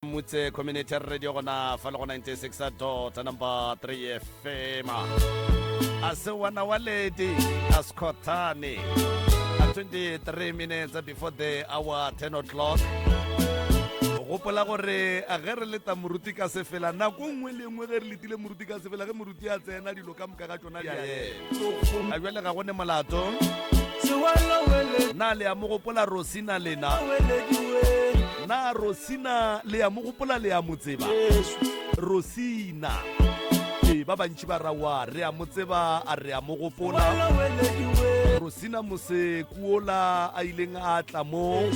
Mutse Community Radio gona fa le go 96 dot number 3 FM. A se wana wa lady a skhothane. A 23 minutes before the hour 10 o'clock. Gopola gore a ge re leta moruti ka sefela nako nngwe le nngwe ge re letile moruti ka sefela ge moruti a tsena dilo ka moka ga tšona di a ema. A bjale ga go ne molato. Na le a mo gopola Rosina lena? Na Rosina le a mo gopola le a mo tseba? Rosina. Ee, ba bantši ba ra wa re a mo tseba a re a mo gopola. Rosina Mosekuola a ileng a tla mo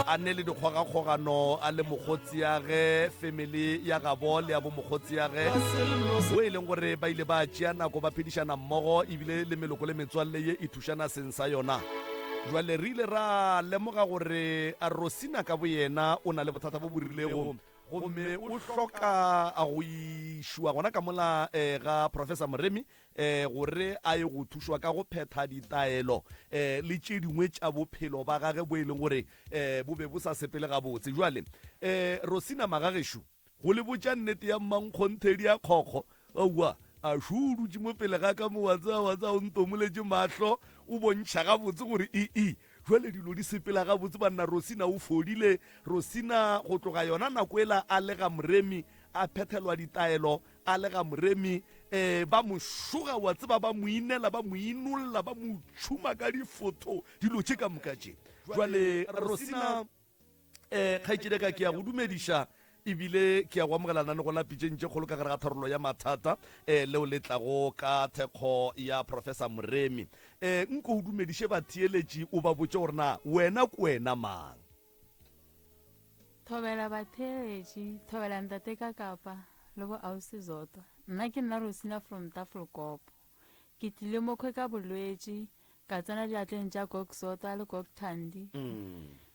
a ne le dikgogakgogano a le mokgotsiage family ya gabo le ya bo mokgotsiage o e leng gore ba ile ba tšea nako ba phedišana mmogo ebile le meloko le metswalle ye e thušana seng sa yona. Jwale re ile ra lemoga gore Rosina ka boyena o na le bothata bo bo rilego gomme o hloka go išwa gona ka mola ga Professor Moremi gore a ye go thušwa ka go phetha ditaelo le tše dingwe tša bophelo ba gage bo e leng gore bo be bo sa sepele gabotse. Jwale Rosina magagešo, Go le botša nnete ya mmankgonthedi ya kgokgo, aowa, a šo o dutše mo pele ga ka mo, wa tseba, wa tseba, o ntomoletše mahlo, o bontšha gabotse gore e-e, jwale dilo di sepela gabotse, banna, Rosina o fodile. Rosina, go tloga yona nako yela a le ga Moremi, a phethelwa ditaelo, a le ga Moremi, e, ba mo šoga, wa tseba, ba mo inela, ba mo inolla, ba mo tšhuma ka difotho, dilo tše ka moka tše. Jwale, Rosina. Eh, kgaetšedi ka ke ya go dumediša ebile ke ya go amogela lenanego la pitšeng tše kgolo ka gare ga tharollo ya mathata eh, leo le tlago ka thekgo ya Professor Moremi. Eh, nko o dumediše batheeletši o ba botše gore na wena ke wena mang. Thobela batheeletši, thobela ntate ka kapa le bo ausi Zodwa. Nna ke nna Rosina from Tafelkop. Ke tlile mokhwe ka bolwetši Ka tsena diatleng tša Gog Zodwa le Gog Thandi.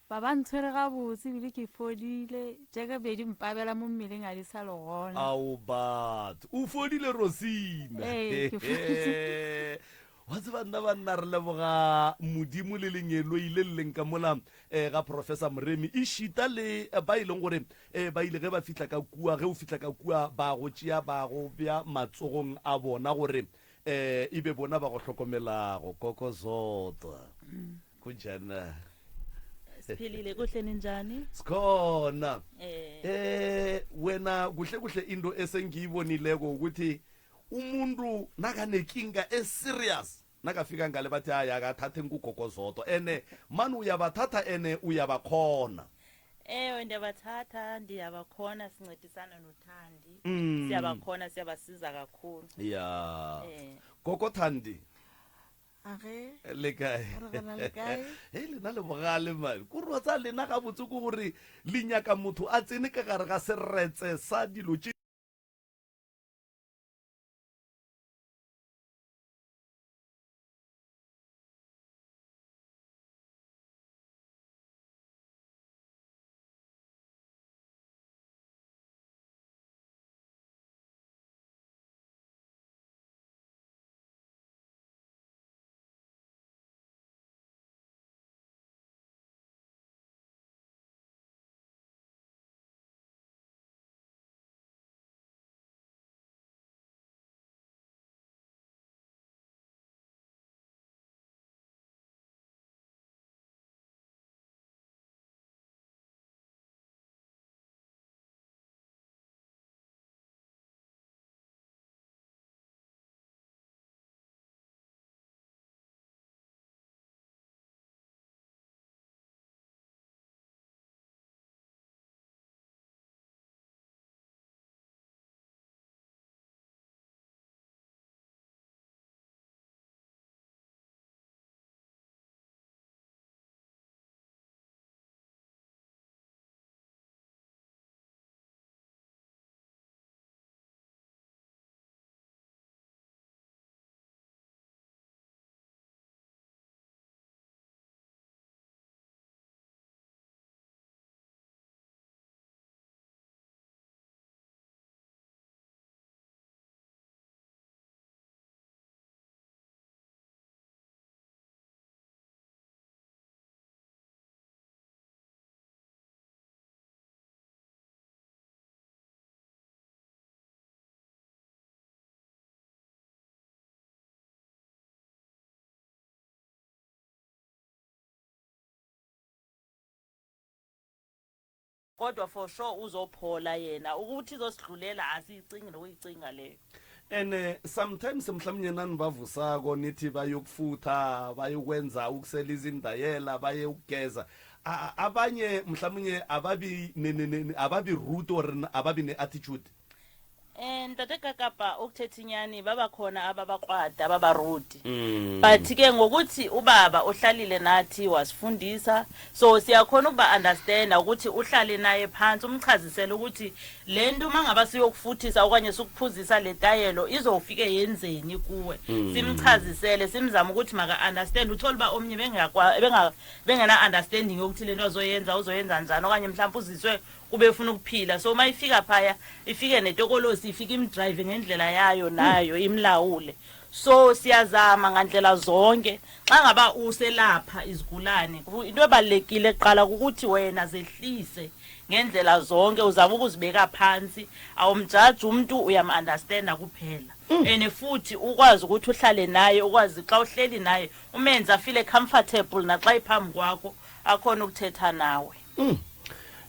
Ba ba ntshwere gabotse ebile ke fodile. Tše ka be di mpabela mo mmeleng a di sa le gona. Ao batho. O fodile Rosina. Ee, ke fodile. Wa tseba nna banna re leboga Modimo le lengeloi le le leng ka mola eh, ga Professor Moremi ešita le eh, ba e leng gore eh, ba ile ge ba fihla ka kua, ge o fihla ka kua ba go tšea ba go bea matsogong a bona gore Eh, e be bona ba go hlokomelago, Koko Zodwa. Kunjani na? Siphilile kuhle ninjani? Sikhona. Eh. Eh, wena kuhle kuhle into esengiyibonileko ukuthi umuntu nakanekinga eserious nakafika ngale bathi hayi akathathe ngugogo Zodwa ene mani uyabathatha ene uyabakhona. Ewe ndiyabathatha ndiyabakhona sincedisana noThandi. Mm. Siyabakhona siyabasiza kakhulu. Ya. Eh. Gogo Thandi. Age. Le kae? Re gona le kae? Hei lena le bogale man. Ko re wa tsaya lena gabotse ke gore le nyaka motho a tsene ka gare ga seretse sa dilo tše Kodwa for sure uzophola yena ukuthi izosidlulela asiyicingi nokuyicinga leyo. And sometimes mhlawumnye nanibavusako nithi bayokufutha bayokwenza ukusela izindayela baye ukugeza abanye mhlawumnye ababi ababi rude or ababi ne-attitude. Eh ntate Kakapa ukuthetha inyani babakhona ababakrwada ababarudi. But ke ngokuthi ubaba uhlalile nathi wasifundisa so siyakhona ukuba understand ukuthi uhlale naye phansi umchazisele ukuthi lento mangaba siyokufuthisa okanye sikuphuzisa le tayelo izofike yenzeni kuwe. Simchazisele simzama ukuthi maka understand uthola uba omnye bengakwa benga bengena understanding yokuthi lento azoyenza uzoyenza njani okanye mhlawumbe uziswe kube efuna ukuphila so uma ifika phaya ifike netokolosi ifike imdrive ngendlela yayo nayo imlawule so siyazama ngandlela zonke xa ngaba uselapha izigulane into ebalulekile kuqala ukuthi wena zehlise ngendlela zonke uzama ukuzibeka phansi awumjaji umuntu uyam-understanda kuphela and futhi ukwazi ukuthi uhlale naye ukwazi xa uhleli naye umenze afile comfortable naxa iphambi kwakho akhona ukuthetha nawe Mm.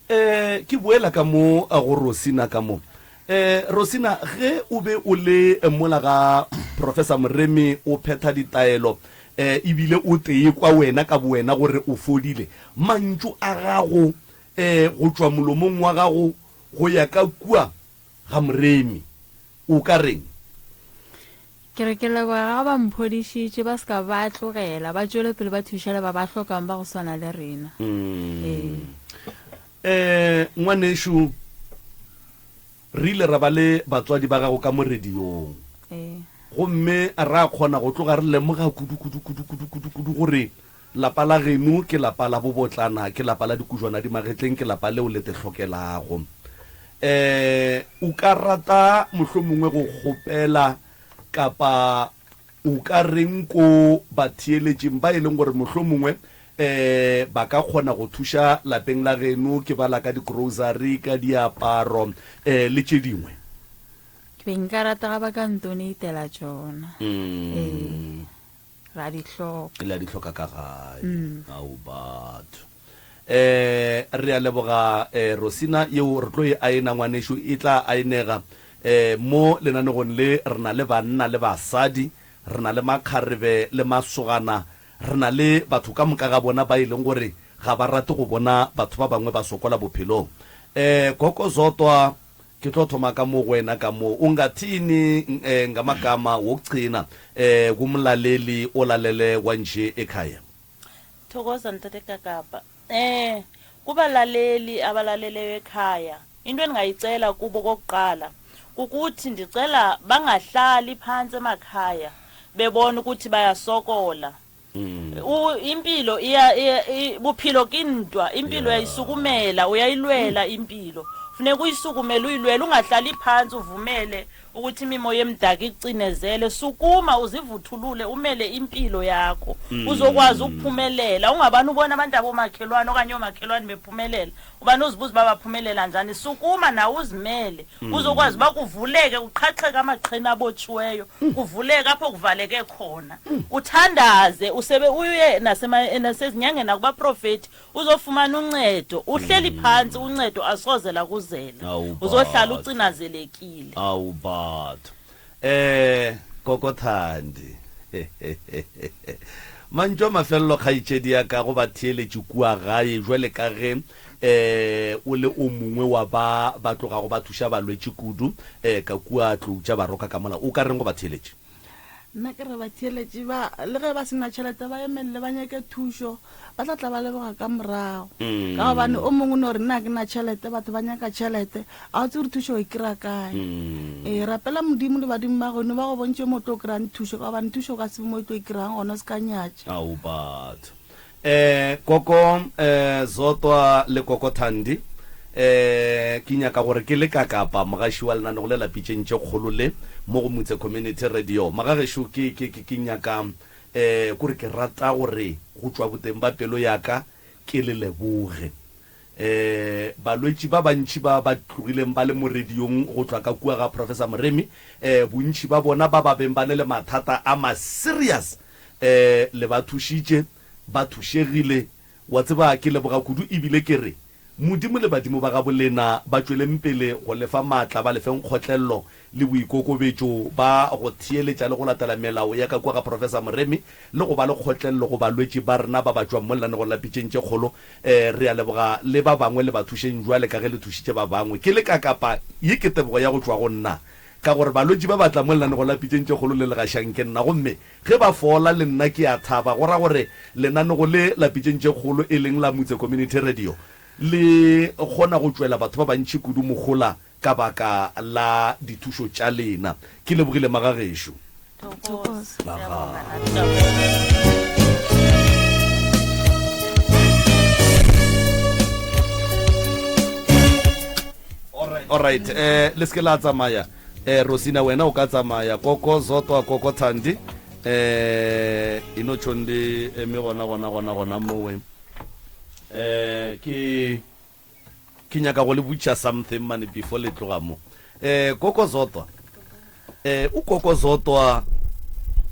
Eh, ke boela ka mo eh, go Rosina ka mo. Eh, Rosina, ge o be o le eh, mola ga Professor Moremi o phetha ditaelo eh, ebile o tee kwa wena ka bowena gore o fodile, mantšu a gago eh, go tšwa molomong wa gago go ya ka kua ga Moremi, o ka reng? Ke re ke leboga ga ba mphodišitše, ba se ka ba tlogela, ba tšwele pele ba thuša le ba ba hlokang ba go swana le rena. Ee. Eh, ngwanešu, re ile ra ba le batswadi ba gago ka mo radiong. Ee. Gomme ra kgona go tloga re lemoga kudu, kudu, kudu, kudu, kudu, kudu gore lapa la geno ke lapa la bobotlana, ke lapa la dikujwana di magetleng, ke lapa leo le te hlokelago. Eh, o ka rata mohlomongwe go kgopela kapa o ka reng ko batheeletšing ba e leng gore mohlomongwe eh ba ka kgona go thuša lapeng la geno, ke bala ka di-grocery, ka diaparo eh le tše dingwe? Ke be nka rata ga ba ka ntoneitela tšona. Ee. Ra di hloka. Le a di hloka ka gae. Ao batho. Eh, re a leboga eh, Rosina, yeo re tlo e aena ngwanešu, e tla aenega. Eh, mo lenanegong le re na le banna le basadi, re na le makgarebe le masogana, re na le batho ka moka ga bona ba e leng gore ga ba rate go bona batho ba bangwe ba sokola bophelong. Eh, Koko Zodwa, Ke tlo thoma ka mo go wena ka mo. Ungathini ngamagama wokugcina kumlaleli olalele kwanje ekhaya? Thokoza Ntate Kakapa. Eh kubalaleli abalaleleyo ekhaya into endingayicela kubo kokuqala kukuthi ndicela bangahlali phantsi emakhaya bebona ukuthi bayasokola. U- impilo iya iya- i- bophelo ke ntwa impilo uyayisukumela uyayilwela impilo funeka uyisukumele uyilwele ungahlali phansi uvumele ukuthi imimoya emdaka ikucinezele sukuma uzivuthulule umele impilo yakho uzokwazi ukuphumelela ungabani ubona abantu abomakhelwane okanye oomakhelwane bephumelela ubani uzibuza uba baphumelela njani sukuma nawe uzimele uzokwazi uba kuvuleke kuqhaqheke amaqhina abotshiweyo kuvuleke apho kuvaleke khona uthandaze usebe uye nasezinyangeni nakubaprofethi uzofumana uncedo uhleli phantsi uncedo asoze lakuzela Awu, uzohlala batho. ucinazelekile Awu batho. Eh Koko Thandi. Mantšu a mafelelo kgaetšedi ya ka go batheeletši kua gae jwale ka ge eh o le o mongwe wa ba ba tlogago ba thuša balwetši kudu eh ka kua Tlou tša Baroka ka mola o ka reng go batheeletši? Nna ke re batheeletši ba le ge ba se na tšhelete ba emelele ba nyake thušo ba tla tla ba leboga ka morago ka gobane o mongwe no re nna ke na tšhelete batho ba nyaka tšhelete a o tsebe gore thušo o e kry-a kae ee rapela modimo le badimo ba geno ba go bontšhe mo o tlo kry-ang thušo ka gobane thušo o ka se be mo o tlo e kry-ang gona o se ka nyatša. Ao batho. Eh, Koko eh, Zodwa le Koko Thandi, eh, ke nyaka gore ke le kakapa mogaši wa lenanego le la Pitšeng tše Kgolo le mo go Mutse Community Radio. Magagešo, ke, ke, ke, ke nyaka, eh, kore ke rata gore go tšwa boteng ba pelo ya ka ke le leboge. Eh, balwetši ba bantši ba ba tlogileng ba le mo radiong go tšwa ka kua ga Professor Moremi, eh, bontši ba bona ba ba beng ba le le mathata a ma serious, eh, le ba thušitše, ba thušegile. Wa tseba, ke leboga kudu ebile ke re, Modimo le badimo ba gabolena ba tšweleng pele go le fa maatla, ba le feng kgotlello le boikokobetšo ba go theeletša le go latela melao ya ka kua ga Professor Moremi le go ba le kgotlello go balwetši ba rena ba ba tšwang mo lenanegong la Pitšeng tše Kgolo. Re a leboga le ba bangwe le ba thušeng bjale ka ge le thušitše ba bangwe. Ke le ka kapa ye ke tebogo ya go tšwa go nna ka gore balwetši ba ba tla mo lenanegong la Pitšeng tše Kgolo le le gašang ke nna gomme Ge ba fola, le nna ke a thaba. Go ra gore lenanego le la Pitšeng tše Kgolo, e leng la Mutse Community Radio, le kgona go tšwela batho ba bantši kudu mohola ka baka la dithušo tša lena. Ke lebogile magagešo. Alright, eh le se ke la tsamaya. Eh Rosina wena o ka tsamaya koko Zotwa koko Thandi eh e no tšhong le eme gona gona gona gona mowe eh ke ke nyaka go le butša something mane before le tloga mo eh koko Zotwa eh u koko Zotwa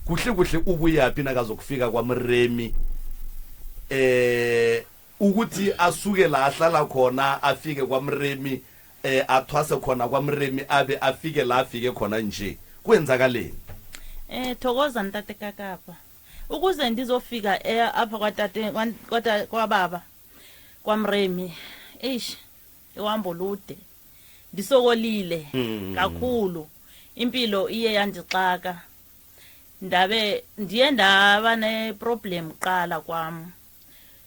kuhle kuhle o boyapi nakazokufika kwaMoremi eh ukuthi asuke la ahlala khona afike kwaMoremi E, a thwase khona kwaMoremi a be a fike la a fike khona nje. Kwenzakaleni? Eh thokoza ntate Kakapa. Ukuze ndizofika eh, apha kwatate kwata kwababa kwaMremi. Eish uhambo lude. Ndisokolile mm. kakhulu. Impilo iye yandixaka. Ndabe ndiye ndaba ne problem qala kwam.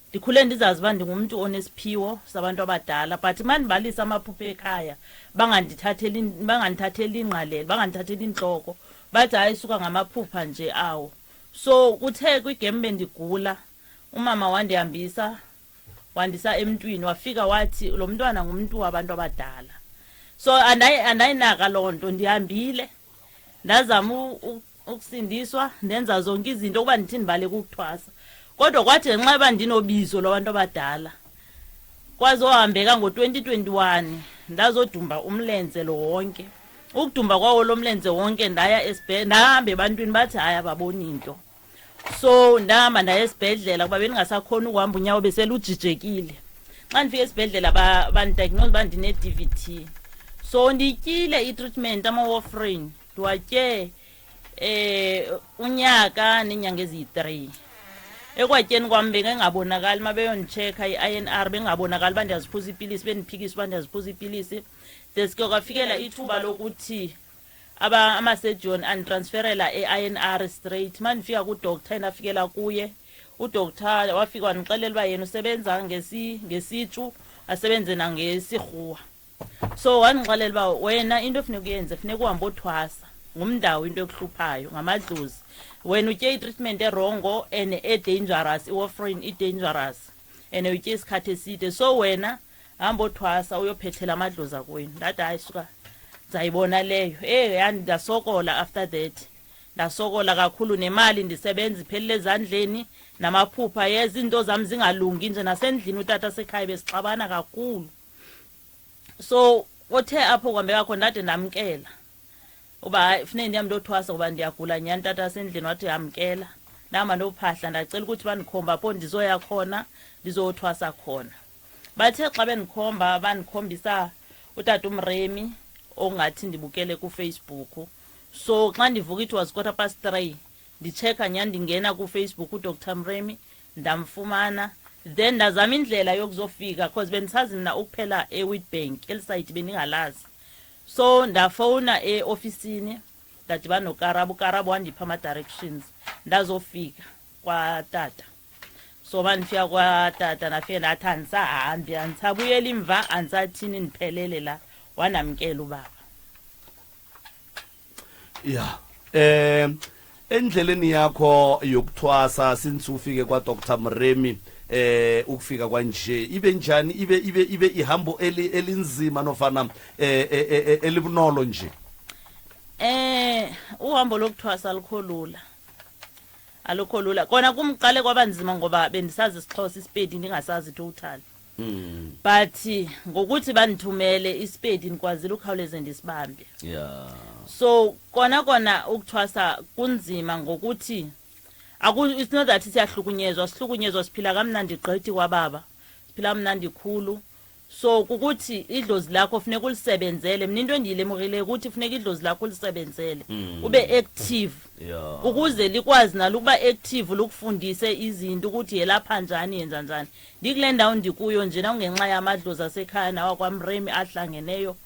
Ndikhule ndizazi uba ndingumntu onesiphiwo sabantu abadala but uma ndibalisa amaphupha ekhaya bangandithatheli bangandithatheli ingqalelo bangandithatheli intloko bathi hayi suka ngamaphupha nje awo. So kuthe kwigem bendigula umama wandihambisa wandisa emntwini wafika wathi lo mntwana ngumntu wabantu abadala. So andayinaka loo nto ndihambile ndazama ukusindiswa ndenza zonke izinto ukuba ndithi ndibaleka ukuthwasa kodwa kwathi ngenxa yoba ndinobizo lwabantu abadala kwazohambeka ngo-2021 ndazodumba umlenze lo wonke ukudumba kwawo lo mlenze wonke ndaya esibhedlela ndahamba ebantwini bathi hayi ababoni into so ndahamba ndaya esibhedlela kuba bendingasakhoni ukuhamba unyawo beselujijekile xa ndifika esibhedlela bandidiagnose uba ndine-d v t so ndityile i-treatment ama-warfarin ndiwatye eh unyaka nenyanga eziyi-3 ekwatyeni kwami bengengabonakali uma beyondichecka i-I N R bengabonakali uba ndiyaziphuza ipilisi bendiphikisa uba ndiyaziphuza ipilisi deske kwafikela ithuba lokuthi aba ama-surgeon anditransferela e-I N R straight uma ndifika kudoctor endafikela kuye udoctor wafika wandixelela uba yena usebenza ngesitshu asebenze nangesirhuwa So wandixelela uba wena into efuneka uyenze funeka uhambe othwasa ngumndawo into ekuhluphayo ngamadlozi wena utye i-treatment erongo and e-dangerous i-warfarin i-dangerous and utye isikhathi eside so wena hamba othwasa uyophethela amadlozi akwenu ndathi hayi suka ndizayibona leyo eyi yani ndasokola after that ndasokola kakhulu nemali ndisebenza iphelile ezandleni namaphupha yeza iinto zam zingalungi nje nasendlini utata sekhaya besixabana kakhulu So othe apho kuhambeka khona ndade ndamkela uba hayi funeke ndiyam ndothwasa ngoba ndiyagula nyhani tata asendlini wathi yamkela ndahamba ndophahla ndacela ukuthi bandikhomba apho ndizoya khona ndizothwasa khona bathe xa bendikhomba bandikhombisa utata umremi ongathi ndibukele kufacebook so xa ndivuka it was quarter past three Ndichecka nyhani ndingena ku Facebook u Doctor Mremi ndamfumana then ndazama indlela yokuzofika cause bendisazi mna ukuphela e Witbank eli site bendingalazi so ndafowuna e ofisini ndadibana noKarabo uKarabo wandipha ama directions ndazofika kwatata so bandifika kwatata ndafike ndathi andisahambi andisabuyeli imva andisathini ndiphelele la wandamkela ubaba ya eh endleleni yakho yokuthwasa since ufike kwa Dr Mremi eh ukufika kwanje ibe njani ibe ibe ibe ihambo eli elinzima nofana eh, eh, eh, eh elibunolo nje eh uhambo lokuthwasa alikho lula alukho lula kona kumqale kwabanzima ngoba bendisazi isixhosa isipedi ndingasazi total Mm. But ngokuthi bandithumele isipedi ndikwazile ukhawuleze ndisibambe. Yeah. So kona kona ukuthwasa kunzima ngokuthi aku it's not that siyahlukunyezwa sihlukunyezwa siphila kamnandi gqithi kwababa. Siphila kamnandi khulu. So kukuthi idlozi lakho funeka ulisebenzele. Mina into endiyilemukileyo ukuthi funeka idlozi lakho ulisebenzele. Ube active. Ukuze likwazi nalo ukuba active likufundise izinto ukuthi yelapha njani yenza njani. Ndikule ndawo ndikuyo nje nakungenxa yamadlozi asekhaya nawakwamremi ahlangeneyo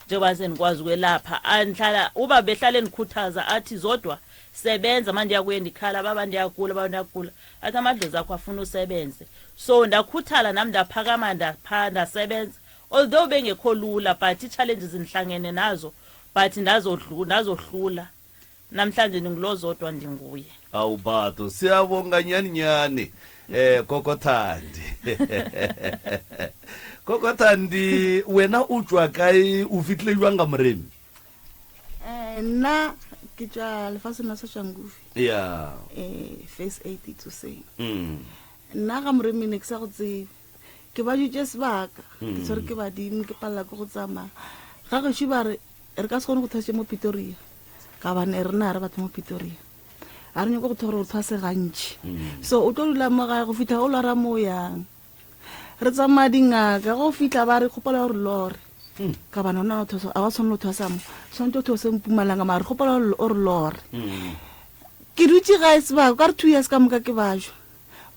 njengoba sendikwazi ukwelapha. Andihlala uba behlala endikhuthaza athi Zodwa sebenza manje ndiyakuye ndikhala baba ndiyagula baba ndiyagula athi amadlozi akho afuna usebenze. So ndakhuthala nam ndaphakama ndapha ndasebenza although bengekho lula but ii-challenges ndihlangene nazo but ndazohlula. Namhlanje ndingulo Zodwa ndinguye. Awu batho siyabonga nyani nyani Gogo Thandi. Gogo Thandi wena o tšwa kae o fitlile jwang ka Moremi? Nna ke tšwa lefaseng la Soshanguve. Ya. Phase 8 Tsoseng. Nna ga Moremi ne ke sa go tsebe. Ke ba dutše sebaka, ke tshwere ke badimo, ke palela ke go tsamaya. Ga gešo ba re re ka se kgone go thwasitše mo Pretoria. Ka bane re na re batho mo Pretoria. A re nyako go thwa gore o thwase gantši. So o tlo dula mo gae go fihla o lwara mo o yang. Re tsamaya dingaka go fihla ba re kgopela gore lore. Ka bana ona o thwasa, a ba tshwanela go thwasa mo. Tshwanetse o thwase Mpumalanga mara re kgopela gore o re lore. Ke dutše gae sebaka ka re 2 years ka moka ke bajwa.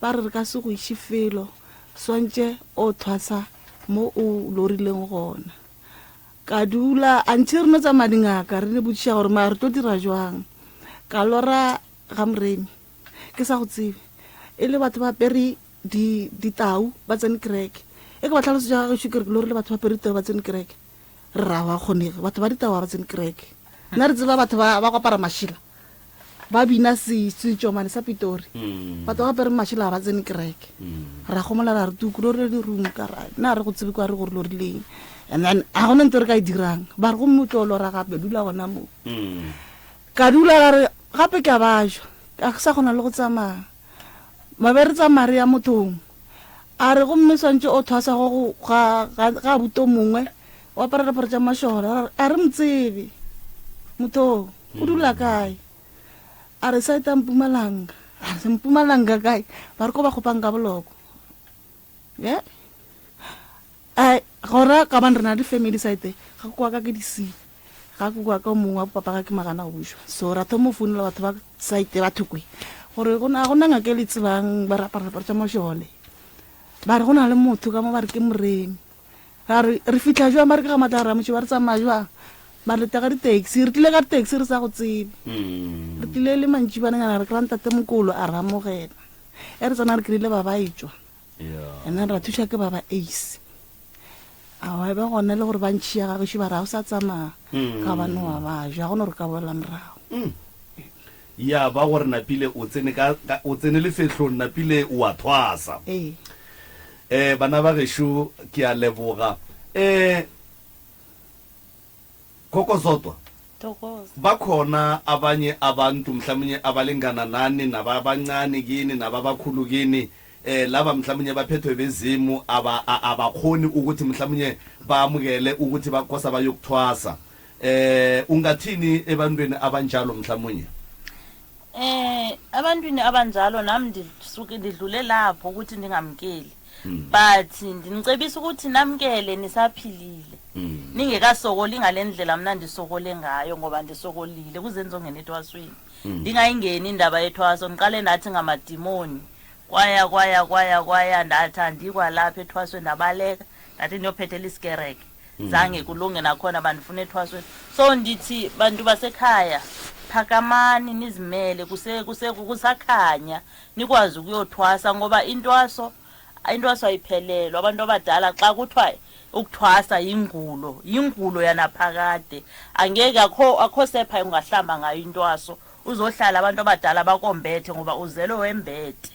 Ba re re ka se go iše felo, swantše o thwasa mo o lorileng gona. Ka dula, anthe re no tsamaya dingaka re ne botšiša gore mara re tlo dira jwang. Ka lora ga Moremi, ke sa go tsebe, e le batho ba apere di, ditau ba tsene kereke. E ke ba hlalosetša ga gešo ke re ke lorile batho ba apere ditau ba tsene kereke. Re ra wa kgonege, batho ba ditau ga ba tsene kereke. Nna re tseba batho ba, ba go apara mašila. Ba bina setšomane sa Pitori. Batho ba apere mašela ga ba tsene kereke. Ra gomola ra re tuku lorile dirung ka ra nna re go tsebe kwa re gore lorileng. And then ga gona ntho re ka e dirang. Ba re gomme o tlo lora gape dula gona moo. Ka dula ka re gape ke a bajwa. Ka sa kgona le go tsamaya. Mabe re tsamaya re ya mothong. A re gomme swantše o thwasa go go ga ga ga abuti o mongwe o apara diaparo tša mašole. A re mo tsebe motho o dula kae. A re site ya Mpumalanga. A re Mpumalanga kae? Ba re ko ba kgopang ka boloko. Ye. Ai gona ka bane re na le family site ga kwa ka ke di see. Ga ke kwa ka mongwe wa papa ga ke magana go bušwa. So ra thoma go founela batho ba site ba thokwe gore go na go na ngaka e le tsebang ba re apara diaparo tša mašole. Ba re go na le motho ka mo ba re ke Moremi. Ra re re fihla jwang ba re ke ga Matla Ramotše ba re tsamaya jwang. Ba re leta ka di-taxi re tlile ka di-taxi re sa go tsebe. Re tlile le mantšibananyana re kry-a ntate mokolo a re amogela. E re tsena re kry-ile ba ba etšwa. And then ra thuša ke ba ba Ace. Aowa e ba gona le gore ba ntšhia ga gešo ba re ga o sa tsamaya ka gobane wa ba ja gona gore ka boela morago. Ya ba gore napile o tsene ka, ka o tsene lefehlong napile o a thwasa. Ee. Eh bana ba gešo ke a leboga. Eh Gogo Zodwa, Thokoza. Bakhona abanye abantu mhlamunye abalingana nani nababancani kini nababakhulu kini eh laba mhlamunye baphethwe bezimu aba abakhoni ukuthi mhlamunye bamukele ukuthi bakosa bayokuthwasa. Eh ungathini ebantwini abanjalo mhlamunye? Eh abantwini abanjalo nami ndisuke ndidlule lapho ukuthi ndingamkeli. But ndinicebisa ukuthi namkele nisaphilile. Ningekasokoli ngalendlela mina ndisokole ngayo ngoba ndisokolile kuze ndizongena ethwasweni. Ndingayingeni indaba yethwaso ngiqale ndathi ngamadimoni. Kwaya kwaya kwaya kwaya ndathi andikwalapha ethwasweni ndabaleka ndathi ndiyophethela isikereke. Zange kulunge nakhona bandifuna ethwasweni. So ndithi bantu basekhaya phakamani nizimele kuse kuse kusakhanya nikwazi ukuyothwasa ngoba intwaso intwaso ayiphelelwa. Abantu abadala xa kuthiwa ukuthwasa yingulo, yingulo yanaphakade. Angeke akho akho sepha ungahlamba ngayo intwaso. Uzohlala abantu abadala bakombethe ngoba uzelwe wembethe.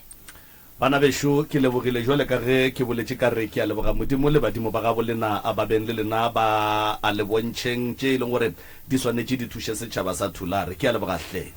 Bana bešo, ke lebogile jwale ka ge ke boletše ka re ke a leboga Modimo le badimo ba gabo lena a ba beng le lena ba a le bontšheng tše e leng gore di swanetše di thuše setšhaba sa Thulare. Ke a leboga hle.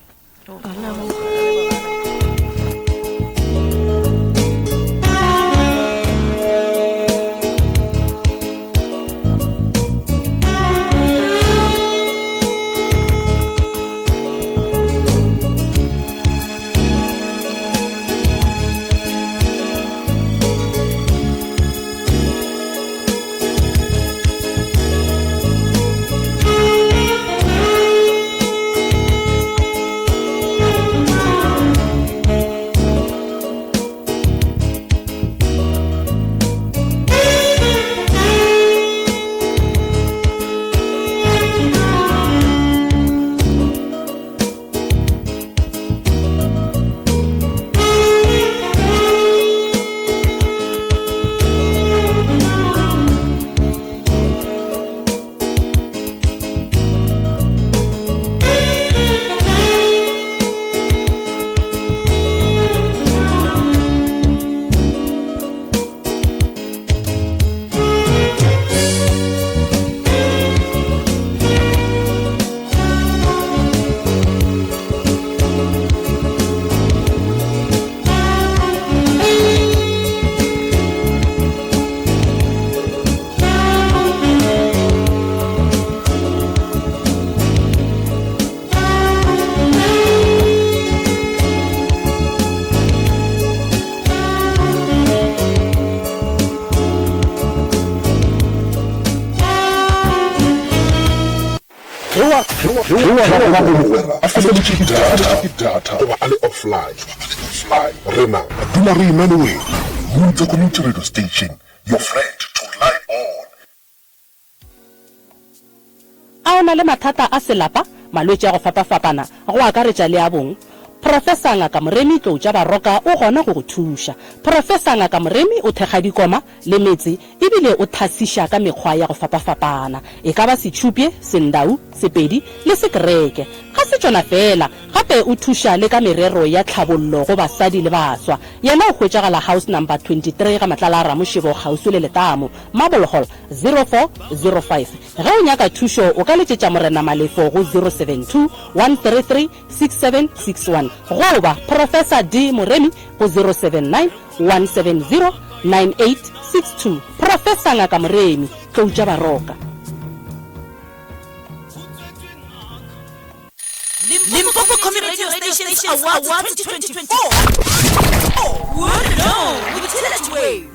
Ge wa gago mogwera a feleditše ke data goba a le offline, rena re dula re ena le wena. Mutse Community Radio Station, your friend to rely on. A o na le mathata a selapa, malwetši a go fapafapana, go akaretša le a bong? Professor Ngaka Moremi Tloutša Baroka o gona go go thuša. Professor Ngaka Moremi o thekga dikoma le metse ebile o thasiša ka mekgwa ya go fapafapana, e ka ba Setšhupye, Sendau, Sepedi le Sekereke. Ga se tšona feela, gape o thuša le ka merero ya tlhabollo go basadi le baswa. Yena o hwetšagala House Number 23 ga Matlala a Ramošebo kgauswi le letamo, Marble Hall, 0405. Ge o nyaka thušo o ka letšetša Morena Malefo go 072 133 6761 goba Professor D Moremi go 079 170 9862. Professor Ngaka Moremi, Tlou tša Baroka. Limpopo Community Radio Stations Awards 2024.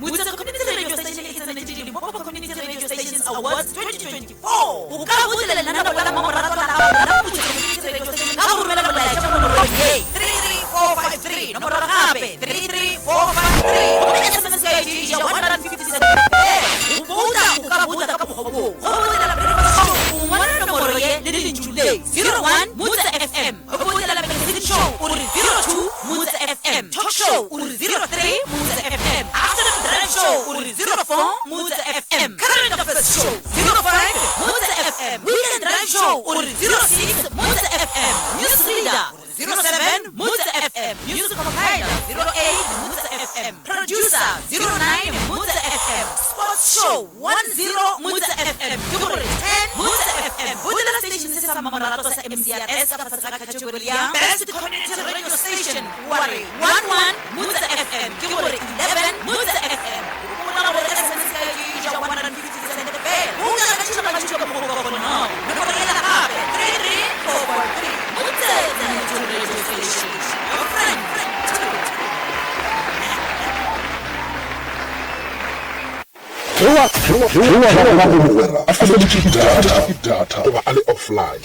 Motse Community Radio Station e tsenetše di-Limpopo Community Radio Stations Awards 2024. O ka boutela lenaneo la mmamoratwa la gago la Motse Community Radio Station ka go romela molaetša mo nomorong ye 33453, nomoro gape 33453, gomme SMS ya e tšea 157 feela. Go bouta o ka bouta ka mokgwa wo, go boutela Breakfast Show o ngwala nomoro ye le lentšu le 01 Motse FM, go boutela Magazine Show o re 02 Motse FM, Talk Show o re 03 Motse FM, Afternoon Drive Show o re 04 Motse FM, Current Affairs Show 05 Motse FM, Weekend Drive Show o re 06 Motse FM, News Reader o re 07 Motse FM, Music Compiler 08 Motse FM, Producer 09 Motse FM, Sports Show 10 Motse FM, ke gore 10 Motse FM. Boutela station se sa mmamoratwa sa MCRS ka fase ga category ya Best Community Radio Station wa re 11 Motse FM, ke gore 11 Motse FM. Gopola gore SMS ya e ja 150 cent fela. Bouta ka tšhireletšo ka mokgwa o ka kgonago. Nomoro yela gape 33443 Motse Community Radio Station, your friend to. Ge wa gago mogwera a feleditše ke data goba a le offline,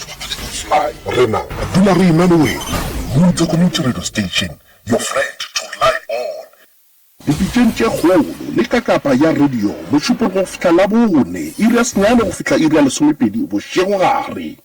rena re dula re ena le wena. Mutse Community Radio Station, your friend to rely on. Dipitšeng tše kgolo le kakapa ya radio Mošupologo go fihla Labone, iri ya senyane go fihla iri ya lesomepedi bošegogare.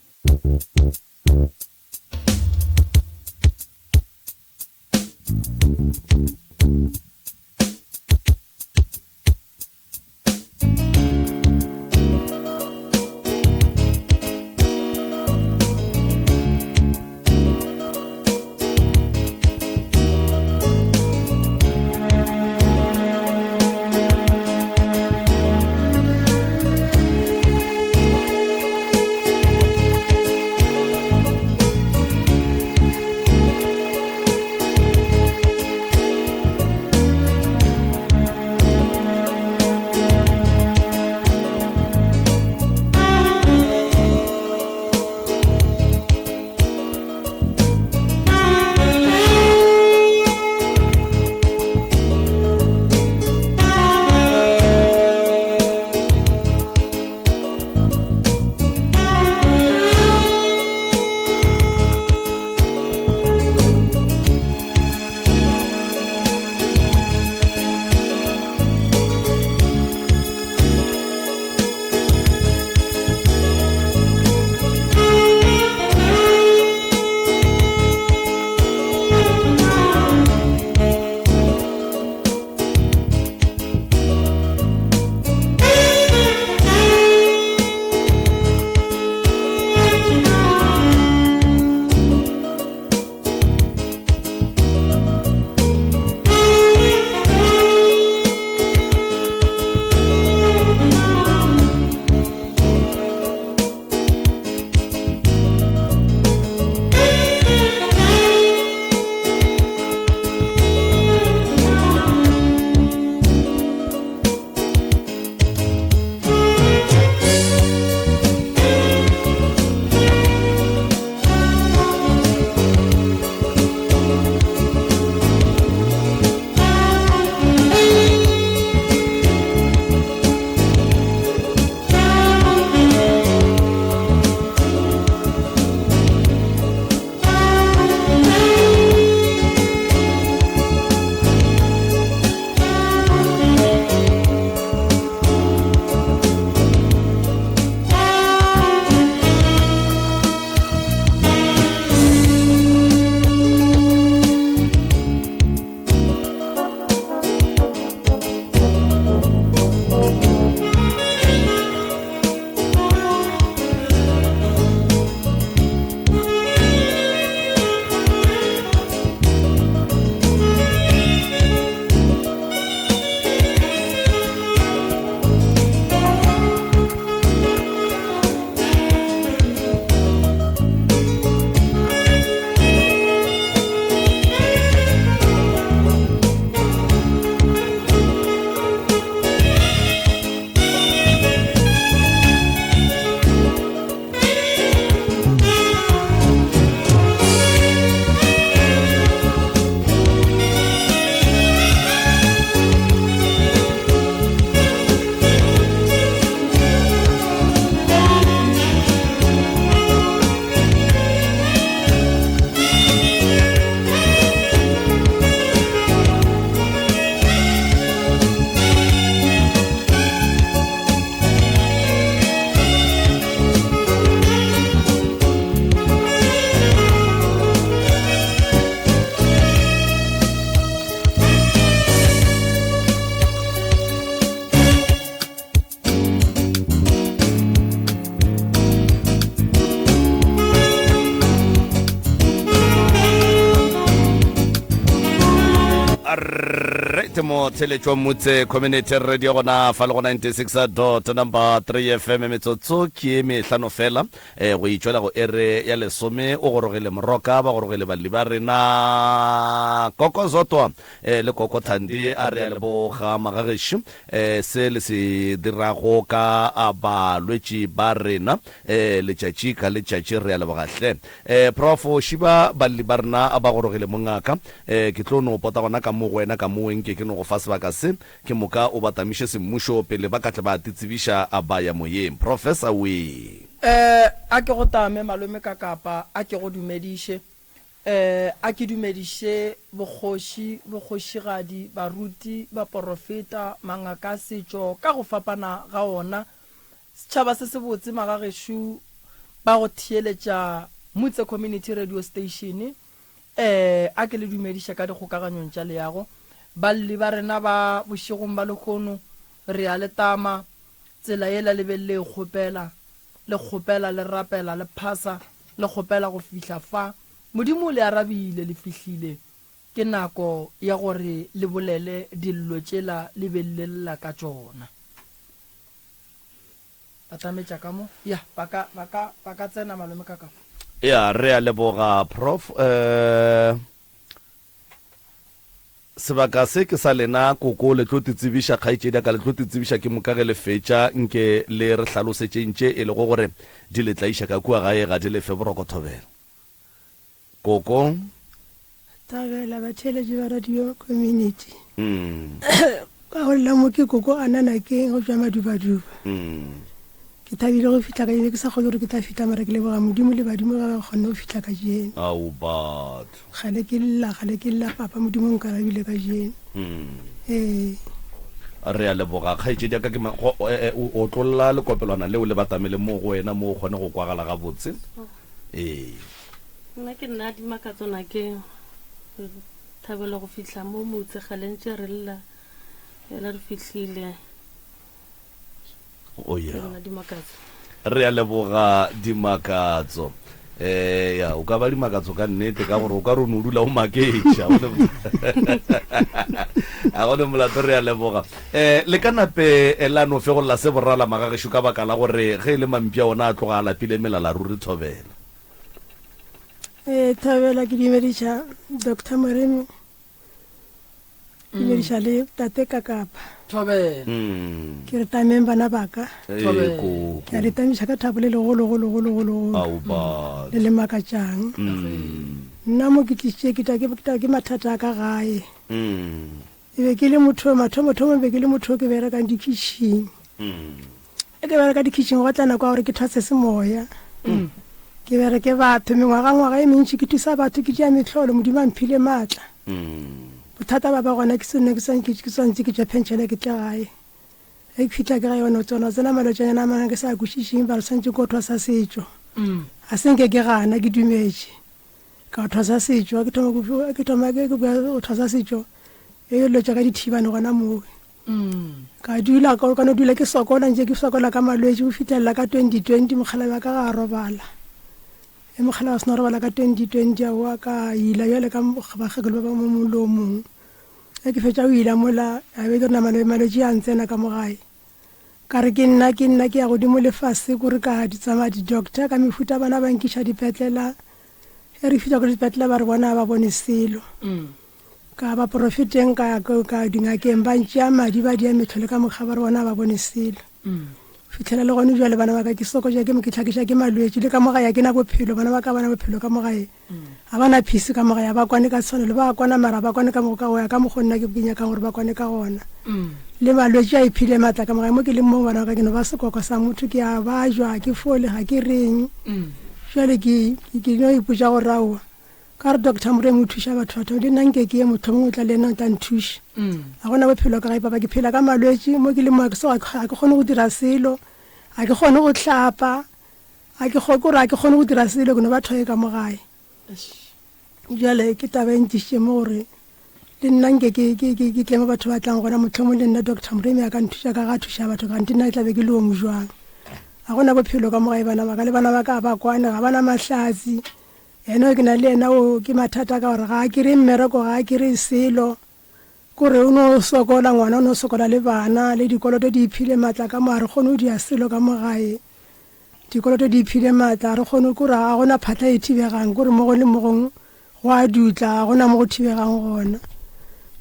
Right mo theletšo Motse Community Radio gona fa le go 96 dot number 3 FM metsotso ke e mehlano fela eh, go itšwela go ere ya lesome o gorogile moroka ba gorogile balli ba rena koko zotwa eh, le koko thandi a re a leboga magagešo eh, se le se dirago ka a balwetši ba rena eh, letšatši ka letšatši re a leboga hle Eh, Prof. Šiba, balli ba rena ba gorogile mongaka. Eh, ke tlo no pota gona ka mo go wena ka mo nke ke no go fa sebaka se, ke moka o ba tamiše semmušo pele ba ka tle ba titsebiša a ba ya moyeng. Professor wee. Eh, a ke go tame malome ka kapa, a ke go dumediše. Eh, a ke dumediše bokgoši, bokgošigadi, baruti, baporofeta, mangaka a setšo ka go fapana ga ona. Setšhaba se sebotse magagešo ba go theeletša Mutse Community Radio Station eh a ke le dumediša ka dikgokaganyong tša leago. Balli ba rena ba bošegong ba lehono re a le tama, tsela yela le beng le e kgopela, le kgopela le rapela le phasa le kgopela go fihla fa. Modimo o le arabile le fihlile. Ke nako ya gore le bolele dillo tšela le beng le lla ka tšona. Batametša ka mo. Ya, ba ka, ba ka, ba ka tsena malome ka ka fa. Ya, re a leboga Prof. Eh, sebaka se ke sa lena koko, le tlo titsebiša kgaetšedi ya ka, le tlo titsebiša ke moka ge le fetša nke le re hlalosetšeng tše e lego gore di le tlaiša ka kua gae ga di le fe boroko thobela. Koko. Thabela batheeletši ba radio community. Ka go lla mo ke koko a nana keng go tšwa madubaduba. Ke thabile go fihla kajeno ke sa kgole gore ke tla fihla mara ke leboga Modimo le badimo ga ba kgonne go fihla kajeno. Ao batho. Gale ke lla gale ke lla papa Modimo o nkarabile kajeno. Ee. Re a leboga kgaetšedi ya ka ke o otlolla lekopelwana leo le batamele mo go wena mo o kgone go kwagala gabotse. Ee. Nna ke nna Dimakatso Nakeng. Re thabela go fihla mo motse gale ntše re lla fela re fihlile. Oh yeah. Ke nna Dimakatso. Re a leboga Dimakatso. Eh ya, o ka ba Dimakatso ka nnete ka gore o ka re o no dula o maketša. A go ne molato re a leboga. Eh le ka nape eh, la no fegolla se borala magagešo ka baka la gore ge e le mampša ona a tloga a lapile melala ruri thobela. Ee, Thabela, ke dumediša Doctor Moremi, ke dumediša le Tate Kakapa. Thobela. Ke re tameng bana ba ka. Ee, koko. Ke a le tamiša ka thabo le legolo golo golo golo golo. Ao batho. Le le makatšang. Nna mo ke tlišitše ke tla ke ke ke mathata a ka gae. Ke be ke le motho mathomothomo be ke le motho ke berekang dikhitšhing. Ge ke bereka dikhitšhing gwa tla nako ya gore ke thwase semoya. Ke bereke batho mengwagangwaga e mentši ke thusa batho ke tšea mehlolo Modimo a mphile maatla. Bothata ba ba gona ke sone ke swantše ke tšwa phenšene ke tle gae. Ge ke fihla ke gae ba no tsona tsena malwetšanyana a mangwe ke sa kwešišeng ba re swantše ko thwasa setšo. Ga se nke ke gana ke dumetše. Ka thwasa setšo ke thoma ke thoma ke go thwasa setšo e lwetša ka dithibane gona moo. Ka dula ka ka no dula ke sokola ntše ke sokola ka malwetši go fihlelela ka 2020 mokgalabje wa ka ga a robala. E mokgalabje a sena robala ka 2020 aowa ka ila bjale ka bakgekolo ba bangwe mongwe le o mongwe. Ge ke fetša go ila mola a be ke re nama malwetši a ntsena ka mo gae. Ka re ke nna ke nna ke ya godimo le fase kore ka di tsamaya di-doctor ka mehuta bana ba nkiša dipetlela. Ge re fihla ko dipetlela ba re bona ga ba bone selo. Ka baporofeteng ka ya ka dingakeng ba ntšea madi ba dia mehlolo ka moka ba re bona ba bone selo. Fitlhela le gone jwale bana ba ka ke sokotša ke ke tlhakiša ke malwetši le ka mo gae ke na bophelo bana ba ka bana bophelo ka mo gae. Ga ba na peace ka mo gae ba kwane ka tshwanelo ba kwana mara ba kwane ka mo ka go ya ka mokgo nna ke nyakang gore ba kwane ka gona. Le malwetši a iphile matla ka mo gae mo ke leng mo bana ba ka ke no ba sekoko sa motho ke a bajwa ke fole ga ke reng. Jwale ke ke no ipotša gore aowa Ka re, Doctor Moremi o thuša batho, batho le nna nke ke ye mohlomongwe o tla le nna o tla nthuša. Ga gona bophelo ka gae papa, ke phela ka malwetši, mo ke le mo ga ke so ga ke kgone go dira selo, ga ke kgone go hlapa, ga ke kgo kore ga ke kgone go dira selo, ke no ba thoye ka mo gae. Bjale ke taba e ntlišitše mo gore le nna nke ke ke ke ke tle mo batho ba tlang gona, mohlomong le nna Doctor Moremi a ka nthuša ka ga thuša batho, kante nna ke tla be ke le o mo jwang. Ga gona bophelo ka mo gae bana ba ka, le bana ba ka ga ba kwane, ga ba na mahlatse. Yena o ke na le yena o ke mathata ka gore ga a kry mmereko, ga a kry selo. Kore o no sokola ngwana o no sokola le bana le dikoloto di iphile maatla ka mo ga re kgone go dia selo ka mo gae. Dikoloto di iphile maatla ga re kgone kore ga gona phatla e thibegang kore mo gong le mo gong go a dutla ga gona mo go thibegang gona.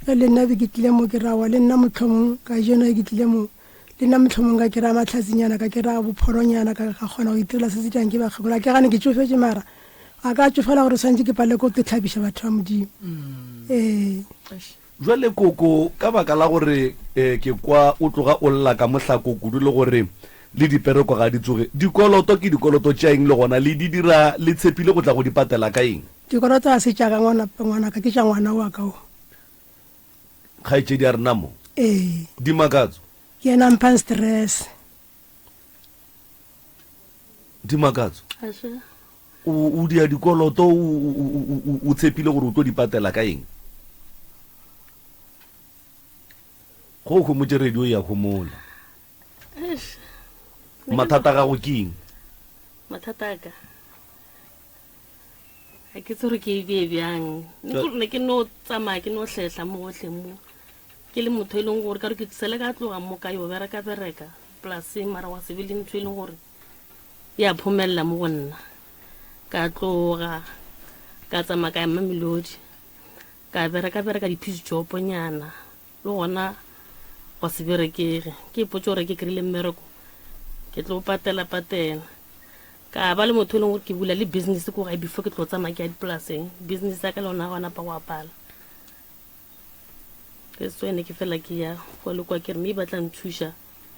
Ge le nna be ke tlile mo ke ra wa le nna mohlomong ka jeno ke tlile mo le nna mohlomong ka kry-a mahlatsinyana ka kry-a bopholonyana ka ka kgona go itirela se se dirang ke bakgekolo a ke gane ke tšofetše mara a ka tšofela gore swanetše ke palele ko ke tlhabiša batho ba modimo mm. ee jwale koko ka baka la gore um ke kwa o tloga o lla ka mohlako kudu le gore le dipereko ga di tsoge dikoloto ke dikoloto tša eng le gona le di dira le tshepile go tla go di patela ka eng dikoloto ga se tša ka ngwanaka ke tša ngwana wa ka o Kgaetšedi ya rena mo. Ee. Dimakatso. Ke yena a mphang stress. Dimakatso. Aše. O o dia dikoloto o o o tshepile gore o tlo di patela ka eng? Go homotše radio ya homola. Eish. Mathata a gago ke eng? Mathata a ka. Ga ke tse gore ke e bee bjang. Ne ke ne ke no tsamaya ke no hlehla mo gohle mo. Ke le motho e leng gore ka re ke sele ka tloga mo ka yo bereka bereka polaseng mara wa se be le ntho e leng gore ya phomelela mo go nna. Ka tloga ka tsamaya ka ya Mamelodi ka bereka bereka di-piece job-nyana le gona gwa se berekege. Ke ipotše gore ke kry-ile mmereko ke tlo patela patela. Ka ba le motho e leng gore ke bula le business ko gae before ke tlo tsamaya ke ya dipolaseng. Business ya ka le yona gwa napa go apala. Ke tswene ke fela ke ya kwa le kwa ke re maybe ba tla nthuša.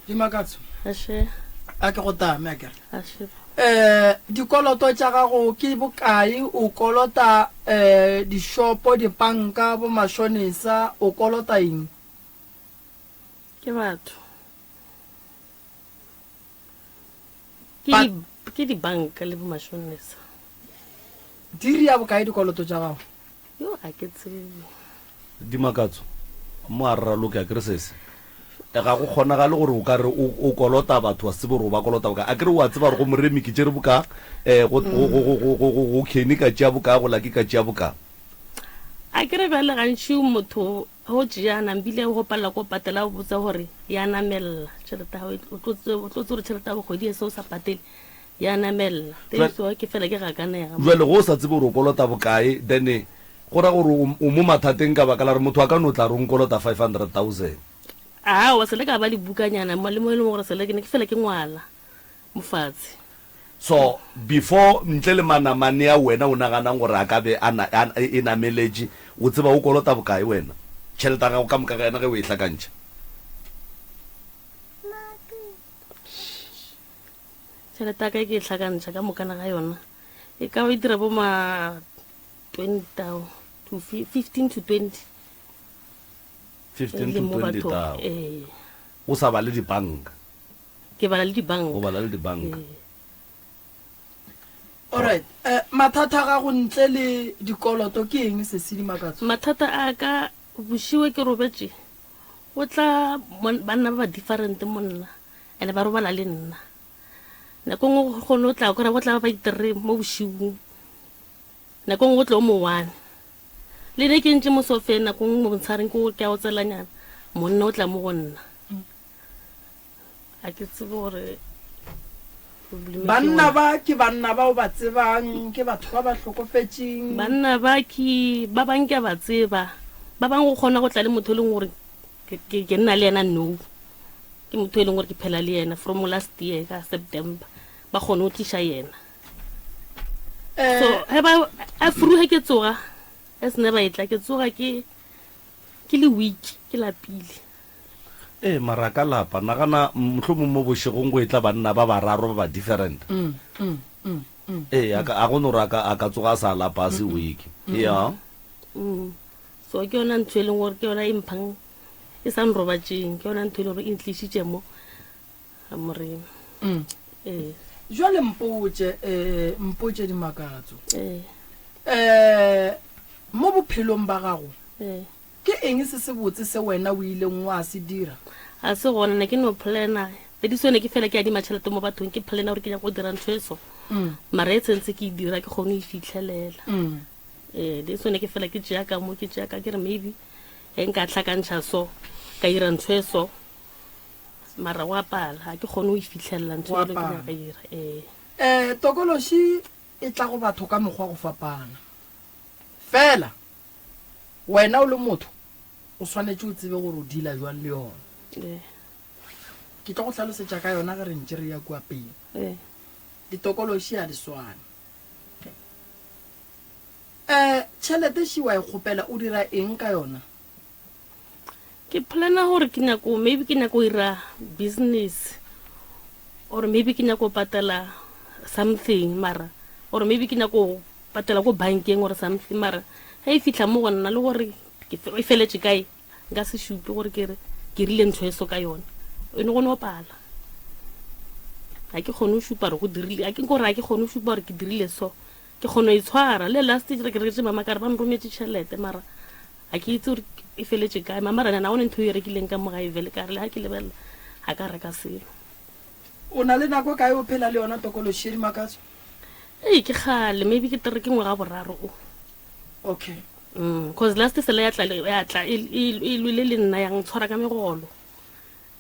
Dimakatso. Ashe. A ke go tame akere. Ashe. Eh dikoloto tša gago ke bokae o kolota eh dishopo dipanka bo mashonisa o kolota eng? Ke batho. Ke di ke dibanka le bo mashonisa. Di ria bokae dikoloto tša gago? Yo a ke tsebe. Dimakatso, Mo a re raloke akere sese. Ga go kgonagale gore o ka re o o kolota batho wa se tsebe gore o ba kolota bokae. Akere o a tseba gore go Moremi ke tšere bokaa, um go go go go go go go Kenny ka tšea bokaa, go Lucky ka tšea bokaa. Akere bjale gantši motho ge o tšea nambile go palela ko patela o botsa gore ya namelela tšhelete ya gago o tlo tseba o tlo tseba gore tšhelete ya gago kgwedi e se o sa patele ya namelela teiso ke fela ke gakanega Jwale ge o sa tsebe gore o kolota bokae then go ra gore o mo mathateng ka baka la gore motho a ka no tla re o nkolota 500,000. Aowa sele ka ba le bukanyana mo le mo e leng gore sele ke ne ke fela ke ngwala mo fatshe. So before ntle le manamane a wena o naganang gore a ka be a na a e nameletše o tseba o kolota bokae wena? Tšhelete ya gago ka moka ga yena ge o e hlakantšha. Tšhelete ya ka e ke e hlakantšha ka mokana ga yona e ka ba e dira bo ma 20 tao to 15 to 20. 15 to 20 tao. Ee. O sa bale dibanka. Ke bala le dibanka. O bala le dibanka. Ee. Alright. Eh, mathata a gago ntle le dikoloto ke eng Sesi Dimakatso? Mathata a ka bošiwe ke robetše go tla banna ba ba different mo nna and ba robala le nna. Nako nngwe go kgone go tla kora go tla ba ba itere mo bošigong. Nako nngwe go tla o mo one. Le ne ke ntše mo sofeng nako nngwe mo motshareng ke ke a otselanyana monna o tla mo go nna. A ke tsebe gore Banna ba ke banna ba o ba tsebang, ke batho ba ba hlokofetšeng. Banna ba ke ba bang ke a ba tseba, ba bang go kgona go tla le motho e leng gore ke nna le yena no. Ke motho e leng gore ke phela le yena from last year ka September ba kgone go tliša yena. Eh. So he ba a furuhe ke tsoga, e se ne ba etla ke tsoga ke ke le weak, ke lapile. Ee, mara a ka lapa. Nagana, mohlomong mo bošegong go etla banna ba bararo ba ba different. Ee, a ka, a go no re a ka, a ka tsoga a sa lapa, a se weak. Ya. Mm. So ke yona ntho e leng gore ke yona e mphang e sa nrobatšeng, ke yona ntho e leng gore e ntlišitše mo ga Morena. Ee. Jwale mpotše, eh, mpotše Dimakatso. Ee. Eh, mo bophelong ba gago, Ee. Ke eng se sebotse se wena o ileng wa se dira? Ga se gona, ne ke no plana. Pediso ne ke fela ke adima tšhelete mo bathong, ke plana gore ke nyaka go dira ntho e so. Mara e tshentse ke e dira ke kgone go e fitlhelela. Ee, le so ne ke fela ke tšea ka mo, ke tšea ka ke re maybe Ge nka hlakantšha so, ka ira ntho e so, mara go a pala, ga ke kgone go e fihlelela ntho Go a e le ke pala. nyaka ira. Ee. Um tokološi e tla go batho ka mokgwa go fapana. Fela wena o le motho o swanetše o tsebe gore o deala jwang le yona. Ee. Ke tlo go hlalosetša ka yona ge re ntše re ya kua pele. Ee. Ditokološi ga di swane. Um tšhelete ši wa e kgopela o dira eng ka yona? Ke plana gore ke nyako maybe ke nyako ira business or maybe ke nyako patela something mara or maybe ke nyako patela ko bankeng or something mara ge e fitlha mo go nna le gore e feletše kae nka se šupe gore ke re ke rile ntho e so ka yona e ne go no pala ga ke kgone go šupa gore go dirile ga ke gore ga ke kgone go šupa gore ke dirile so Ke kgona go itshwara. Le last ke re reketše mama ka re ba nrometše tšhelete mara ga ke itse gore e feletše kae. Mama ra nana gone ntho e rekileng ka mo gae vele ka re le ga ke lebelela ga ka reka selo. O na le nako kae o phela le yona tokološi ye Dimakatso? Ei ke kgale maybe ke tere ke ngwaga boraro o. Okay. Mm, cause last sela ya tla ya tla e, e, e lwele le nna ya ntshwara ka megolo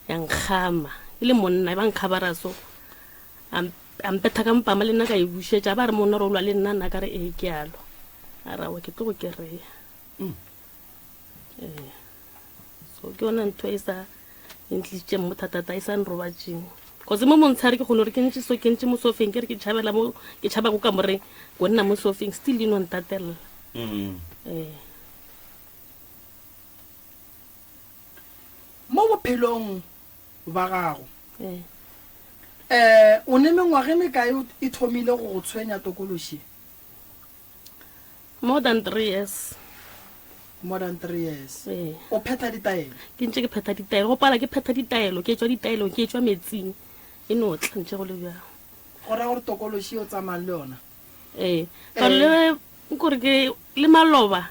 ya nkgama e le monna e ba nkgabara so A a mpetha ka mpama le nna ka e bušetša. A ba re monna re o lwa le nna, nna ka re ee ke a lwa. A re aowa ke tlo go kereya. Ee. So ke yona ntho e sa e ntlišitšeng mo thatata e sa nrobatšeng. Cause mo montshare ke kgone gore ke ntše so ke ntše mo sofeng ke re ke tšhabela mo ke tšhaba ko kamoreng ko nna mo sofeng still e no ntatelela. Ee. Mo bophelong ba gago. Ee. Eh, o ne mengwaga e mekae e thomile go go tshwenya tokološi ye? More than three years. More than three years. Ee. O phetha ditaelo? Ke ntše ke phetha ditaelo. Go pala ke phetha ditaelo, ke etšwa ditaelong, ke etšwa metsing. E no tla ntše go le bjalo. Go ra gore tokološi ye o tsamayang le yona? Ee. Ka gore le nkore ke le maloba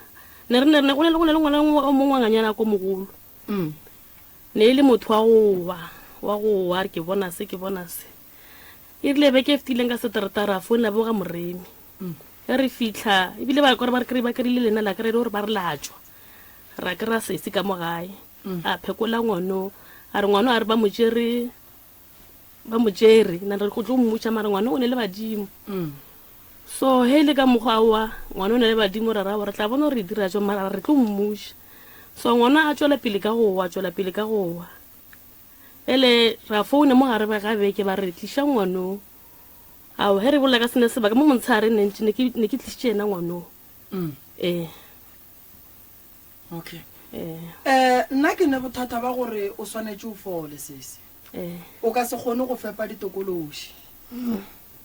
ne re ne re ne go ne le go ne le ngwana o mongwe wa nganyana ko mogolo. Mm. Ne e le motho wa go wa, wa go wa, a re ke bona se, ke bona se. E rile beke e fetileng ka seterata ra founa bo ga Moremi. Ge re fihla, ebile ba kore ba re kry ba kry-ile lena la kry-e le gore ba re la tšwa. Ra kry-a sesi ka mo gae. A phekola ngwano, a re ngwano a re ba mo tšere, ba mo tšere. Na re go tlo mmotša mara ngwano o ne le badimo. So he e le ka mokgwa wa ngwana o ne le badimo ra ra re tla bona gore re dira jwang mara re tlo mmuša. So ngwana a tšwela pele ka go wa, tšwela pele ka go wa. Ele ra founa mo gare ga beke ba re tliša ngwano. Ao he re bolela ka sene sebaka mo montshare ne ntše ne ke ne ke tlišitše yena ngwano. Ee. Okay. Ee. Eh nna ke ne bothata ba gore o swanetše o fole sesi. Ee. O ka se kgone go fepa ditokološi.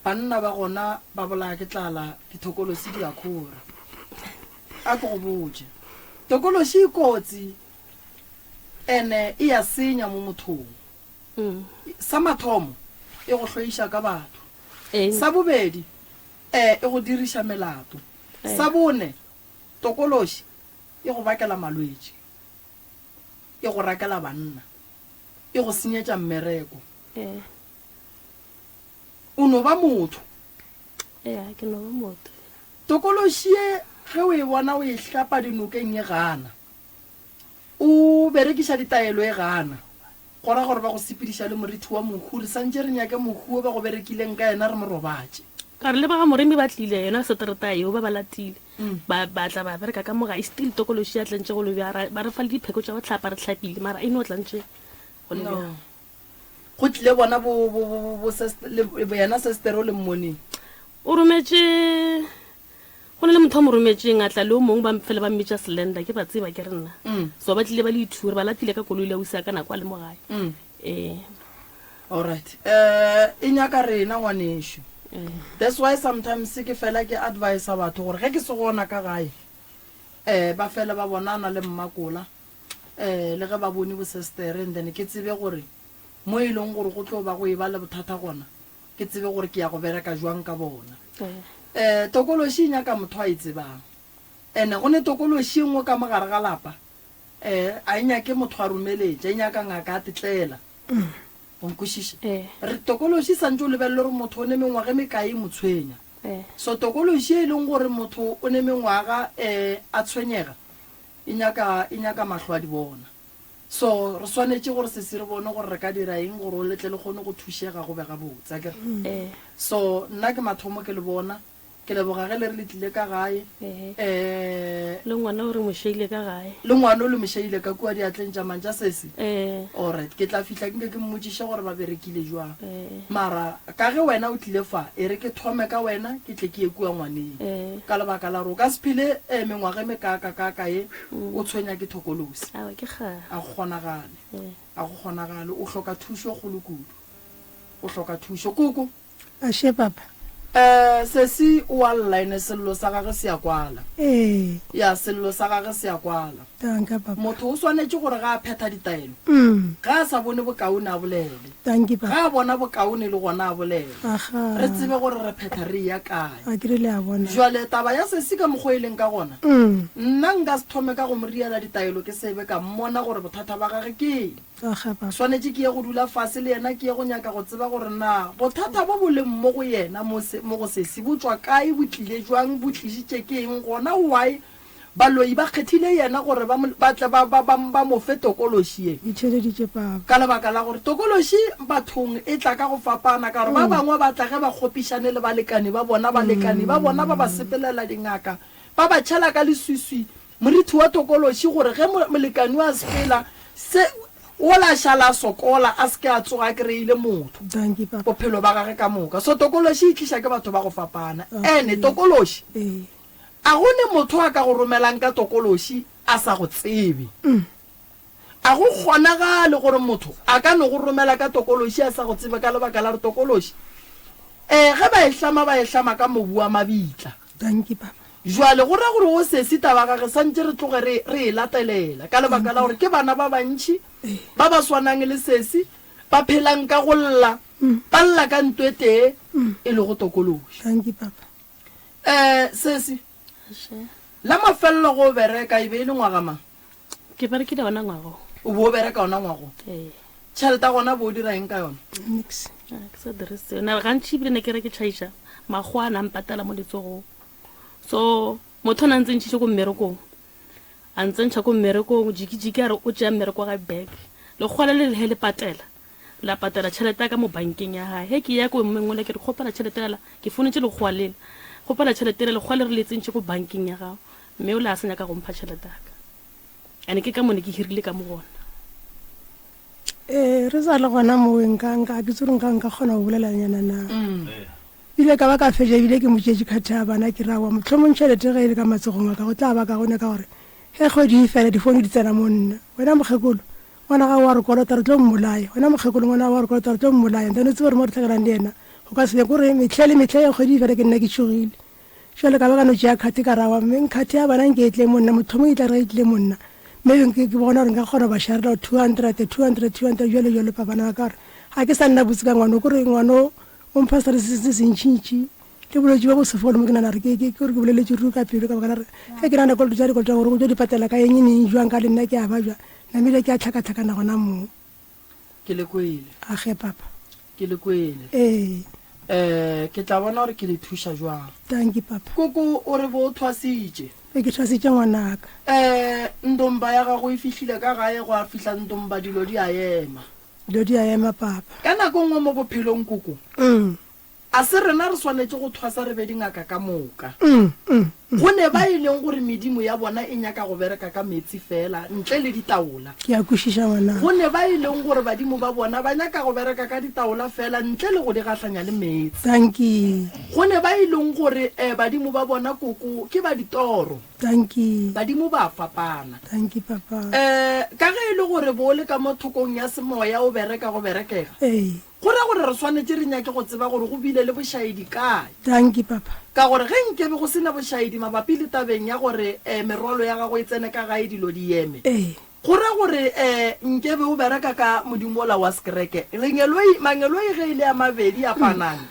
Banna ba gona ba bolaya ke tlala, dithokolosi di a khora. A ke go botše, tokološi e kotsi ene e ya senya mo mothong. Sa mathomo, e go hloiša ka batho. Sa bobedi, e go diriša melato. Sa bone, tokološi e go bakela malwetši, e go rakela banna, e go senyetša mmereko. O no ba motho. Ea, ke no ba motho. Tokološi ye ge o e bona o e hlapa dinokeng e gana. O berekiša ditaelo e gana. Go ra gore ba go sepediša le morithi wa mohu. Re santše re nyake mohu wo ba go berekileng ka yena re mo robatše. Ka re le ba ga Moremi ba tlile yona seterata yeo ba ba latile. Ba ba tla ba bereka ka mo gae still tokološi ya tlantše go le bja ba re fa le dipheko tša go hlapa re hlapile mara e no tlantše go le bja. Go tlile bona bo, bo, bo, bo, bo sest, le, yena sestere o le mmoneng. O rometše, go na le motho a mo rometšeng, a tla le o mongwe, ba fela ba mmitša Slender, ke ba tseba ke re nna. So ba tlile ba le ithure, ba latile ka koloi le ausi a ka nako a le mo gae. Ee. Alright. Eh, e nyaka rena ngwanešu. That's why sometimes ke fela ke advisa batho gore ge ke se gona ka gae, eh, ba fele ba bonana le mmakola. um le ge ba bone bosestere and then ke tsebe gore mo e leng gore go tlo ba go e ba le bothata gona ke tsebe gore ke ya go bereka jwang ka bona. Um tokološi e nyaka motho a e tsebang and go ne tokološi e nngwe ka mo gare ga lapa um a e nyake motho a romeletša e nyaka ngaka a tetlela. O nkwešiša? Re tokološi santše o lebelele gore motho o ne mengwaga e mekae e mo tshwenya. So tokološi e leng gore motho o ne mengwaga um a tshwenyega. E nyaka, e nyaka mahlo a di bona. So, re swanetše gore sesi re bone gore re ka dira eng gore o le tle le kgone go thušega go be gabotse, akere? So, nna ke mathomo ke le bona. Ke leboga ge le re le tlile ka gae. Eh. Le ngwana o re mo šeile ka gae. Le ngwana o le mo šeile ka kua diatleng tša mang, tša sesi? Ee. Alright, ke tla fihla ke nke ke mmotšiše gore ba berekile jwang. Ee. Mara ka ge wena o tlile fa, e re ke thome ka wena ke tle ke ye kua ngwaneng. Ee. Ka lebaka la gore o ka se phele eh, mengwaga e mekaakakaaka ye o tshwenya ke thokolosi. Aowa, ke kgale. A go kgonagale. Ee. A go kgonagale. O hloka thušo e kgolo kudu. O hloka thušo. Koko. Ashe papa. Eh sesi o a lla ene sello sa gage se a kwala. Ee. Ya sello sa gage se a kwala. Danka papa. Motho o swanetše gore ga a phetha ditaelo, Mm. ga a sa bone bokaone a bolele. Danki papa. Ga a bona bokaone le gona a bolele. Aga. Re tsebe gore re phetha re eya kae. A ke re le a bona. Jwale taba ya sesi ka mokgwa o e leng ka gona, Mm. nna nka se thome ka go mo riela ditaelo ke se be ka mmona gore bothata ba gage ke eng. Swanetše ke ye go dula fase le yena, ke ye go nyaka go tseba gore na bothata bo bo leng mo go yena, mo se, mo go sesi, bo tšwa kae, bo tlile jwang, bo tlišitše ke eng, gona why baloi ba kgethile yena gore ba mo, ba tle ba, ba, ba, ba mo fe tokološi ye. Ke theeleditše papa. Ka lebaka la gore tokološi bathong e tla ka go fapana, ka gore ba bangwe ba tla ge ba kgopišane le balekane ba bona, balekane ba bona ba ba sepelela dingaka, ba ba tšhela ka leswiswi, Morithi wa tokološi gore ge molekani a sepela, se, wola a šala a sokola, a se ke a tsoga a kry-ile motho Dankie, papa. bophelo ba gage ka moka. So tokološi e tliša ke batho ba go fapana. Okay. Ene tokološi, Ee. a go ne motho a ka go romelang ka tokološi a sa go tsebe. A go kgonagale gore motho a ka no go romela ka tokološi a sa go tsebe ka lebaka la gore tokološi, ee, ge ba e hlama ba e hlama ka mobu wa mabitla. Dankie, papa. Jwale go ra gore wo sesi taba ga re santše re tloge re, re e latelela, ka lebaka la gore ke bana ba bantši ba ba swanang le sesi, ba phelang ka go lla, ba lla ka nto e tee, e lego tokološi. Dankie, papa. Eh, sesi, la mafelelo go o bereka e be e le ngwaga mang? Ke berekile ona ngwago. O bo o bereka ona ngwago? Ee. Tšhelete ya gona bo o dira eng ka yona? Nix. Ah, ke sa dire seo. Na gantši ebile ne ke re ke tšhaiša, makgowa a na mpatala mo letsogong. So motho o ne a ntsentšhitše ko mmerekong, a ntsentšha ko mmerekong, jikijiki a re o tšea mmereko wa gae back. Lekgowa le le he le patela, la patela tšhelete ya ka mo bankeng ya gae. He ke ya ko mmeng ola ke re kgopela tšhelete ela, ke founetše lekgowa lela, kgopela tšhelete ela, lekgowa le re le tsentše ko bankeng ya gago. Mme ola a sa nyaka go mpha tšhelete ya ka. And ke ka mo ne ke hirile ka mo gona. Ee, re sa le gona moo nka nka ke tsore nka nka kgona go bolelanyana na. Ile ka ba ka fetša ebile ke mo tšeetše khathe ya bana ke re aowa mohlomong tšhelete ge e le ka matsogong a ka go tla ba kaone ka gore ge kgwedi e fela difounu di tsena mo nna. Wena mokgekolo, ngwana gago wa re kolota re tlo mmolaya. Wena mokgekolo, ngwana gago wa re kolota re tlo mmolaya. Then o tsebe gore mo re tlhakelang le yena go ka se be. Kore mehle le mehle ge kgwedi e fela ke nna ke tšhogile. Jwale ka ba ka no tšea khathe ka re aowa mme khathe ya bana nke e tle mo nna mohlomong e tla re ge e tlile mo nna maybe ke bona gore nka kgona go ba sharela 200 200 200 jwalo jwalo pa bana ba ka gore ga ke sa nna botse ka ngwano kore ngwano O mpha selo se se sentšintši le bolwetši bja go se fole mo ke nagana gore ke ke gore ke boleletše ruri ka pelo ka baka la gore ge ke nagana dikoloto tša dikoloto gore o tlo di patela ka eng neng jwang ka le nna ke a babja namile ke a tlhakatlhakana gona moo. Ke le kwele. A ge papa. Ke le kwele. Ee. Eh, ke tla bona gore ke le thuša jwang. Dankie papa. Koko o re bo o thwasitše. Be ke thwasitše ngwanaka. Eh, ndomba ya gago e fihlile ka gae gwa fihla ndomba dilo di a ema. Dilo di a ema, Papa. Ka nako nngwe mo bophelong, Koko, a se rena re swanetše go thwasa re be dingaka ka moka. Go ne ba e leng gore medimo ya bona e nyaka go bereka ka meetse feela, ntle le ditaola. Ke a kwešiša, ngwanaka. Go ne ba e leng gore badimo ba bona ba nyaka go bereka ka ditaola feela, ntle le go di gahlanya le meetse. Dankie. Go ne ba e leng gore badimo ba bona, Koko, ke ba ditoro. Dankie. Badimo ba a fapana. Dankie, Papa. Eh, ka ge e le gore bo le ka mo thokong ya semoya o bereka go berekega, Ee. go ra gore re swanetše re nyake go tseba gore go bile le bošaedi kae. Dankie, Papa. Ka gore ge nkebe go se na bošaedi mabapi le tabeng ya gore eh, merwalo ya gago e tsene ka gae dilo di eme, Ee. go ra gore eh, nkebe o bereka ka modimo wola wa sekereke. Lengeloi, mangeloi ge e le a mabedi a panane,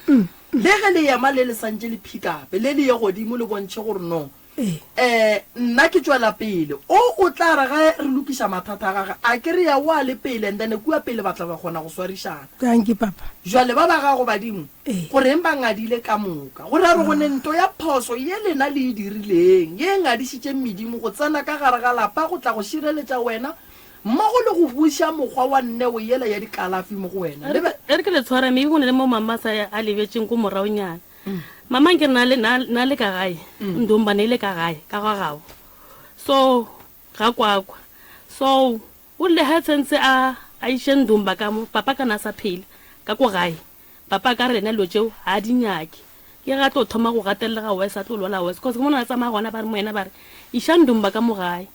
le ge le ema le le santše le phikape, le le ye godimo le bontšhe gore no. Eh, nna ke tšwela pele. O o tla re ge re lokiša mathata a gage, a ke re ya o a le pele and then kua pele ba tla ba kgona go swarišana. Dankie papa. Jwale ba ba gago badimo, go reng ba ngadile ka moka? Go ra re go ne nto ya phoso ye lena le e dirileng, ye e ngadišitšeng medimo go tsena ka gare ga lapa go tla go šireletša wena mmogo le go buša mokgwa wa neo yela ya dikalafi mo go wena. Le be. E re ke le tshware, maybe go na le mo mama a sa a lebetšeng ko moraonyana. Mama nke re na le na na le ka gae, ndombane e le ka gae ka ga gabo. So ga kwakwa. So o rile ha tshwantse a a iše ndomba ka mo, papa ka na sa phele ka ko gae. Papa a ka re lena dilo tšeo ga a di nyake. Ke ge a tlo thoma go gatellega worse, a tlo lwala worse. Cause ke mona a tsamaya gona ba re mo yena ba re iša ndomba ka mo gae.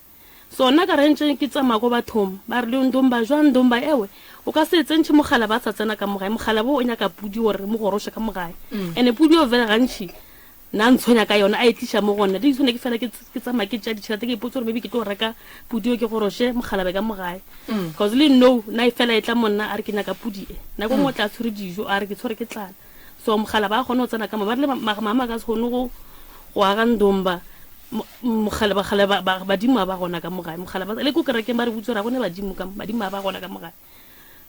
So nna ka re ntše ke tsamaya ko bathong, ba re le ndomba jwang ndomba ewe o ka se tsentšhe mogala ba sa tsena ka mo gae, mogala bo o nyaka pudi gore re mo goroše ka mo gae. Ene pudi eo vele gantši na ntshwenya ka yona a e tliša mo go nna. Di tshwane ke fela ke ke tsamaya ke tšea ditšhelete ke ipotse gore maybe ke tlo reka pudi eo ke goroše mogala be ka mo gae. Cause le no na e fela e tla mo nna a re ke nyaka pudi e. Nako nngwe o tla tshwere dijo a re ke tshwere ke tlala. So mogala ba kgone go tsena ka mo ba rile mama a ka se kgone go go aga ndomba mogala bagala badimo ba gona ka mo gae mogala ba le ko kerekeng ba re botse gore ga gone badimo ka badimo ba gona ka mo gae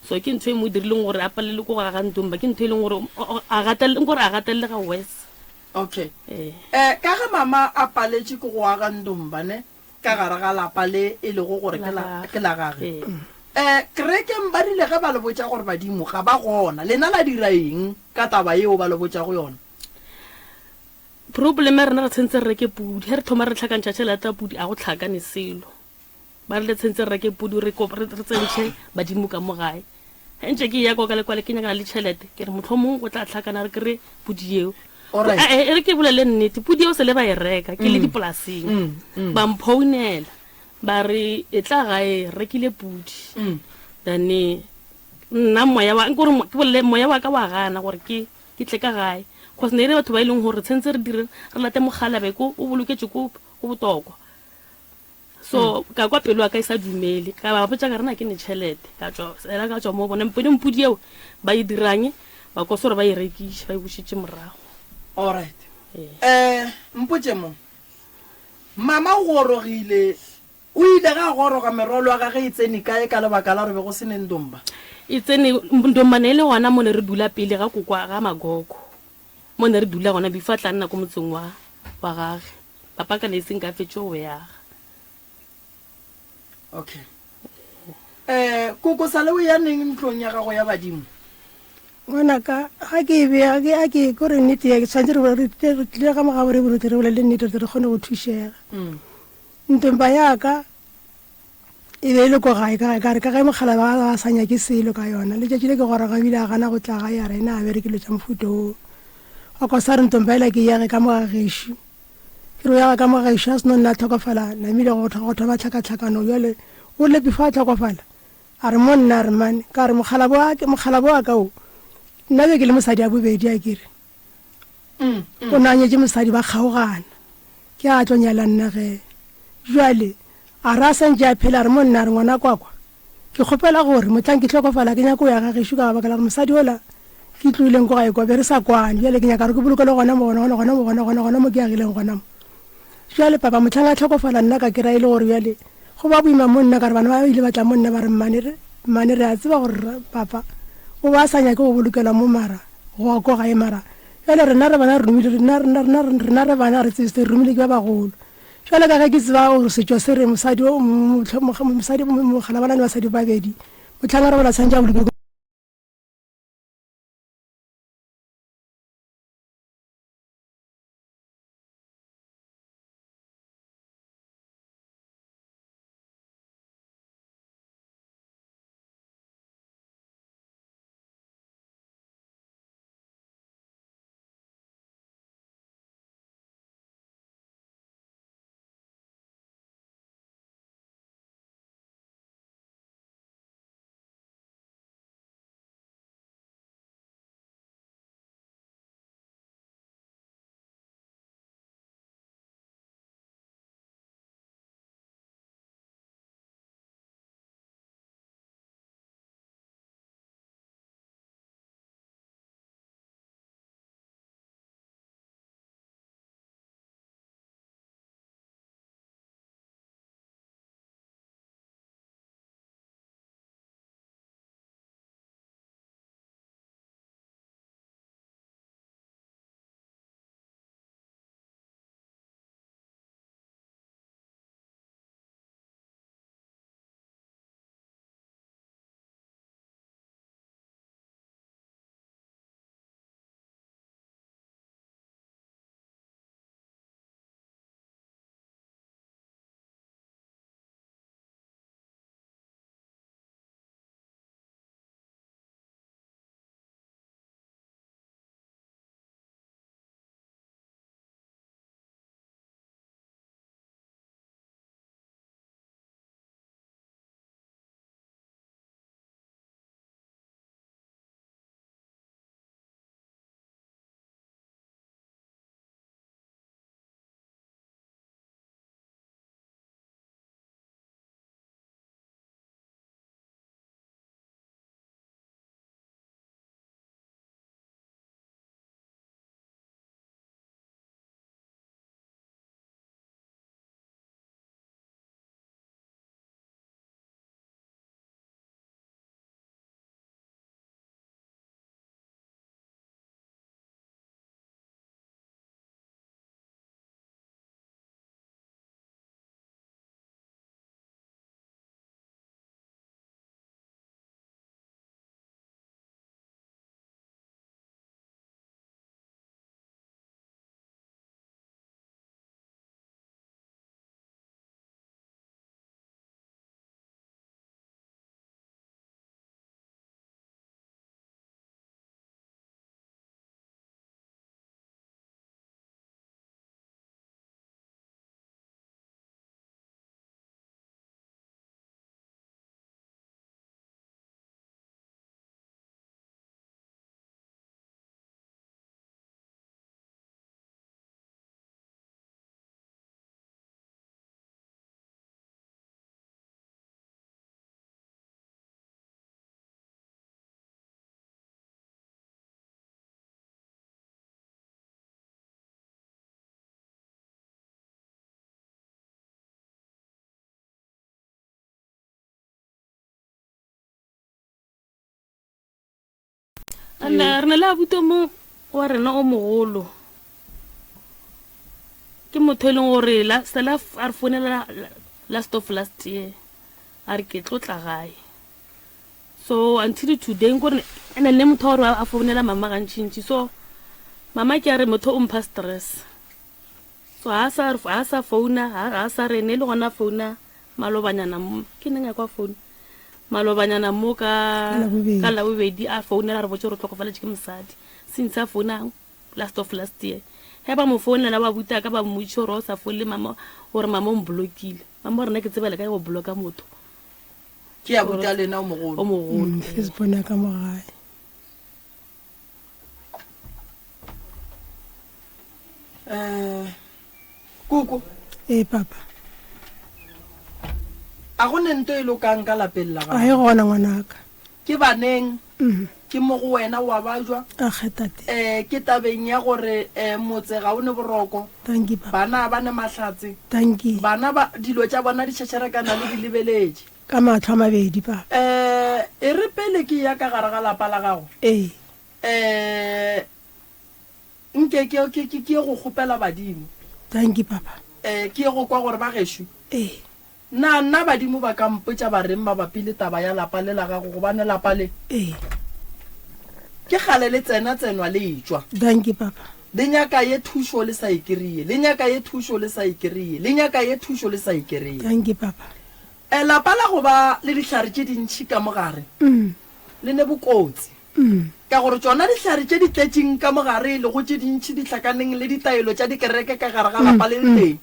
so ke ntho e mo dirileng gore a palele ko go aga ndomba ke ntho e leng gore a gatelele gore a gatelele ga worse. Okay. Eh ka ge mama a paletše ke go aga ndomba ne ka gare ga lapa le e lego gore ke la, ke la gage. Um kerekeng ba rile ge ba le botša gore badimo ga ba gona, lena la dira eng ka taba yeo ba le botšago yona? Problem ya rena re tshwentse re reke pudi. Ge re thoma re tlhakantšha tšhelete ya pudi, a go tlhakane selo. Ba rile tshwentse re reke pudi re re tsentšhe badimo ka mo gae. Ge ntše ke eya kwa ka le kwale ke nyakana le tšhelete, ke re mohlomong go tla tlhakana re kry-e pudi yeo. Alright. E re ke bolele nnete, pudi yeo se le ba e reka ke le dipolaseng. Ba mphounela ba re e tla gae re rekile pudi. Then nna moya wa nkore ke bolele moya wa ka wa gana gore ke ke tle ka gae. Cause ne e le batho ba e leng gore tshwentse re dire re late mogalabe ko o boloketše ko go botokwa. So ka kwa pelo ya ka e sa dumele, ka ba botša ka re na ke ne tšhelete, ka tšwa ela ka tšwa mo bona mpone mpudi eo ba e dirang ba kwa gore ba e rekiše ba e bušetše morago. Alright. Eh, mpotše mo. Mama o gorogile, o ile ge a goroga merwalo ya gage e tsene kae ka lebaka la gore be go se ne ndomba? E tsene ndomba ne e le gona mo ne re dula pele ga kokwa ga magogo. Mo ne re dula gona before a tla nna ko motseng wa wa gage. Papa ka ne e seng ka fetše go yaga. Okay. Eh, koko sale o ya neng ntlong ya gago ya badimo? Ngwanaka, ga ke e bea, ke a ke ko re nnete ya ke tshwanetse re re re tlile ga mogabo re re re bolele nnete re kgone go thušega. Ntomba ya ka e be e le ko gae ka ka re ka ge mogala ba ba sa nyake selo ka yona. Letšatši le ke goroga ebile a gana go tla gae a re ena a bereke dilo tša mofuta oo. Wa kwa sa re ntomba ela ke yage ka mo ga gešo. Ke re o yaga ka mo gešo a seno nna tlhokofala namile go go thoma tlhakatlhakano bjale o rile before a tlhokofala a re mo nna a re mane ka re mokgalabo wa mokgalabo wa ka o nna be ke le mosadi a bobedi a kere o ne a nyetše mosadi ba kgaogana ke a tlo nyala nna ge jwale a re a santše a phela a re mo nna a re ngwana kwakwa Ke kgopela gore mohlang ke hlokofala ke nyake go ya ga gešo ka baka la gore mosadi ola ke tloileng ko gae kwa be re sa kwane. Bjale ke nyaka gore ke bolokelwe gona mo gona gona gona mo gona gona gona mo ke agileng gona mo. Bjale papa mohlang a hlokofala nna ka kry-a e le gore bjale go ba boima mo nna ka re bana ba ile ba tla mo nna ba re mmane re mmane re a tseba gore papa o ba sa nyake go bolokelwa mo mara go ko gae mara bjale rena re bana re romile rena rena rena rena re bana re tsebe se re romile ke ba bagolo. Bjale ka ge ke tseba gore setšo se re mosadi o mosadi mogalabalane basadi babedi mohlang a robala tshwantše a boloke And re na le abuti o mong wa rena o mogolo. Ke motho e leng gore la sela a re founela last of last year a re ke tlo tla gae. So until today nkore ene le motho wa gore a founela mama gantšintši. So mama ke a re motho o mpha stress. So ha sa ha sa founa ha sa re ne le gona founa malobanyana mo ke neng a kwa founa malobanyana mo ka ka labobedi a founela re botse gore tlhokofaletše ke mosadi since a founa last of last year ge ba mo founela ba buta ka ba mmotšiša gore o sa founele mama gore mama o mblokile mama rena ke tsebele ka go bloka motho ke ya buta lena o mogolo o mogolo mm, facebook ka mo gae um koko ee papa a go ne nto e lokang ka lapeng la gago a e gona ngwanaka ke baneng mm. ke mo go wena wa bajwa um ke tabeng ya gore um motse ga o ne boroko bana ba ne mahlatse bana ba dilo tša bona di šešerekana le di lebeletše ka matlho a mabedi papa um e re pele ke ya ka gare ga lapa la gago ee um Nke ke, ke, ke, ke ye go kgopela badimo. Dankie, Papa. Eh, ke ye go kwa gore ba gešo. Ee. Na nna badimo ba ka mpotša ba reng mabapi le taba ya lapa le la gago, gobane lapa le. Ee. Ke kgale le tsena tsenwa le etšwa. Dankie, Papa. Le nyaka ye thušo le sa e kry-e, le nyaka ye thušo le sa e kry-e, le nyaka ye thušo le sa e kry-e. Dankie, Papa. Eh, lapa la go ba le dihlare tše dintši ka mo gare, le ne bokotsi. Ka gore tšona dihlare tše di tletšeng ka mo gare, e lego tše dintši di hlakaneng le ditaelo tša dikereke ka gare ga lapa le letee,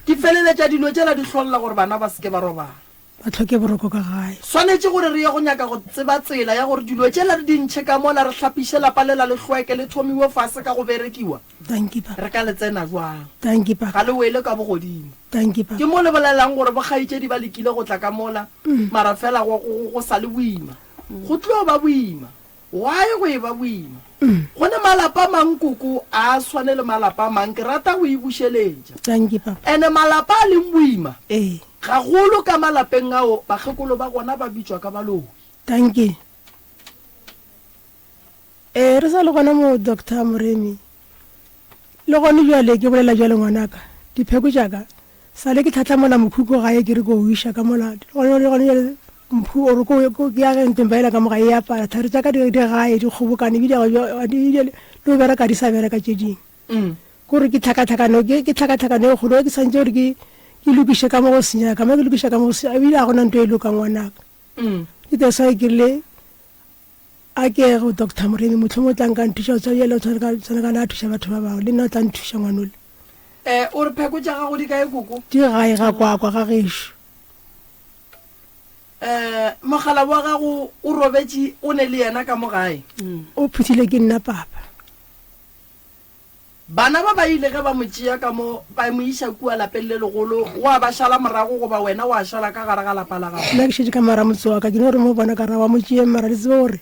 di feleletša dilo tšela di hlolla gore bana ba se ke ba robala. Ba hloke boroko ka gae. Swanetše gore re ye go nyaka go tseba tsela ya gore dilo tšela re di ntšhe ka mola, re hlapiše lapa lela le hlweke, le thomiwe fase ka go berekiwa. Dankie, Papa. Re ka le tsena bjang? Dankie, Papa. Ga le wele ka bogodimo. Dankie, Papa. Ke mo le bolelang gore bokgaetšedi ba lekile go tla ka mola, mara fela go, go, go sa le boima. Go tlo ba boima. Why go e ba boima? Go ne malapa a mang koko a a swane le malapa a mang, ke rata go e bušeletša. Dankie, Papa. Ene malapa a leng boima, Ee. gagolo ka malapeng ao bakgekolo ba gona ba bitšwa ka baloi. Dankie. Ee, re sa le gona mo, Doctor Moremi. Le gone bjale ke bolela bjale ngwanaka, dipheko tša ka, sa le ke tlhatlhamola mokhukhu gae ke re ko o iša ka mola, le gone bjale mphu or ko ko ke ya ntlong ba ela ka moga e apara, thari tša ka di di gae di kgobokane ebile ga di le go bereka di sa bereka tše dingwe. Ko re ke tlhakatlhakano ke ke tlhakatlhakano e kgolo ke santše gore ke ke lokiše ka mo go senyega ka mo ke lokiša ka mo go senyega ebile ga gona nto e lokang ngwanaka. Ke that's why ke rile A ke ye go Doctor Moremi, mohlomongwe o tla nka nthuša go tshwana bjale o tshwana ka, tshwana ka le a thuša batho ba bangwe, le nna o tla nthuša ngwanole. Eh, o re pheko tša gago di kae koko? Di gae ga kwakwa ga gešo. Eh, mogala wa gago o robetše o ne le yena ka mo gae? O phuthile ke nna papa. Bana ba ba ile ge ba mo tšea ka mo, ba mo iša kua lapeng le legolo, wa ba šala morago goba wena wa šala ka gare ga lapa la gago? Nna ke šetše ka mara motse wa ka, ke no re mo bona ka ra wa mo tšeeng, mara le tsebe gore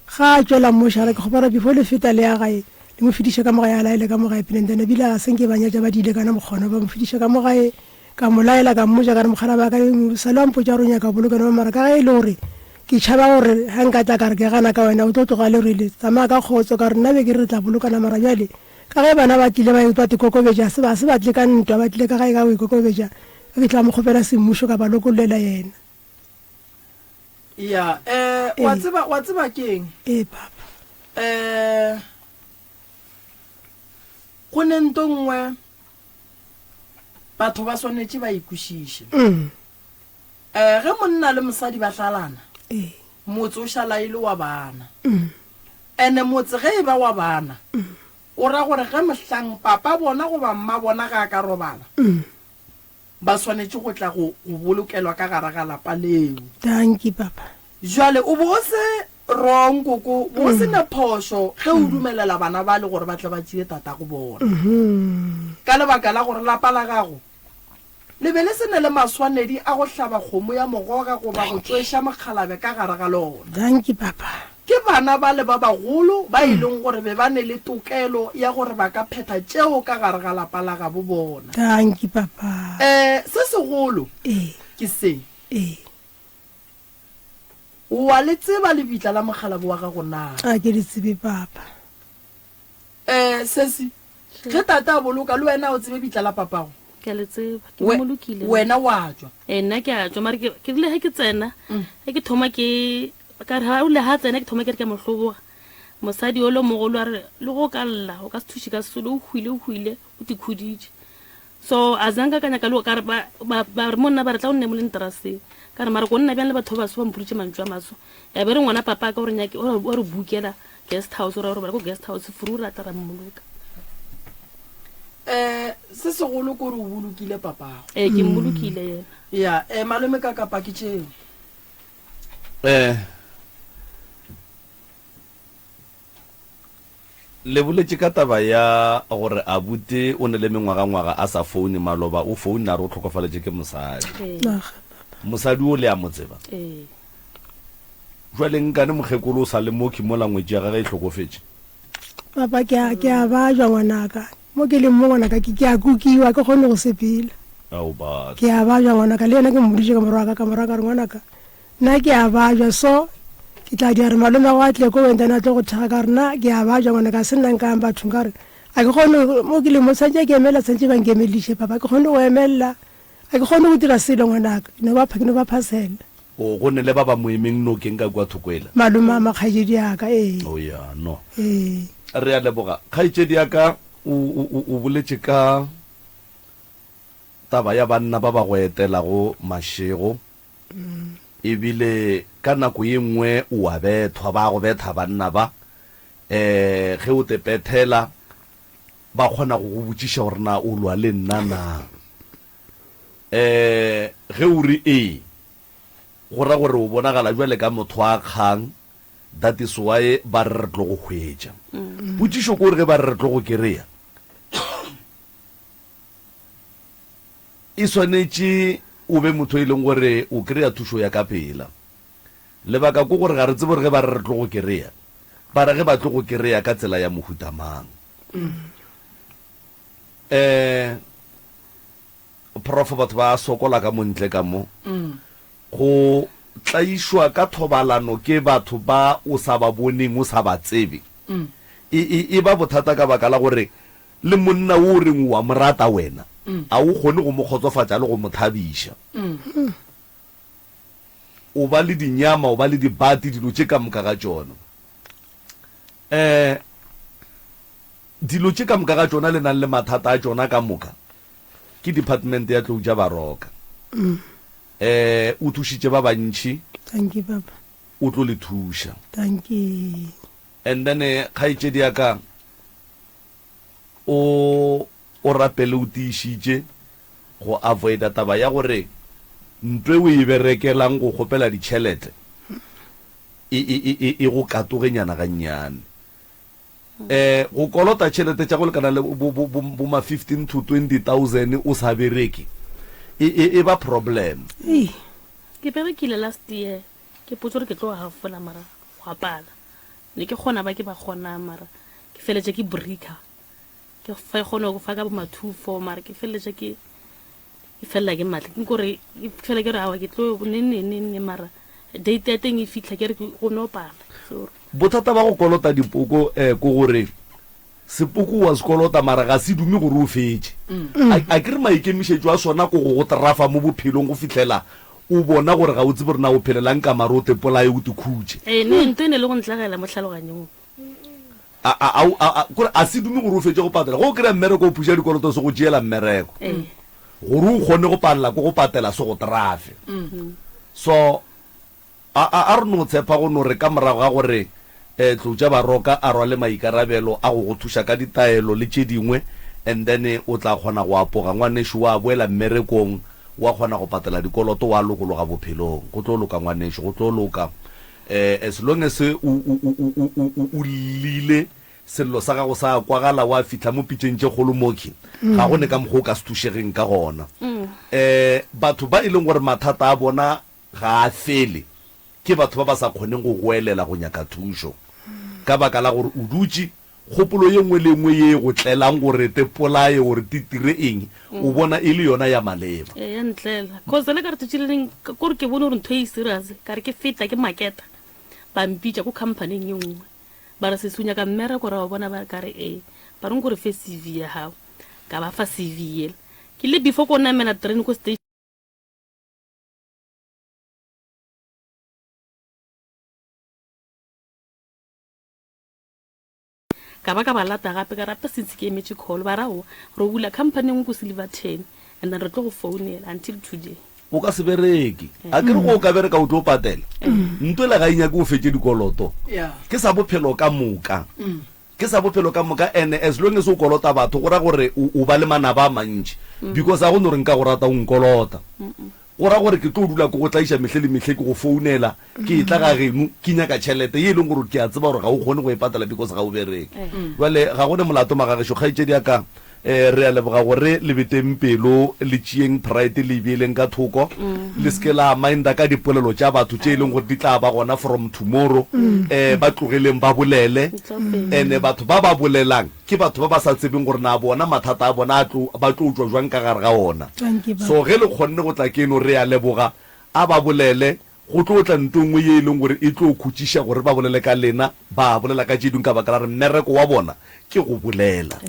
ga a tšwela mo šala, ke kgopela before le feta le ya gae, le mo fetiše ka mo gae, a laele ka mo gae pele, and then ebile ga se nke ba nyatša ba diile kana mokgona, ba mo fetiša ka mo gae, Ka mo laela, ka mmotša ka re, Mokgalabje wa ka, sa le wa mpotša gore o nyaka go boloka noma, mara ka ge e le gore ke tšhaba gore ge nka tla ka re ke gana ka wena, o tlo tloga a lerwele. Tsamaya ka kgotso. Ka re, Nna be ke re re tla bolokana, mara bjale ka ge bana ba tlile ba ba tikokobetša, ga se ba se ba tle ka ntwa, ba tlile ka gae ka go ikokobetša, ke tla mo kgopela semmušo ka ba lokollela yena. Ya, eh, wa tseba, wa tseba keng? Ee, papa. Eh, go ne nto nngwe Batho ba swanetše ba e kwešiše. Um ge monna le mosadi ba hlalana, motse o šala e le wa bana. Ene motse ge e ba wa bana, o ra gore ge mohlang papa bona goba mma bona ga a ka robala, ba swanetše go tla go go bolokelwa ka gare ga lapa leo. Dankie, papa. Jwale o bo o se Wrong koko, bo se na phošo ge o dumelela bana bale gore ba tle ba tšee tatago bona. Ka lebaka la gore lapa la gago le be le se na le maswanedi a go hlaba kgomo ya mogoga goba go tšweša mokgalabje ka gare ga lona. Dankie papa. Ke bana bale ba bagolo ba e leng gore be ba ne le tokelo ya gore ba ka phetha tšeo ka gare ga lapa la gabo bona. Dankie papa. Eh, se segolo ke se. Ee. O a le tseba lebitla la mokgalabo wa gago na? A ke le tsebe, papa. Eh, sesi, ge tate a boloka, le wena a o tsebe bitla la papago? Ke a le tseba, ke We, mmolokile. wena wa tšwa. Ee, nna ke a tšwa, mare ke, ke rile ge ke tsena, ge ke thoma ke, ka re ga o ile ga tsena ke thoma ke re ke a mo hloboga. Mosadi ole o mogolo a re, le ge o ka lla, o ka se thuše ka selo, o hwile, o hwile, o tikhuditše. So a zanka ka nyaka le go ka re ba, ba, ba re mo nna ba re tla o nne mo lenteraseng. Ka re mara ko nna bjang le batho ba baso ba mpoditše mantšu a maso. Ya be re ngwana papa ka o re nyake, o re, o re bukela guest house, o re robala ko guest house, furu ra tla ra mmoloka. Eh, se segolo ke gore o bolokile papago. Eh, ke mmolokile yena. Ya, eh, malome ka kapa ke tšeo. Eh, Le boletše ka taba ya gore abuti o ne le mengwagangwaga a sa foune, maloba o founne a re o hlokofaletše ke mosadi. Mosadi o le a mo tseba? Jwale nkane mokgekolo o sa le moki mola ngwetši ya gage e hlokofetše? Papa, ke a, ke a bajwa ngwanaka. Mo ke leng mo ngwanaka, ke, ke a kukiwa, ga ke kgone go sepela. Ao batho. Ke a bajwa ngwanaka, le yena ke mmoditše ka morwa wa ka, ka morwa ka re ngwanaka, Nna ke a bajwa, so ke tla dira gore malomeago a tle ko wena then a tlo go thekga. Ka gore nna ke a bajwa ngwanaka, ga se nna nka yang bathong ka gore ga ke kgone, mo ke leng mo tshwanetse ke emela, tshwanetse ba nkemeliše papa, ga ke kgone go emelela, ga ke kgone go dira selo ngwanaka, ke no ba, ke no ba phasela. O, go ne le ba ba mo emeng nokeng ka kua thoko yela? Malome a makgaetšedi a ka, ee. O ya, no. Ee. Re a leboga. Kgaetšedi ya ka, o, o, o, o boletše ka taba ya banna ba ba go etelago mašego. Ebile ka nako ye nngwe o a bethwa, ba go betha banna ba. Um ge o te pethela, ba kgona go go botšiša gore na o lwa le nna na. Um ge o re ee, go ra gore o bonagala bjale ka motho a kgang, that is why ba re re tlo go hwetša. Potšišo ke gore ge ba re re tlo go kereya, E swanetše o be motho e leng gore o kry-a thušo ya ka pela. Lebaka ke gore ga re tsebe gore ge ba re re tlo go kry-a, ba ra ge ba tlo go kry-a ka tsela ya mohuta mang. Um Prof batho ba sokola ka mo ntle ka mo. Go tlaišwa ka thobalano ke batho ba o sa ba boneng, o sa ba tsebe, e, e, e ba bothata ka baka la gore Le monna wo o reng o a mo rata wena, a o kgone go mo kgotsofatša le go mo thabiša. O ba le dinyama, o ba le dibati, dilo tše ka moka ga tšona. Um dilo tše ka moka ga tšona le nang le mathata a tšona ka moka, ke department ya Tlou tša Baroka. Um o thušitše ba bantši. Thank you, Papa. O tlo le thuša. Thank you. And then kgaetšedi ya ka, o o rapele o tiišitše go avoida taba ya gore ntwe o e berekelang go kgopela ditšhelete e e e e e go katogenyana gannyane. Eh go kolota tšhelete tša go lekana le bo bo bo bo ma 15 to 20000 o sa bereke e e e ba problem. Ei. Ke berekile last year ke potse gore ke tlo hafola mara go a pala. Ne ke kgona ba ke ba kgonang mara ke feletša ke breaker. Ke fa kgone go fa ka bo ma 2 4 mara ke feleletša ke ke felela ke matla. Ke kore ke fela ke re awa ke tlo ne ne ne ne mara date ya teng e fitlha ke re go no pala. So Bothata ba go kolota dipoko eh ke gore sepoko wa se kolota mara ga se dume gore o fetše. A a ke re maikemišetšo a sona ke go go trafa mo bophelong go fihlela o bona gore ga o tsebe gore na o phelelang ka mare o te polaye o te khutše. Ee, ne nto e ne le go ntlagela mo tlhaloganyong. A, a, a, a, a, kore a se dume gore o fetše go patela. Ge o kry-a mmereko o phuša dikoloto se go tšeela mmereko. Ee. Gore o kgone go palela ke go patela se go trafe. So, A, a, a re no tshepa go no re ka morago ga gore eh, Tlotša Baroka a rwale maikarabelo a go go thuša ka ditaelo le tše dingwe, and then o tla kgona go apoga, ngwanešu, wa boela mmerekong, wa kgona go patela dikoloto, wa lokologa bophelong. Go tlo loka, ngwanešu, go tlo loka. Eh, as long as o, o, o, o, o, o, o llile, sello sa gago sa kwagala, wa fihla mo pitšeng tše kgolo mokhwi, ga go ne ka mokgwa o ka se thušegeng ka gona. Eh, batho ba e leng gore mathata a bona ga a fele, ke batho ba ba sa kgoneng go goelela go nyaka thušo ka baka la gore o dutše. Kgopolo ye nngwe le ye nngwe ye e go tlelang gore te polaye, gore te tire eng, o bona e le yona ya maleba. Ee, ya ntlela. Cause le ka re tšatši le leng, kore ke bone gore ntho e serious, ka re ke feta ke maketa, ba mpitša ko company-ing ye nngwe. Ba re, Sesi o nyaka mmereko? Ra o bona ba ka re ee. Ba re nko re fe CV ya gago. Ka ba fa CV yela. Ke ile before ko namela terene ko station. Ka ba ka ba lata gape ka rata since ke emetše call ba ra aowa re bula company e nngwe ko Silverton and then re tlo go founela until today. O ka se bereke. A ke re go o ka bereka o tlo patela. Nto ele ga e nyake o fetše dikoloto. Ke sa bophelo ka moka. Ke sa bophelo ka moka and as long as o kolota batho go ra gore o ba le manaba a mantši because ga go no re nka go rata o nkolota. Go ra gore ke tlo dula ke go tlaiša mehle le mehle ke go founela ke etla ga geno ke nyaka tšhelete ye e leng gore ke a tseba gore ga o kgone go e patala because ga o bereke. Bjale ga go ne molato magagešo kgaetšedi ya ka um re a leboga gore le beteng pelo le tšeeng pride le e beeleng ka thoko le se ke la minda ka dipolelo tša batho tše e leng gore di tla ba gona from tomorrow um ba tlogeleng ba bolele and batho ba ba bolelang Ke batho ba ba sa tsebeng gore na bona mathata a bona a tlo, ba tlo tšwa jwang ka gare ga ona. So ge le kgonne go tla keno, re a leboga. A ba bolele, go tlo tla nto nngwe ye e leng gore e tlo khutšiša gore ba bolele ka lena, ba bolela ka tše dingwe ka baka la gore mmereko wa bona ke go bolela.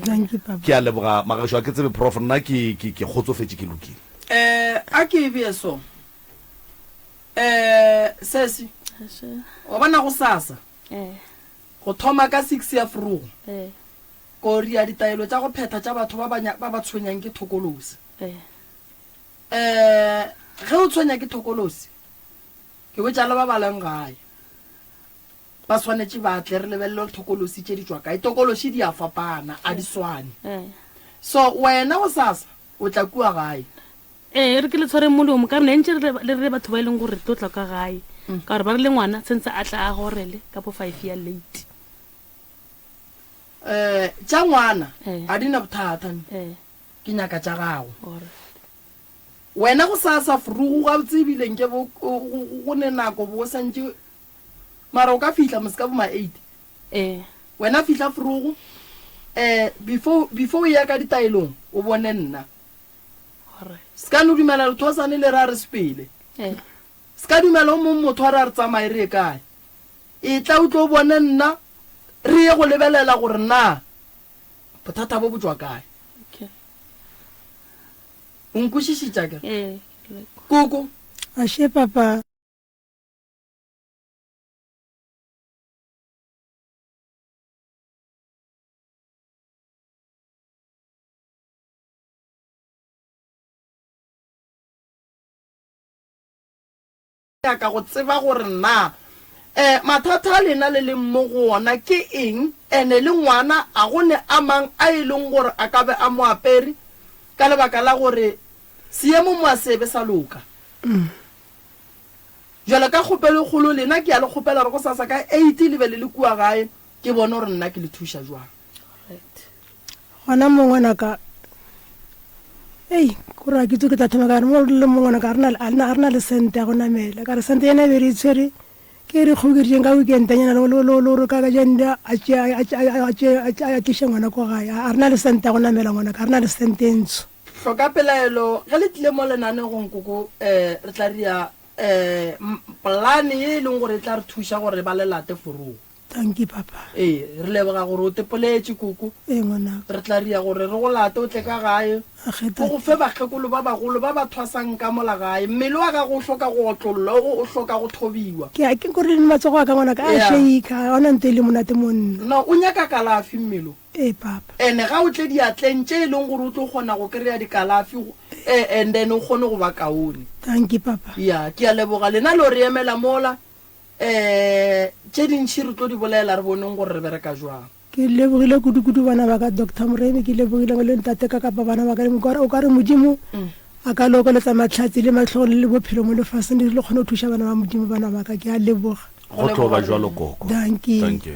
Ke a leboga magašo, ga ke tsebe Prof, nna ke, ke, ke kgotsofetše, ke lokile. Eh, a ke e bee so. Eh, sesi, wa bona gosasa, Go thoma ka six ya forogo, ko ria ditaelo tša go phetha tša batho ba ba ba tshwenyang ke thokolosi. Um ge o tshwenya ke thokolosi, ke botša le ba ba leng gae, ba swanetše ba tle re lebelele gore thokolosi tše di tšwa kae. Tokološi di a fapana, a di swane. So wena gosasa o tla kua gae. Ee, e re ke le tshwareng molomo, ka re ne ntše re le re batho ba e leng gore re tlo tla ka gae, ka gore ba rile ngwana tshwentse a tla a gorele ka bo five ya late. Um tša ngwana a di na bothata, ke nyaka tša gago. Wena gosasa frugu gabotse ebile nke bo go ne nako bo santše mara o ka fihla mos ka bo ma eight. Wena fihla frugu um before before o eya ka ditaelong o bone nna. Se ka no dumela lethosane le re a re sepele. Se ka dumela o mong motho a re a re tsamaye re ye kae. Etla o tlo bone nna re ye go lebelela gore na bothata bo bo tšwa kae. O nkwešišitše akere? Koko. Ashe papa. Nyaka go tseba gore na um mathata a lena le leng mo go ona ke eng, ene le ngwana a go ne a mang a e leng gore a ka be a mo apere ka lebaka la gore seemo mo a se be sa loka. Jwale ka kgopelo e kgolo lena ke ya le kgopela gore gosasa ka eight le be le le kua gae ke bone gore nna ke le thuša jwang. Gona mo ngwanaka, ei, kore a ke itse ke tla thoma ka re mo le mo ngwanaka a re na a re na le sente ya go namela. Ka re sente yena e be re e tshwere ke e re kgobokeditšeng ka weekend-nyana le le le gore ka kajeno a tšee a tšee a tšee a tšee a tliše ngwana ko gae. A re na le sente ya go namela ngwanaka, a re na le sente e ntsho. Hloka pelaelo, ge le tlile mo lenanegong koko, um re tla ria um polane ye e leng gore e tla re thuša gore ba le late forong. Dankie papa. Ee, re leboga gore o tepoletše koko. Ee ngwanaka. Re tla ria gore re go late o tle ka gae. O go fe bakgekolo ba bagolo ba ba thwasang ka mola gae. Mmele wa gago o hloka go otlollwa, o hloka go thobiwa. Ke a ke gore le matsogo a ka ngwanaka a shaker, ga gona nto e le monate mo nna. No, o nyaka kalafi mmele o. Ee papa. Ene ga o tle diatleng tše e leng gore o tlo kgona go kry-a dikalafi and then o kgone go ba kaone. Dankie papa. Ya, ke a leboga lena le o re emela mola. Um tše dintši re tlo di bolela re boneng gore re bereka jwang. Ke lebogile kudu-kudu bana ba ka Doctor Moremi, ke lebogile le ntate ka kapa bana ba ka o ka re Modimo a ka le okeletsa mahlatse le mahlogonolo le bophelo mo lefaseng le le kgone go thuša bana ba Modimo bana ba ka ke a leboga. Go tlo ba jwalo koko. Dankie. Dankie.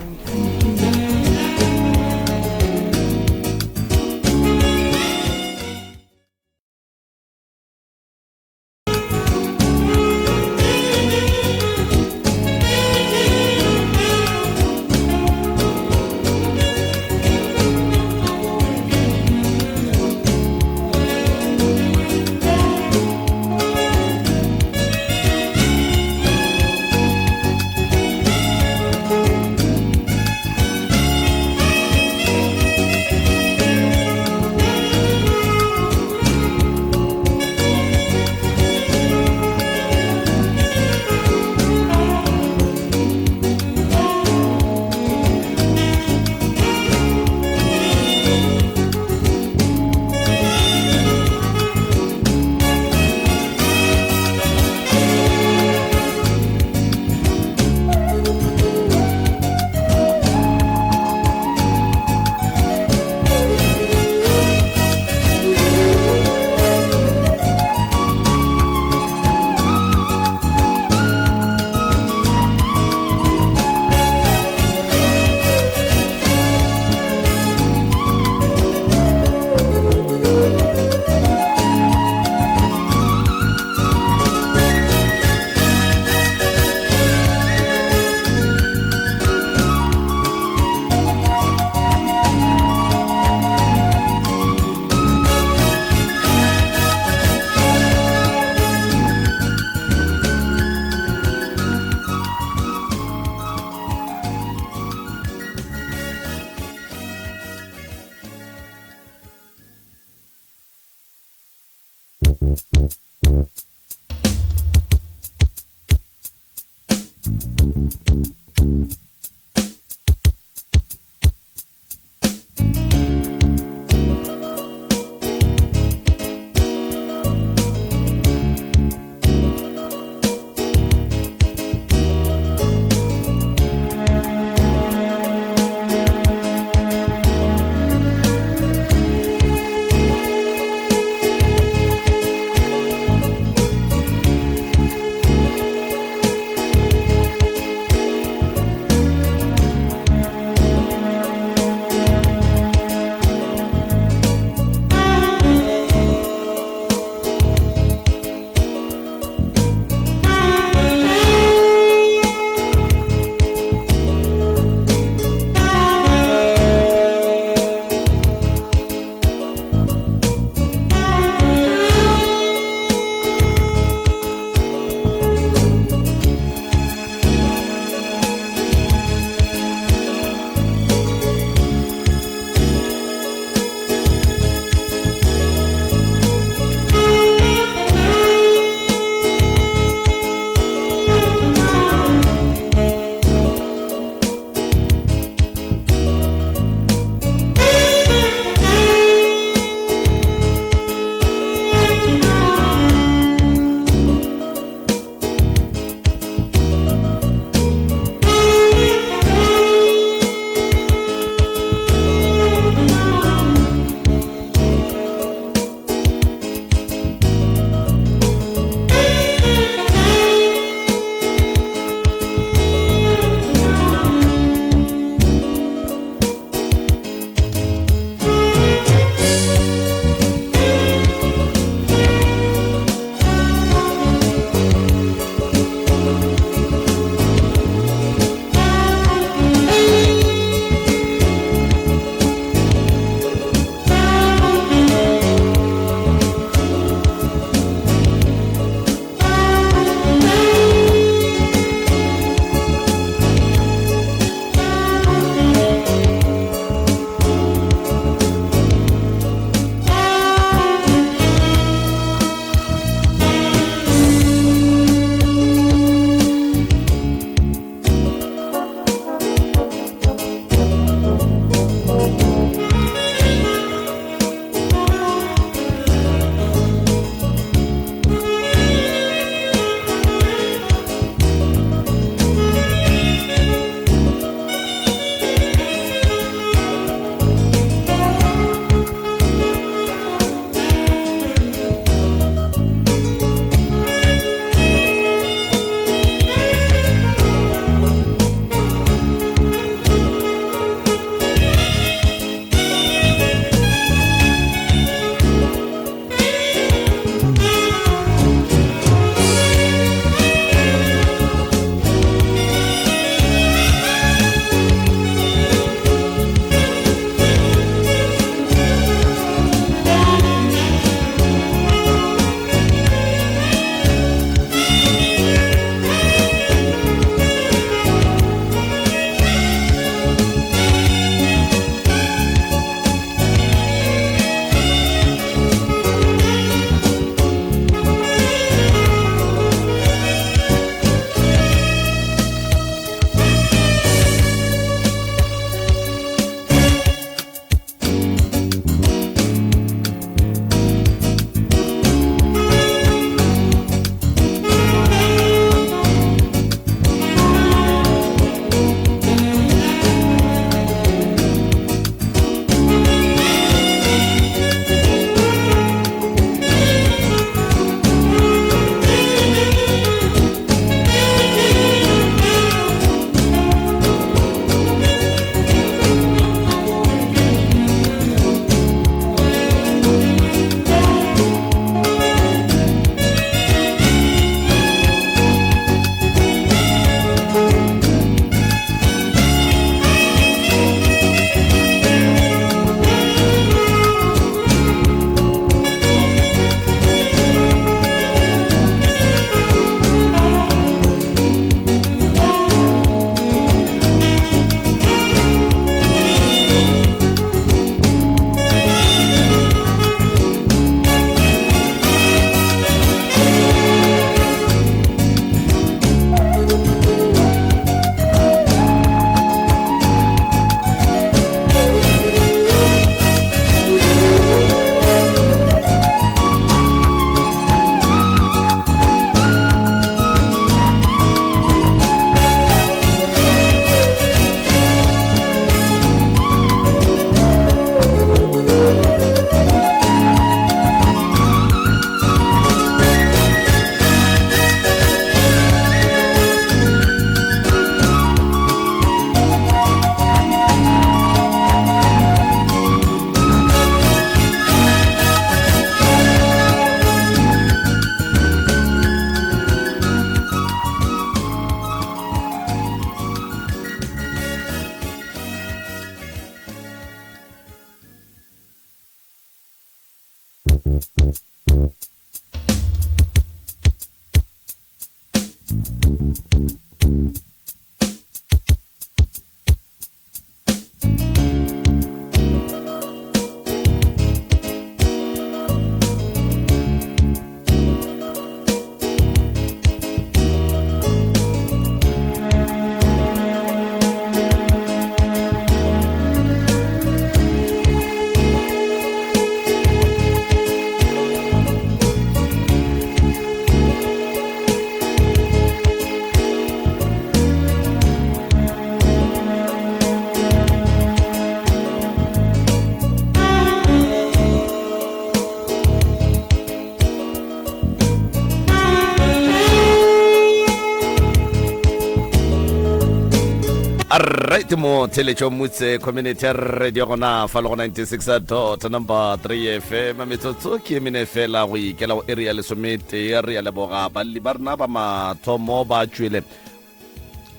Alright mo theletšo mutse community radio gona fa le go 96 dot number 3 fm metsotso ke mene fela go ikela go area lesometee re ya leboga balli ba rena ba mathomo ba tšwele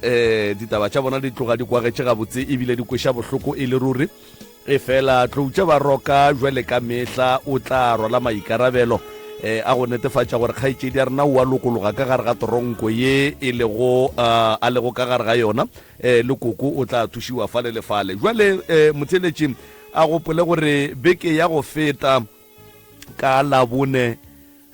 eh ditaba tša bona di tloga di kwagetše gabotse ebile di kweša bohloko e le ruri e fela tlou tša baroka jwale ka mehla o tla rwala maikarabelo eh, a go netefatša gore kgaetšedi ya rena o a lokologa ka gare ga toronko ye e lego uh, a lego ka gare ga yona eh, le koko o tla thušiwa fale le fale jwale eh, motheletši a gopole gore beke ya go feta ka labone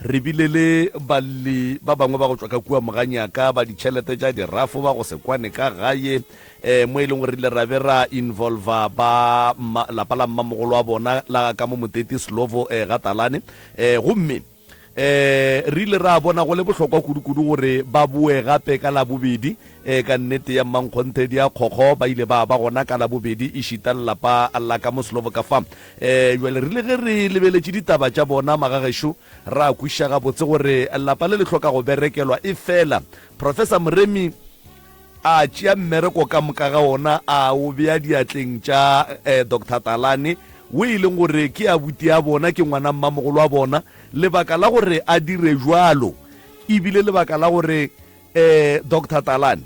Re bile le balli ba bangwe ba go tšwa ka kua Moganyaka ba ditšhelete tša dirafo ba go se kwane ka gae um mo e leng gore re ile ra be ra involva ba lapa la mmamogolo wa bona la ka mo Moteti Slovo um ga Talane um gomme um re ile ra bona go le bohlokwa kudu-kudu gore ba boe gape ka Labobedi um ka nnete ya mmankgonthe di a kgokgo ba ile ba ba gona ka Labobedi ešita le lapa la ka mo Slovo ka fa. E, bjale rile ge re lebeletše ditaba tša bona magagešo, ra kwešiša gabotse gore lapa le le hloka go berekelwa. Efela Professor Moremi a tšea mmereko ka moka ga ona a o bea diatleng tša eh, Doctor Talane, wo e leng gore ke abuti a bona, ke ngwana mmamogolo wa bona. Lebaka la gore a dire bjalo e bile lebaka la gore eh, Doctor Talane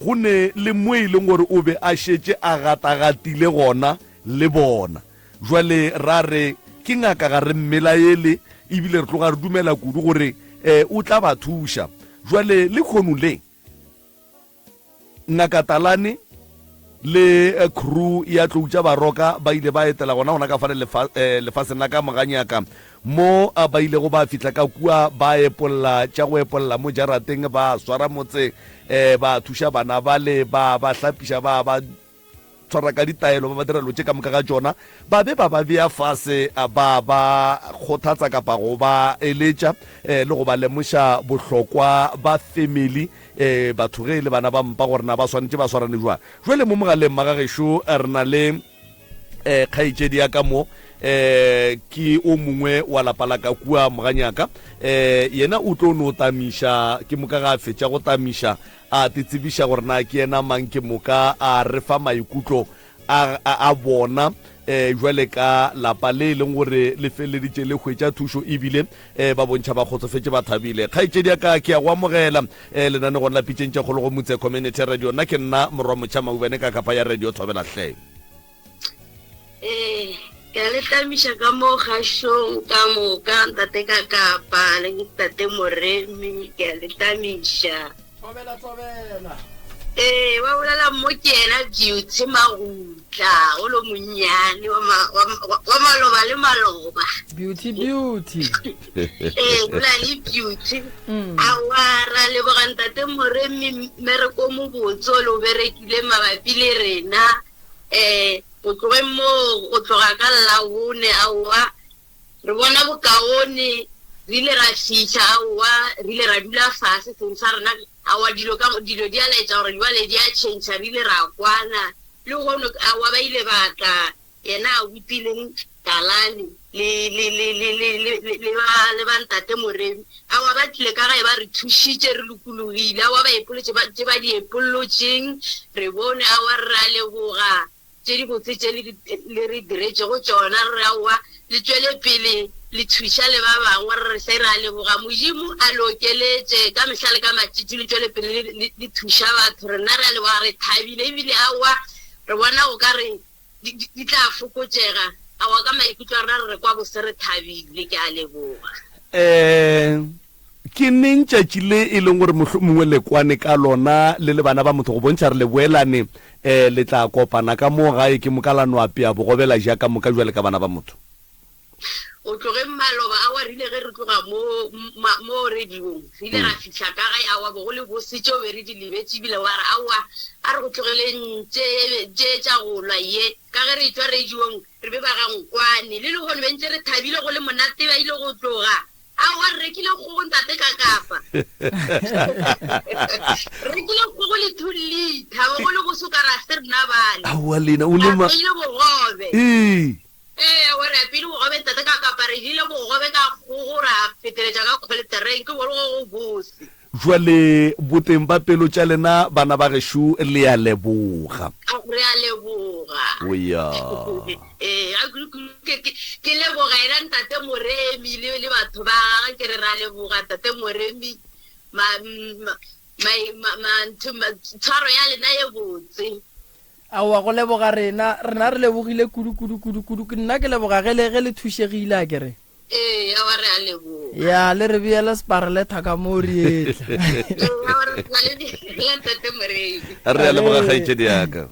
Go ne le mo e leng gore o be a šetše a gatagatile gona le bona. Jwale ra re, Ke ngaka, ga re mmelaele, ebile re tloga re dumela kudu gore o tla ba thuša. Jwale lehono le, Ngaka Talane le crew ya Tlou tša Baroka ba ile ba etela gona gona ka fale lefaseng la ka Moganyaka Mo ba ilego ba fihla ka kua, ba epolla tša go epolla mo jarateng, ba swara motse, ba thuša bana bale, ba ba hlapiša, ba ba tshwara ka ditaelo, ba ba dira dilo tše ka moka ga tšona, ba be ba ba bea fase, ba ba kgothatsa kapa go ba eletša le go ba lemoša bohlokwa ba family, batho ge e le bana ba mpa gore na ba swanetše ba swarane jwang. Jwale mo mogaleng magagešo re na le. eh kgaetšedi ya ka mo eh ke o mongwe wa lapa la ka kua moganyaka eh yena o tlo no tamiša ke moka ga a fetša go tamiša a te tsebiša gore na ke yena mang ke moka a re fa maikutlo a, a, a bona eh jwale ka lapa le e leng gore le feleleditše le hwetša thušo ebile eh ba bontšha ba kgotsofetše ba thabile kgaetšedi ya ka ke ya go amogela eh lenanegong la pitšeng tša kgolo go motse community radio nna ke nna morwa motšha maubane ka kapa ya radio thobela hle Ee, ke a le tlamiša ka mo kgašong ka moka, ntate ka kapa le ntate Moremi, ke a le tlamiša. Thobela, thobela. Ee, wa bolela mo ke yena Beauty Magutla, o lo monnyane wa ma- wa wa maloba le maloba. Beauty, beauty. Ee, bola le Beauty. Aowa, ra leboga ntate Moremi, mmereko o mobotse o le o berekile mabapi le rena. Ee, go tlogeng moo, go tloga ka Labone, aowa, re bona bokaone, re ile ra fihla, aowa, re ile ra dula fase seng sa rena, aowa, dilo ka, dilo di a laetša gore bjale di a tšhentšha, re ile ra kwana, lehono, aowa, ba ile ba tla, yena abuti le Talane, le, le, le, le, le, le, le, le ba, le ba ntate Moremi, aowa, ba tlile ka gae, ba re thušitše, re lokologile, aowa, ba epolotše ba, tše ba di epollotšeng, re bone, aowa, re a leboga tše dibotse tše le di, le re diretšego tšona, re re, aowa, le tšwele pele le thuša le ba bangwe, re re, hle, re a leboga, Modimo a le okeletše ka mehla le ka matšatši, le tšwele pele le, le, le thuša batho, rena re a leboga, re thabile, ebile, aowa, re bona o ka re. di, di, di tla fokotšega. Aowa, ka maikutlo a rena re re kwa bose re thabile. Ke a leboga. Um ke neng tšatši le e leng gore mohlomongwe le kwane ka lona le le bana ba motho go bontšha re le boelane um le tla kopana ka moo gae ke moka la no apea bogobe la ja ka moka bjale ka bana ba motho? Go tlogeng maloba, aowa, re ile ge re tloga mo, ma, mo radiong, re ile ra fihla ka gae, aowa, bo go le bose, tšeo be re di lebetše, ebile wa re, aowa, a re go tlogeleng tše, tše tša go lwa ye, ka ge re etšwa radiong, re be ba ga Nkwane. Le lehono be ntše re thabile go le monate, ba ile go tloga, aowa, re rekile kgogo ntate ka kapa. Re rekile kgogo le two litre, bo go le bose o ka re a se rena bale. Aowa lena, o le ma. Re apeile bogobe. Ee. Ee, we re apeile bogobe ntate ka kapa re jele bogobe ka kgogo ra feteletša ka kholetereng ke gore go go bose. Jwale boteng ba pelo tša lena bana ba gešo le a leboga. Re a leboga. O ya. Ee, a kudu-kudu ke, ke, ke leboga yena Ntate Moremi le, le batho ba gagwe, ke re ra leboga Ntate Moremi, ma, ma, ma, ma, ma, ntho, ma, tshwaro ya lena ye botse. Aowa, go leboga rena. Rena re lebogile kudu, kudu, kudu, kudu. Nna ke leboga ge le, ge le thušegile, a ke re. Ee, aowa re a leboga. Ya, le re beele spareleta ka mo re etla. Ee, aowa re tla le beela Ntate Moremi. Re a leboga kgaetšedi ya ka.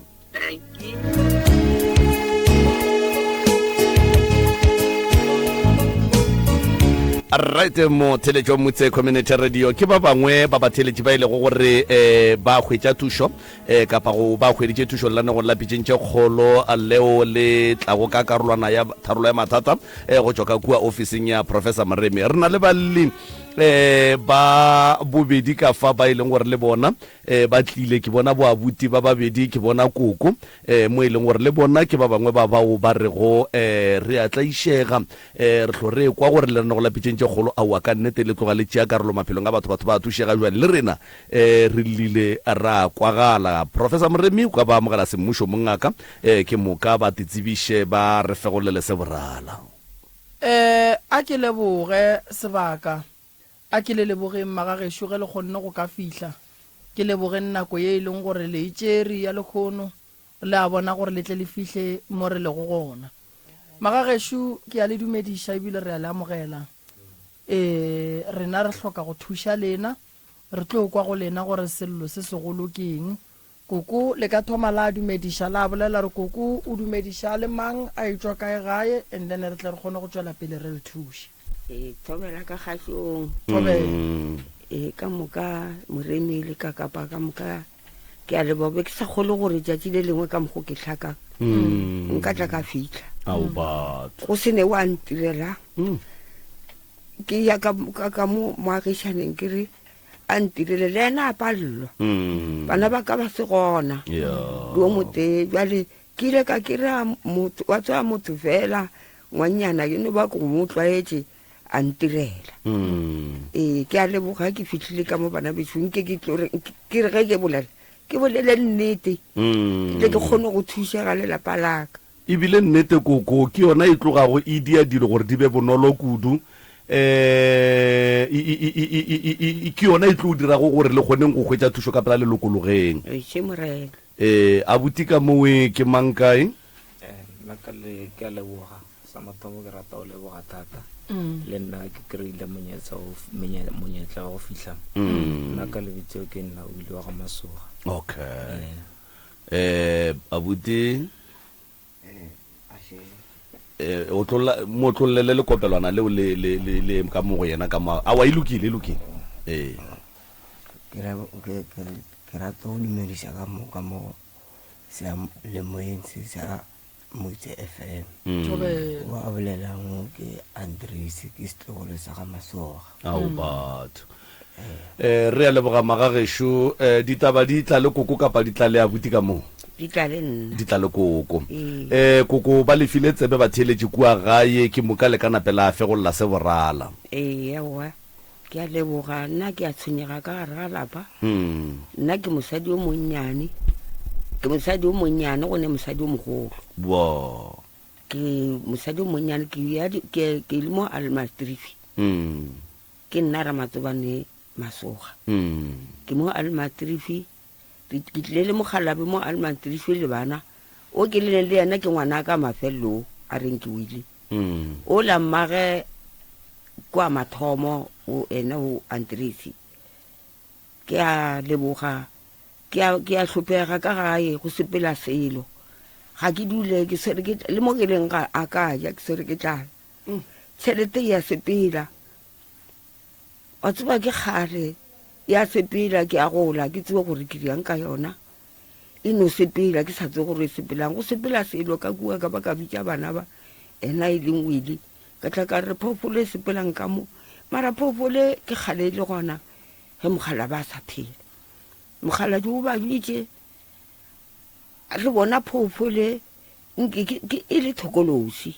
Right, motheletši wa Motse Community Radio ke ba bangwe ba batheletši ba e lego gore um ba hwetša thušo um kapa go ba hweditše thušo lenaneong la pitšeng tše kgolo leo le tlago ka karolwana ya tharolo ya mathata um go tšwa ka kua ofising ya Professor Moremi. Re na le balli um ba bobedi ka fa ba e leng gore le bona um ba tlile, ke bona boabuti ba babedi, ke bona koko um mo e leng gore le bona ke ba bangwe ba bao ba rego um re a tlaišega um re hlo re kwa gore lenanego la pitšeng tše kgolo aowa ka nnete le tloga le tšea karolo maphelong a batho, batho ba a thušega bjale le rena E, re llile ra kwagala. Professor Moremi o ka ba amogela semmušo mongaka, e, ke moka ba te tsebiše ba re fegolele se borala. E, a ke leboge sebaka. A ke le lebogeng magagešo ge le kgonne go ka fihla. Ke lebogeng nako ye e leng gore le e tšere ya lehono, le a bona gore le tle le fihle mo re lego gona. Magagešo ke a le dumediša ebile re a le amogela. E, rena re hloka go thuša lena. Re tlo kwa go lena gore sello se segolo ke eng. Koko, le ka thoma la dumediša, la bolela gore koko o dumediša a le mang, a etšwa kae gae, and then re tle re kgone go tšwela pele re le thuše. Ee, thobela ka kgahlong. Thobela. Ee, ka moka Moremi le Kakapa ka moka ke a leboga. Be ke sa kgolwe gore tšatši le lengwe ka mokgo ke hlakang nka tla ka fihla. Ao batho. Go se ne wa ntirela. Ke ya ka, ka, ka mo moagišaneng ke re a ntirele le ena a palelwa. Bana ba ka ba se gona. Yeah. Le o motee bjale ke ile ka kry-a motho, wa tseba motho fela ngwannyana ke no ba ko mo tlwaetše a ntirela. Ee, ke a leboga ke fihlile ka mo bana bešo nke ke tlo re, ke re ge ke bolela ke bolele nnete. Ke tle ke kgone go thušega lelapa laka. E bile nnete koko ke yona e tlogago e dia dilo gore di be bonolo kudu. E, e, e, e, e, e, e, e, ke yona e tlo dirago gore le kgoneng go hwetša thušo ka pela le lokologeng. Eiše Morena. E, abuti ka mowe ke mang kae? Eh, nna ka le ke a leboga sa mathomo ke rata go leboga thata le nna ke kry-ile monyetla wa go f- menye- monyetla wa go fihla mo. Nna ka lebitso ke nna o ile wa ga Masoga. Okay. Eh. Eh, abuti. Eh, o tlolla mo tlollele le kopelwana leo le le le le ka mo go yena ka mo. Awa e lokile, e lokile. Eh. Ke ra ke ke ke rata go dumediša ka moka mo seyalemoyeng se sa Motse FM. Thobela. Wa a bolelang ke Andries, ke setlogolo sa ga Masoga. Ao batho. Eh, re a leboga magagešo. Eh, ditaba di tla le koko kapa di tla le abuti ka moo? Di tla le nna. Di tla le koko. Ee. Eh, koko ba le file tsebe batheeletši kua gae, ke moka le ka nape la fegolla se borala. Ee, aowa. Ke a leboga, nna ke a tshwenyega ka gare ga lapa. Mm. Nna ke mosadi o monnyane. Ke mosadi o monnyane go ne mosadi o mogolo. Bo. Ke mosadi o monnyane ke ya di-, ke, ke le mo Almastrifi. Mm. Ke nna Ramatsobane Masoga. Mm. Ke mo Almastrifi. Ke, ke tlile le mokgalabe mo Almastrifi le bana. O ke leng le yena ke ngwana ka mafelelo a reng ke wile. Mm. O la mmage kwa mathomo o ena o Andresi. Ke a leboga, ke a, ke a hlopega ka gae go sepela selo. Ga ke dule ke swere ke, le mo ke leng ga a ka ja ke swere ke tlala. Mm. Tšhelete ya sepela. Wa tseba ke kgale ya sepela, ke a gola, ke tsebe gore ke dirang ka yona. E no sepela, ke sa tsebe gore e sepelang. Go sepela selo ka kua ka ba ka bitša bana ba ena e leng Willie. Ka tla ka re phoofolo e sepelang ka mo. Mara phoofolo e ke kgale e le gona ge mokgalabje a sa phela. Mokgalabje o ba bitše, re bona phoofolo e nke ke, ke e le thokolosi.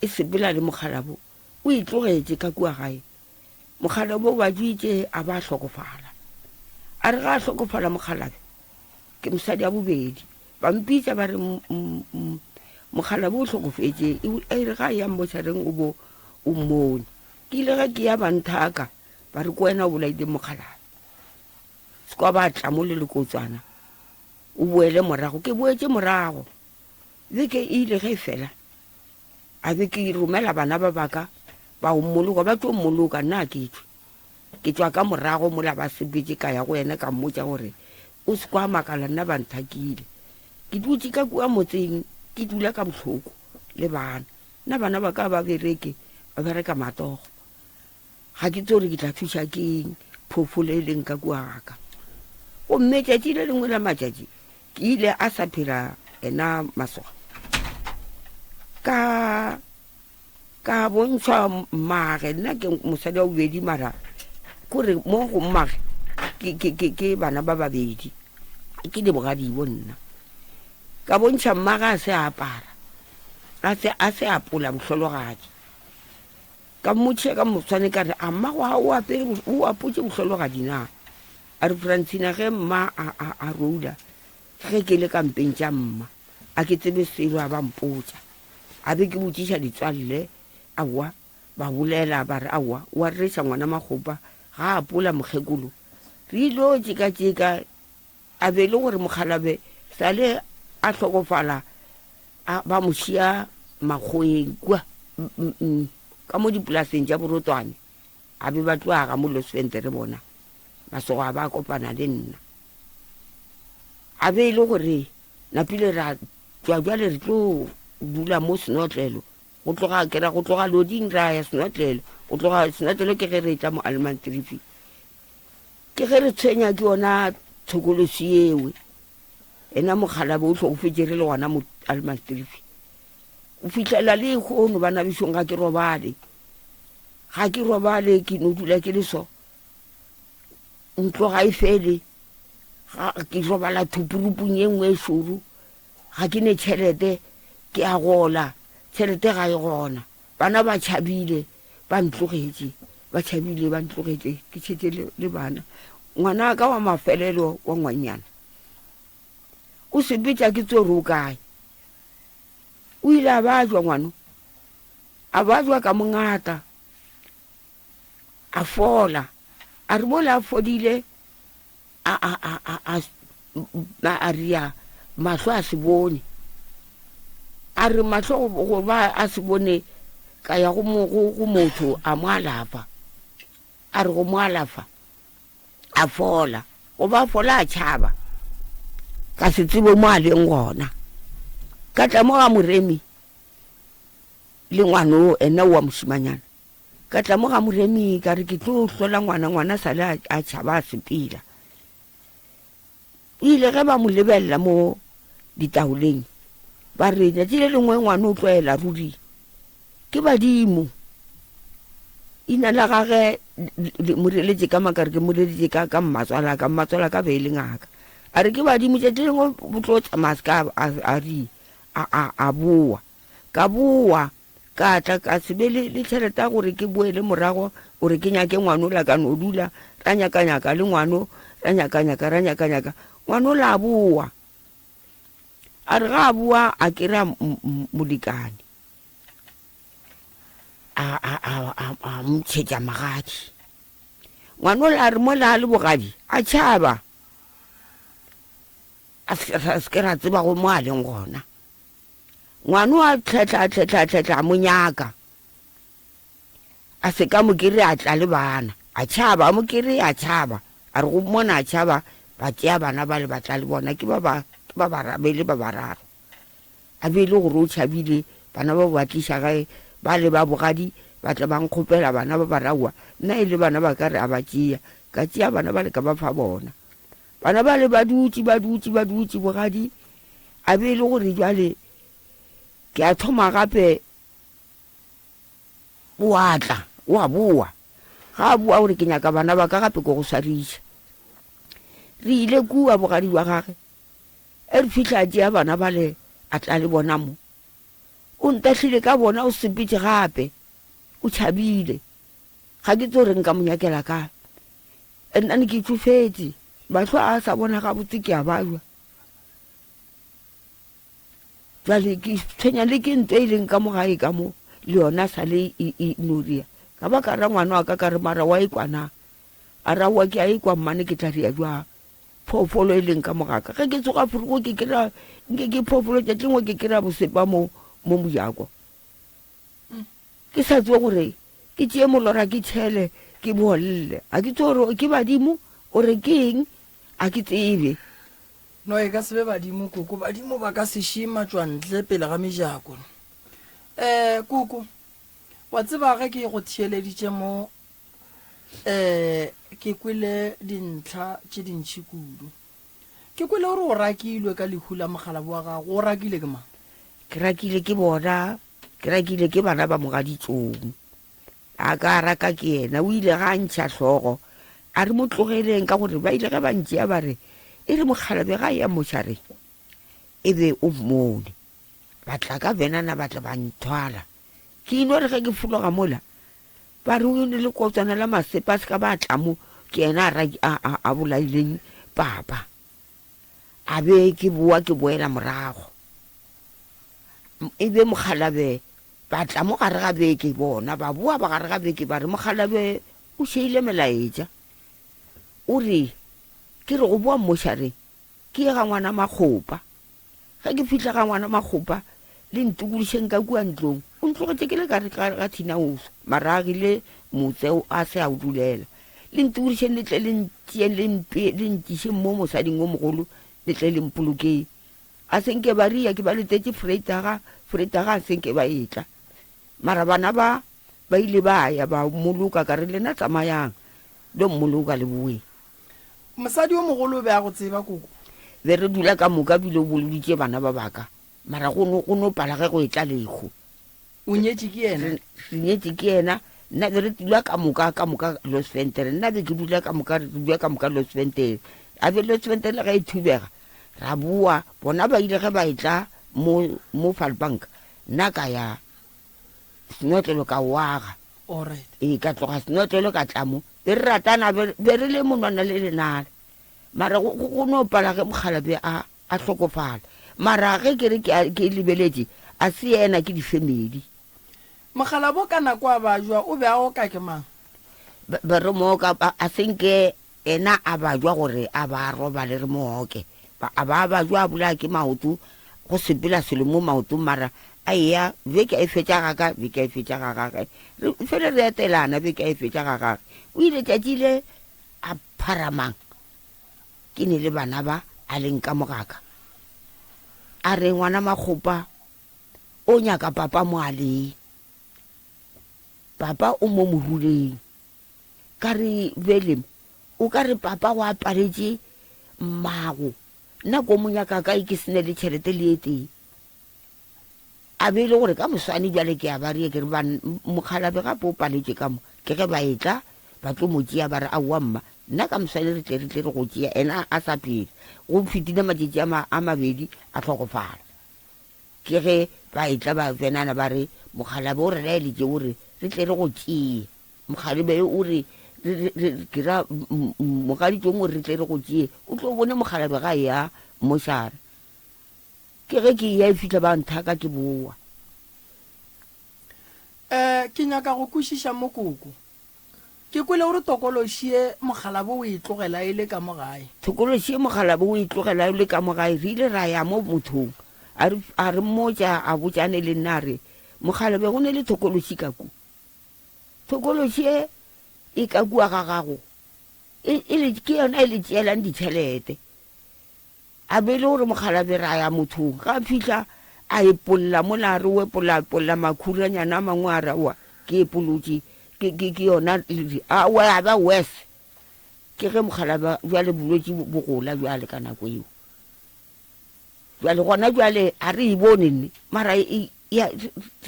E sepela le mokgalabo, o e tlogetše ka kua gae. Mokgalabje o baditše a ba a hlokofala. A re ga a hlokofala mokgalabje, ke mosadi ya bobedi. Ba mpitša ba re mokgalabje o hlokofetše, e re ga a ya mmotšhareng o bo o mmone. Ke ile ge ke ya ba nthaka ba re ke wena o bolaileng mokgalabje. Se kwa ba tla mo le lekotswana o boele morago. Ke boetše morago. Beke e ile ge e fela A be ke romela bana ba baka ba o mmoloka, ba tlo mmoloka, nna a ke tšwe. Ke tšwa ka morago mola ba sepetše ka ya go yena ka mmotša gore o se kwa makala nna ba nthakile. Ke dutše ka kua motseng ke dula ka bohloko le bana. Nna bana ba ka ba bereke, ba bereka matsogo. Ga ke tsebe gore ke tla thuša ke eng phoofolo e leng ka kua ga ka. Gomme tšatši le lengwe la matšatši ke ile a sa phela ena masoga ka ka bontšhwa mmage nna ke mosadi wa bobedi mara kore mo go mmage ke, ke, ke, ke bana ba babedi ke lebogadibo nna ka bontšha mmage a se a apara a se a se apola mohlologadi Ka mmotšiša ka moswane ka re, A mmago ga o apere, o apotše bohlologadi na? A re, Francina, ge mma a, a, a roula, ge ke le ka mpeng tša mma, a ke tsebe selo, a ba mpotša. A be ke botšiša ditswalle, aowa, ba bolela, ba re, Aowa, o a rereša ngwana Makgopa, ga a apola mokgekolo. Re ilo tšekatšeka, A be e le gore mokgalabje sale a hlokofala a ba mo šia makgoeng kua ka mo dipolaseng tša Borotwane, a be ba tlo aga mo Losfentere bona masogo a ba kopana le nna. A be e le gore napile ra tšwa bjale re tlo dula mo Senotlelo, go tloga ke ra go tloga Loding ra ya Senotlelo, go tloga Senotlelo ke ge re etla mo Allemansdrift. Ke ge re tshwenya ke yona tshokolosi yewe. Ena mokgalabje o hlokofetše re le gona mo Allemansdrift. Go fihlela le lehono bana bešong ga ke robale. Ga ke robale ke no dula ke le so. Ntlo ga e fele. Ga ke robala thupurupung ye nngwe e šoro. Ga ke ne tšhelete ke a gola. Tšhelete ga e gona. Bana ba tšhabile ba ntlogetše, ba tšhabile ba ntlogetše, ke tšhetše le, le bana. Ngwana ka wa mafelelo wa ngwanyana o sepetša ke tsore o kae. O ile a bajwa ngwano, a bajwa ka mongata, a fola. A re mola a fodile, a, a, a, a, a, a, a ria mahlo a se bone. A re mahlo go, go ba a se bone, ka ya go, mo, go, go motho a mo alafa. A re go mo alafa, a fola. Go ba fola a tšhaba, ka se tsebe mo a leng gona. Ka tla mo ga Moremi le ngwano ena wa mošimanyana. Ka tla mo ga Moremi ka re ke tlo hlola ngwana, ngwana sale a, a tšhaba a sepela. O ile ge ba mo lebelela mo ditaoleng ba re tšatši le lengwe ngwana o tlwaela ruri ke badimo. Ina la gage mo reletše ka makare ke mo reletše ka, ka mmatswala ka, mmatswala ka be e le ngaka. A re ke badimo tšatši le lengwe o tlo tsamaya se ka a, a ri a, a, a boa. Ka boa Ka tla ka se be le, le tšhelete ya gore ke boele morago gore ke nyake ngwanola ka no dula, ra nyakanyaka le ngwano, ra nyakanyaka, ra nyakanyaka, ngwanola a boa. A re ga a boa a kry-a molekane, a, a, a, a, a mo ntšhetša magadi. Ngwanola a re mola a le bogadi, a tšhaba, a se ke ra tseba go mo a leng gona. Ngwano a tlhetla, a tlhetla, a tlhetla, a mo nyaka. A se ka mo kere a tla le bana. A tšhaba, a mo kere a tšhaba. A re go mmona a tšhaba, ba tšea bana bale ba tla le bona, ke ba ba, ke ba barabele ba bararo. A be e le gore o tšhabile, bana ba ba tliša gae, ba le ba bogadi, ba tla ba nkgopela bana ba baraowa, nna e le bana ba ka re a ba tšea. Ka tšea bana bale ka ba fa bona. Bana bale ba dutše, ba dutše, ba dutše bogadi, a be e le gore bjale ke a thoma gape o a tla, o a boa. Ga a boa gore ke nyaka bana ba ka gape ko go swariša. Re ile kua bogadi bja gage, e re fihla a tšea bana bale a tla le bona mo. O ntahlile ka bona o sepetše gape, o tšhabile. Ga ke tso re nka mo nyakela kae. Nna ne ke tšofetše, mahlo a sa bona gabotse ke a bajwa. Jwale ke tshwenya le ke nto e leng ka mo gae ka mo, le yona sa le e, e noria. Ka ba ka ra ngwana wa ka ka re mara wa ekwa na? A ra wa ke a ekwa mmane ke tla ria jwang? Phoofolo e leng ka mo gaka. Ge ke tsoga forogo ke kry-a nke ke phoofolo tšatši lengwe ke kry-a bosepa mo mo mojako. Ke sa tsebe gore ke tšee molora ke tšhele ke bolle. A ke tsebe gore ke badimo ore ke eng a ke tsebe. No e ka se be badimo koko, badimo ba ka se šie matšwantle pele ga mejako. Eh koko, wa tseba ge ke go theeleditše mo eh ke kwele dintlha tše dintši kudu. Ke kwele gore o rakilwe ka lehu la mokgalabo wa gago, o rakile ke mang? Ke rakile ke bona, ke rakile ke bana ba mogaditsong. A ka raka ke yena, o ile ga a ntšha hlogo, a re mo tlogeleng ka gore ba ile ge ba ntšea ba re e re mokgalabje ga a ya mošareng e be o mmone. Ba tla ka benana ba tla ba nthwala. Ke ino re ge ke fologa mola ba re o ne le kotswana la masepa a se ka ba tla mo ke yena a, a, a, a bolaileng papa. A be ke boa ke boela morago. E be mokgalabje Ba tla mo gare ga beke, bona ba boa ba gare ga beke ba re, Mokgalabje o šeile melaetša. O re, Ke re go boa mmošareng, ke ye ga ngwana Makgopa. Ge ke fihla ga ngwana Makgopa, le ntokološeng ka kua ntlong. O ntlogetše ke le ka re ga Thinaoso, mara a agile motse a se a o dulela. Le ntokološeng le tle le ntšeeng le mpe le ntšišeng mo mosading o mogolo, le tle le mpolokeng. A se nke ba ria ke ba letetše Freitaga, Freitaga a se nke ba etla. Mara bana ba ba ile ba ya ba mmoloka, ka re lena tsamayang lo mmoloka le boeng. Mosadi yo mogolo o be a go tseba, koko? Be re dula ka moka bile o boloditše bana ba baka, mara go no, go no pala ge go etla lehu. O nyetše ke yena? Re, re nyetše ke yena. Nna be re dula ka moka, ka moka Losventere. Nna be ke dula ka moka, re dula ka moka Losventere. A be Losventere ge e thubega, ra boa. Bona ba ile ge ba etla mo, mo Falbank, nna ka ya senotlelo ka o aga. Alright. Ee, ka tloga senotlelo ka tla mo. Be re ratana, be, be re le monwana le lenala. Mara go, go, go no pala ge mokgalabje a, a hlokofala. Mara ge ke re ke a, ke lebeletše, a se yena, ke difemedi. Mokgalabo ka nako a bajwa o be a oka ke mang? Be, be re mo oka, a, a se nke yena a bajwa gore a ba a robale re mo oke. Ba, a ba a bajwa a bolaya ke maoto, go sepela selo mo maotong, mara a eya beke a e fetša ga ka, beke a e fetša ga gage. Re fele re etelana, beke a e fetša ga gage. O ile tšatši le a pharamang. Ke ne le bana ba a leng ka mo gaka. A re, Ngwana Makgopa, o nyaka papa mo a leng. Papa o mo moruleng. Ka re, Bjale, o ka re papa o aparetše mmago. Nna ko mo nyaka kae ke se ne le tšhelete le e tee? A be e le gore ka moswane bjale ke a ba rie ke re ba mokgalabje gape o paletše ka mo. Ke ge ba etla ba tlo mo tšea ba re aowa mma nna ka moswane re tle re tle re go tšea ena a sa phela. Go fetile matšatši a ma a mabedi a hlokofala. Ke ge ba etla ba tsenana ba re mokgalabje o re laeletše o re re tle re go tšee. Mokgalabje o re re re ke ra mogaditšong o re re tle re go tšee o tlo bone mokgalabje ga a eya mošara. Ke ge ke eya e fihla ba nthaka ke boa. Eh, ke nyaka go kwešiša mo koko. Ke kwele o re tokološi ye mokgalabo o e tlogela e le ka mo gae. Tokološi ye mokgalabo o e tlogela e le ka mo gae, re ile ra ya mo mothong. A re, a re mmotša, a botšane le nna a re, Mokgalabe go ne le tokološi ka ku. Tokološi ye e ka kua ga gago, e, e le, ke yona e le tšeelang ditšhelete. A be e le gore mokgalabje ra ya mothong. Ge a fihla a epolla mola a re o epolla, a epolla makhuranyana a mangwe a re aowa ke epolotše ke, ke, ke yona aowa ya ba worse. Ke ge mokgalabje bjale bolwetši bo gola bjale ka nako eo. Bjale gona bjale ga re e bone nne mara e, ya,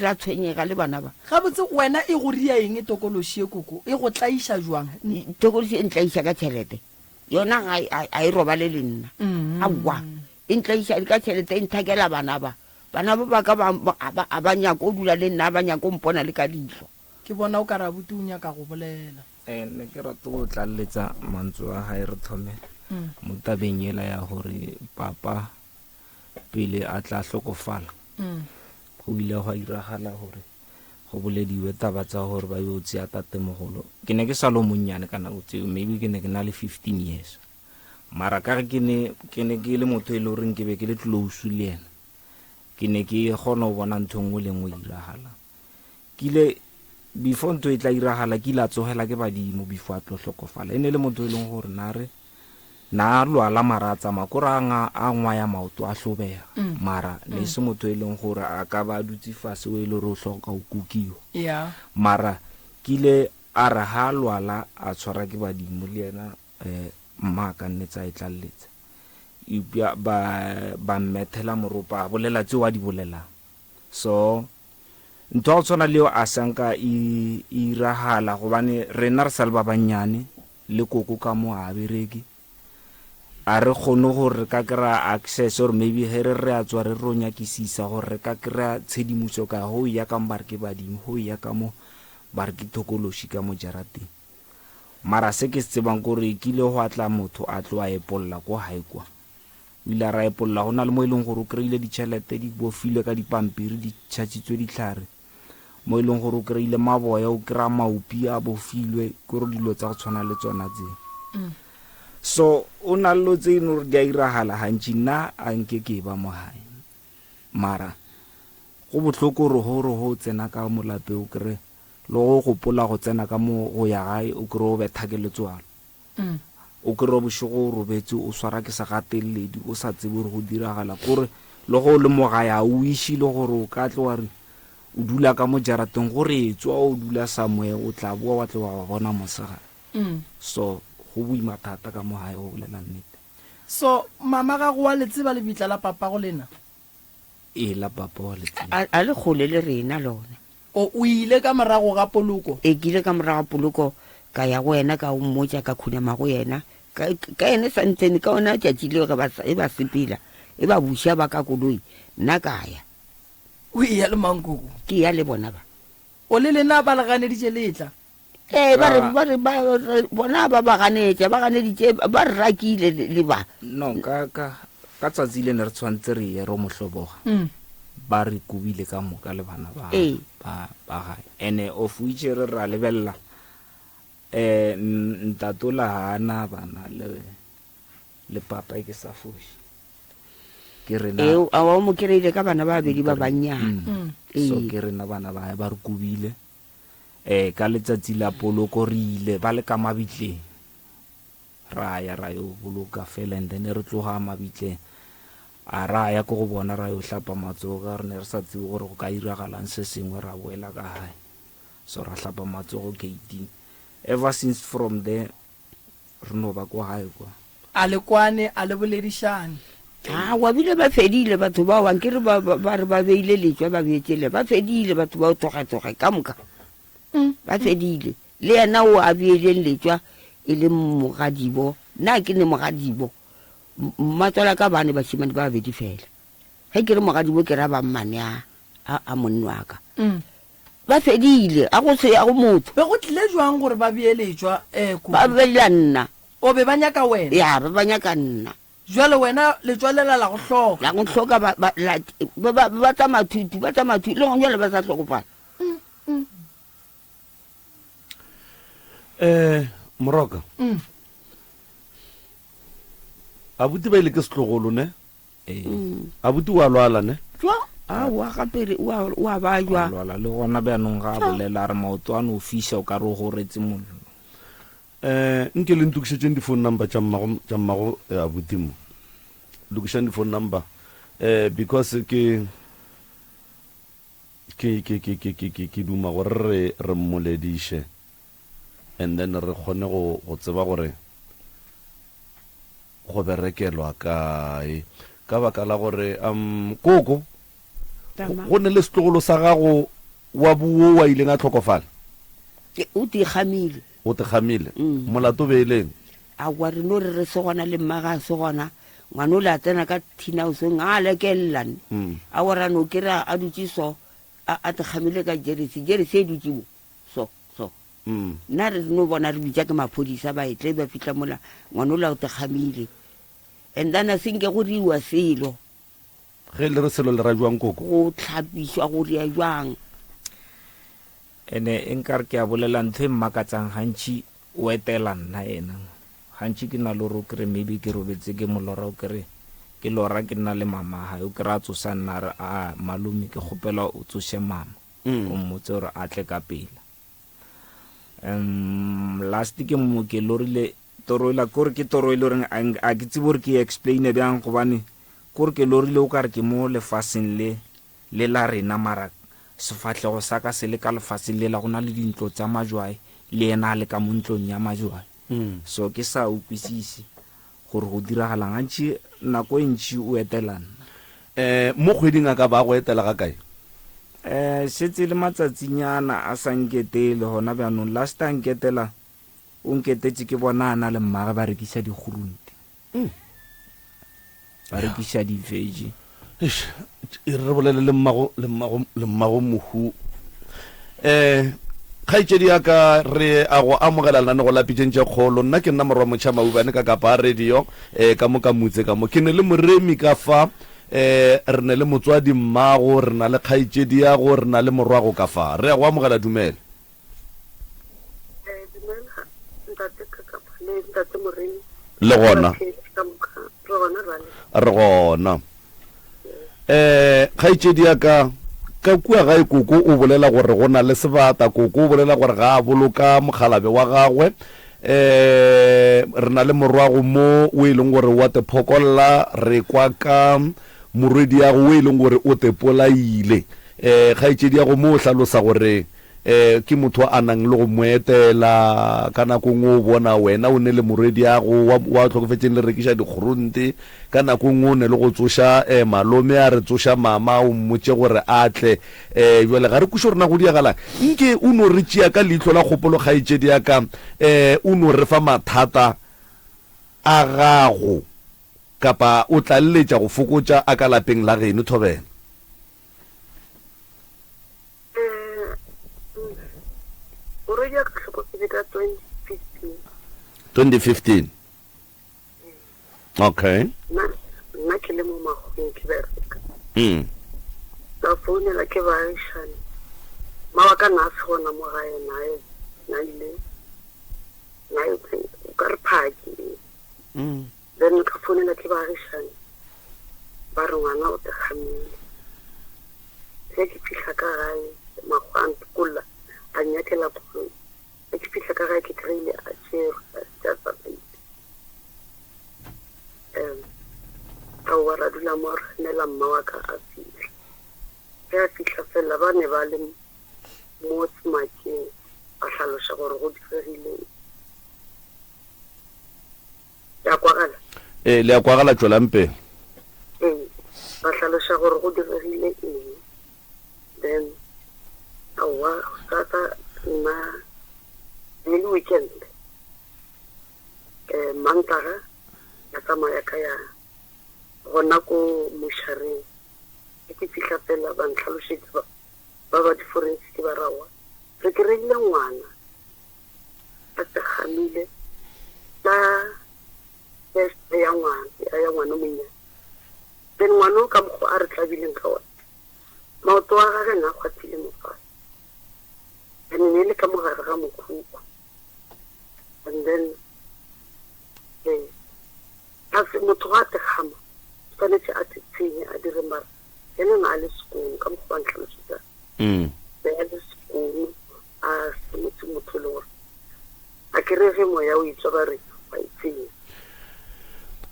ra tshwenyega le bana ba. Gabotse wena e go ria eng tokološi ye koko? E go tlaiša jwang? Tokološi e ntlaiša ka tšhelete. Yona ga e, ga e robale le nna. Aowa, e ntlaiša ka tšhelete, e nthakela bana ba. Bana ba ba ka ba, ba, ba, a ba nyake go dula le nna, a ba nyake go mpona le ka leihlo. Ke bona o ka re abuti o nyaka go bolela. Eh, ne ke rata go tlaleletsa mantswe a gae re thome mo tabeng yela ya gore papa pele a tla hlokofala go ile gwa iragala gore go bolediwe taba tsa gore ba yo tseya tatemogolo. Ke ne ke sa lo monnyane ka nako tseo, maybe ke ne ke na le 15 years, mara ka ge ke ne ke ne ke le motho e le goreng ke be ke le close le yena, ke ne ke kgona go bona ntho e nngwe le nngwe e iragalang. Ke ile before ntho e tla iragala, ke ile a tsogela ke badimo before a tlo hlokofala. E ne e le motho e leng gore na re na a lwala mara a tsamaya kore a nga a ngwaya maoto a hlobega mm. mara ne mm. se motho e leng gore a ka ba dutse fase o e le gore o hloka go kukiwa yeah. mara ke ile a re ha a lwala a tshwara ke badimo le yena um mma a ka nne tsa e tlaleletsa eupša ba ba mmethela moropa a bolela tseo a di bolelang so Ntho ya go tshwana le eo a sanka e iragala gobane rena re sa le ba bannyane le koko ka mo a bereke. A re kgone gore re ka kry-a access or maybe ge re re a tswa re ro nyakisisa gore re ka kry-a tshedimošo ka go ya ka mo ba re ke badimo, go ya ka mo ba re ke thokološi ka mo jarateng. Mara se ke se tsebang ke gore kile gwa tla motho a tlo a epolla ko gae kwa. O ile a ra epolla go na le mo e leng gore o kry-ile ditšhelete di bofilwe ka dipampiri di tšhatšitswe dihlare, mo e leng gore o kry-ile maboya, o kry-a maopi a bofilwe, ke gore dilo tsa go tshwana le tsona tse. So o na le dilo tse e leng gore di a iragala gantši, nna a nke ke ba mo gae mara go bohloko gore go re go tsena ka mo lapeng o kry-e le go gopola go tsena ka mo go ya gae o kry-e o betha ke letswalo. O kry-e bošego o robetše o swara ke segateledi o sa tsebe gore go diragala kore le ge o le mo gae ga o iše le gore o ka tle wa re o dula ka mo jarateng gore etswa o dula somewhere o tla boa wa tle wa ba bona mosegare. So go boima thata ka mo gae go bolela nnete. So mama gago wa le tseba lebitla la papago lena? Ee, la papa wa le tseba. A, a le kgole le rena lona. O, o ile ka morago ga poloko? Ee, ke ile ka morago ga poloko, ka ya go yena, ka mmotša, ka khunama go yena. Ka, ka yena santhene, ka ona tšatši leo ge ba, e ba sepela, e ba buša ba ka koloi, nna ka ya. O eya le mang koko? Ke ya le bona ba. O le lena ba le ganeditše le etla? Ee, ba re, ba re, ba re, bona ba ba ganetša, ba ganeditše, ba re rakile le, le ba. No, ka, ka, ka tsatsi le ne re tshwanetse re ye ro mo hloboga, ba re kobile ka moka le bana ba, Ee. ba, ba gae. Ene of which re ra lebelela, eh, ntatola ga a na bana le, le papa e ke sa foše. Ke rena. Ee, aowa, o mo kry-ile ka bana ba babedi ba bannyane. So Ee. ke rena bana ba gae, ba re kobile. Ee, ka letsatsi la poloko re ile ba le ka mabitleng, ra ya ra yo boloka fela and then re tloga mabitleng a ra ya ko go bona ra yo hlapa matsogo ka re ne re sa tsebe gore go ka iragalang se sengwe ra boela ka gae so ra hlapa matsogo gating ever since from there Re no ba kwa gae kwa. A le kwane, a le boledišane. Aowa, bile ba fedile batho bao, ankere ba, ba, ba re ba beile letšwa ba beetše le, ba fedile batho bao tloge-tloge ka moka. Ba fedile. Le yena o a beileng letšwa e le mogadibo, nna ke ne mogadibo. Mmatswala ka bane bašemane ba babedi fela. Ge ke re mogadibo ke ra ba mmane a, a, a monna wa ka. Ba fedile, a go se, a go motho. Be go tlile jwang gore ba beeletšwa eh, kudu? Ba beela nna. O be ba nyaka wena? Ya, ba ba nyaka nna. Jwale wena letšwa lela la go hloka? La go hloka, ba, ba, la, ba, ba, ba tsamaya thutu, ba tsamaya thutu, le gona jwale ba sa hlokofala. Eh, Moroka. Abuti ba ile ke setlogolo ne? Ee. Abuti wa lwala ne? Tšwa, aowa gape re o a o a bajwa. A lwala le gona bjanong ga a bolela a re maoto a no fiša o ka re o goretse mollo. Eh, nke le ntokišetšeng di-phone number tša mmago tša mmago eh, abuti mo. Lokišang di-phone number eh because ke ke ke ke ke ke ke ke duma gore re re mmolediše and then re kgone go go tseba gore go berekelwa kae ka baka la gore um koko go ne le setlogolo sa gago wa buo wa ileng a tlhokofala o tikgamile o tikgamile mm. molato be eleng aowa re no re re se gona le mma ga se gona ngwana o le a tsena ka thinaosong a lekelelane mm. a ora no kry a dutse so a tikgamile ka jeresi jeresi e dutse mo so. Nna re no bona re bitša ke maphodisa ba etle ba fihla mola ngwana ola o te kgamile. And then a se nke go riwa selo. Ge le re selo le ra jwang koko? Go tlhapišwa go ria jwang? Ene e nkare ke a bolela ntho e mmakatsang gantši o etela nna ena. Gantši ke na le gore o kry maybe ke robetse ke molora o kry ke lora ke nna le mama gae o kry a tsosa nna a re aa malome ke kgopela o tsoše mama o mmotse gore a tle ka pela. Um last ke mo ke lorile toro ela kore ke toro e le goreng a ke tsebe gore ke e explaine bjang gobane kore ke lorile o kare ke mo lefaseng le le la rena mara sefahlego sa ka se le ka lefaseng lela go na le dintlo tsa majwae le yena a le ka mo ntlong ya majwae so ke sa ukwisise gore go diragalang gantši nako e ntši o etela nna. Um mo kgweding a ka ba a go etela ga kae? Um šetse e le matsatsinyana a sa nketele gona bjanong last a nketela o nketetše ke bona a na le mmage ba rekiša digrunti. Ba rekiša di-veggie. Eish, e re re bolele le mmago, le mmago, le mmago mohu. Eh, kgaetšedi ya ka, re a go amogela lenanego la Pitšeng tše Kgolo. Nna ke nna Morwa Motšha Maubane ka Kapa Radio, eh, ka mo ka motse ka mo. Ke ne le Moremi ka fa, eh, re ne le motswadi mmago, re na le kgaetšedi yago, re na le morwago ka fa. Re a go amogela, dumela. Eh, dumela ntate Kakapa le ntate Moremi. Le gona. Ka moka re gona bale. Re gona. Eh, kgaetšedi ya ka, ka kua gae koko o bolela gore go na le sebata, koko o bolela gore ga a boloka mokgalabe wa gagwe. Eh, re na le morwago mo o e leng gore wa te phokolla, re kwa ka morwediago o e leng gore o te polaile. Eh, kgaetšediago mo o hlalosa gore E, ke motho a nang le go mo etela ka nako nngwe o bona wena o ne le morwediago wa, wa hlokofetšeng le rekiša dikgurunte, ka nako nngwe o ne le go tsoša e, malome a re tsoša mama o mmotše gore a tle. E, bjale ga re kweše gore na go diagalang. Nke o no re tšea ka leihlo la kgopolo kgaetšedi ya ka, e, o no re fa mathata a gago kapa o tlaleletša go fokotša a ka lapeng la geno, Thobela. Morwedi wa ka hlokofetše ka 2015. 2015. Okay. Nna nna ke le mo makgweng ke bereka. Mm. Ka founela ke baagišane. Mma wa ka na a se gona mo gae naye na ile na o ka re phaki. Mm. Then ka founela ke baagišane ba re ngwana o tekgamile. Ge ke fihla ka gae makgwa a ntokolla a nnyakela koloi. Ge ke fihla ka gae ke kry-ile a tšerwe a šetše a tsamaile. Um aowa ra dula mo ra emela mma wa ka a fihla. Ge a fihla fela ba ne ba le mo semakeng ba hlaloša gore go diregile eng. Le a kwagala? Ee, le a kwagala, tšwelang pele. Ee, ba hlaloša gore go diregile eng. Then, aowa, gosasa nna ne le weekend. Eh, Mantaga ka tsamaya ka ya gona ko mošareng. Ge ke fihla fela ba ntlhalošetša ba ba ba di-forensic ba re aowa, re kry-ile ngwana. a tsekgamile ka veste ya ngwana ya ngwana o monnyane. Then ngwana o ka mokgwa a re tlabileng ka ona, maoto a gage na a kgwathile mo fase. And ne e le ka mogare ga mokhukhu. And then eh, a se motho ga a tekgama o tshwanetse a tshetshenye a dire mara yena na a le sekono ka mokgwa ba ntlhalosetsa. Be a le sekono a se motse motho le gore a ke re ge moya o etswa ba re wa itsenya.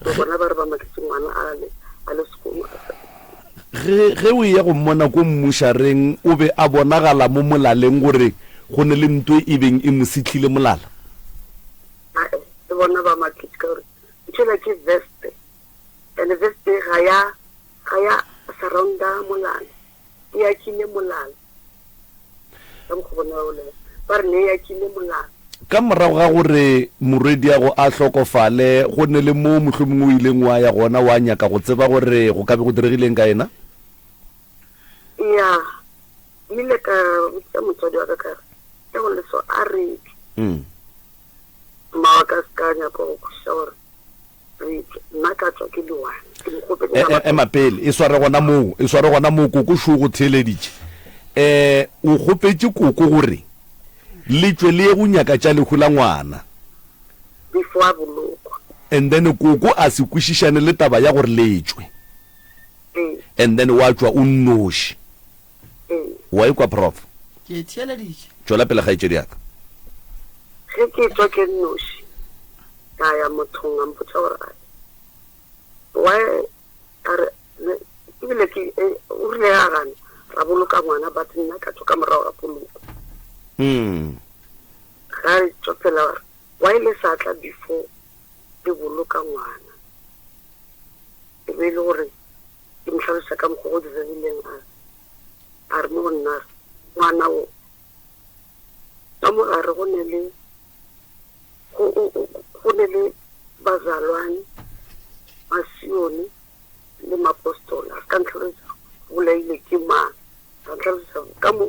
So bona ba re ba maketše ngwana a le a le sekono a sa Ge ge o eya go mmona ko mmušareng o be a bonagala mo molaleng gore go ne le nto e beng e mo sihlile molala? Ae, le bona ba maketše ka gore ntho ela ke veste and veste ga ya ga ya surrounda molala. E akile molala. Ka mokgwa bona ba bolela. Ba re ne e akile molala. Ka morago ga gore morwediago a hlokofale, go ne le moo mohlomongwe o ileng wa ya gona wa nyaka go tseba gore go ka be go diregileng ka yena? Ya, nnile ka botša motswadi wa ka ka re. Ge go le so, a re tšwe. Mma wa ka a se ka a nyaka go kwešiša gore re tšwe. Nna ka tšwa ke le one. Ke mo kgopetše E, ka e, matsogo. ema pele, e sware gona moo, e sware gona moo, koko šo o go theeleditše. E, o kgopetše koko gore le tšwe le ye go nyaka tša lehu la ngwana. Before a bolokwa. And then koko a se kwešišane le taba ya gore le tšwe. Ee. And then wa tšwa o nnoši. Ee. Wa ikwa, Prof? Ke e theeleditše. Tšwela pele, kgaetšedi ya ka. Ge ke etšwa ke nnoši, ka ya mothong a mpotša gore a why a re ne ebile ke e, o rile a gana ra boloka ngwana but nna ka tšwa ka morago ga poloko. Mm. Ga e tšwa pela gore why le sa tla before le boloka ngwana. E be e le gore Ke mo hlaloša ka mokgwa go diregileng, a re, a re mo go nna, a re, Ngwana wo, ka mo gare go ne le, go, o, o, go ne le bazalwane, Masione le Mapostola. A se ka ntlhalosetša go bolaile ke mang. A ntlhalosetša ka mo,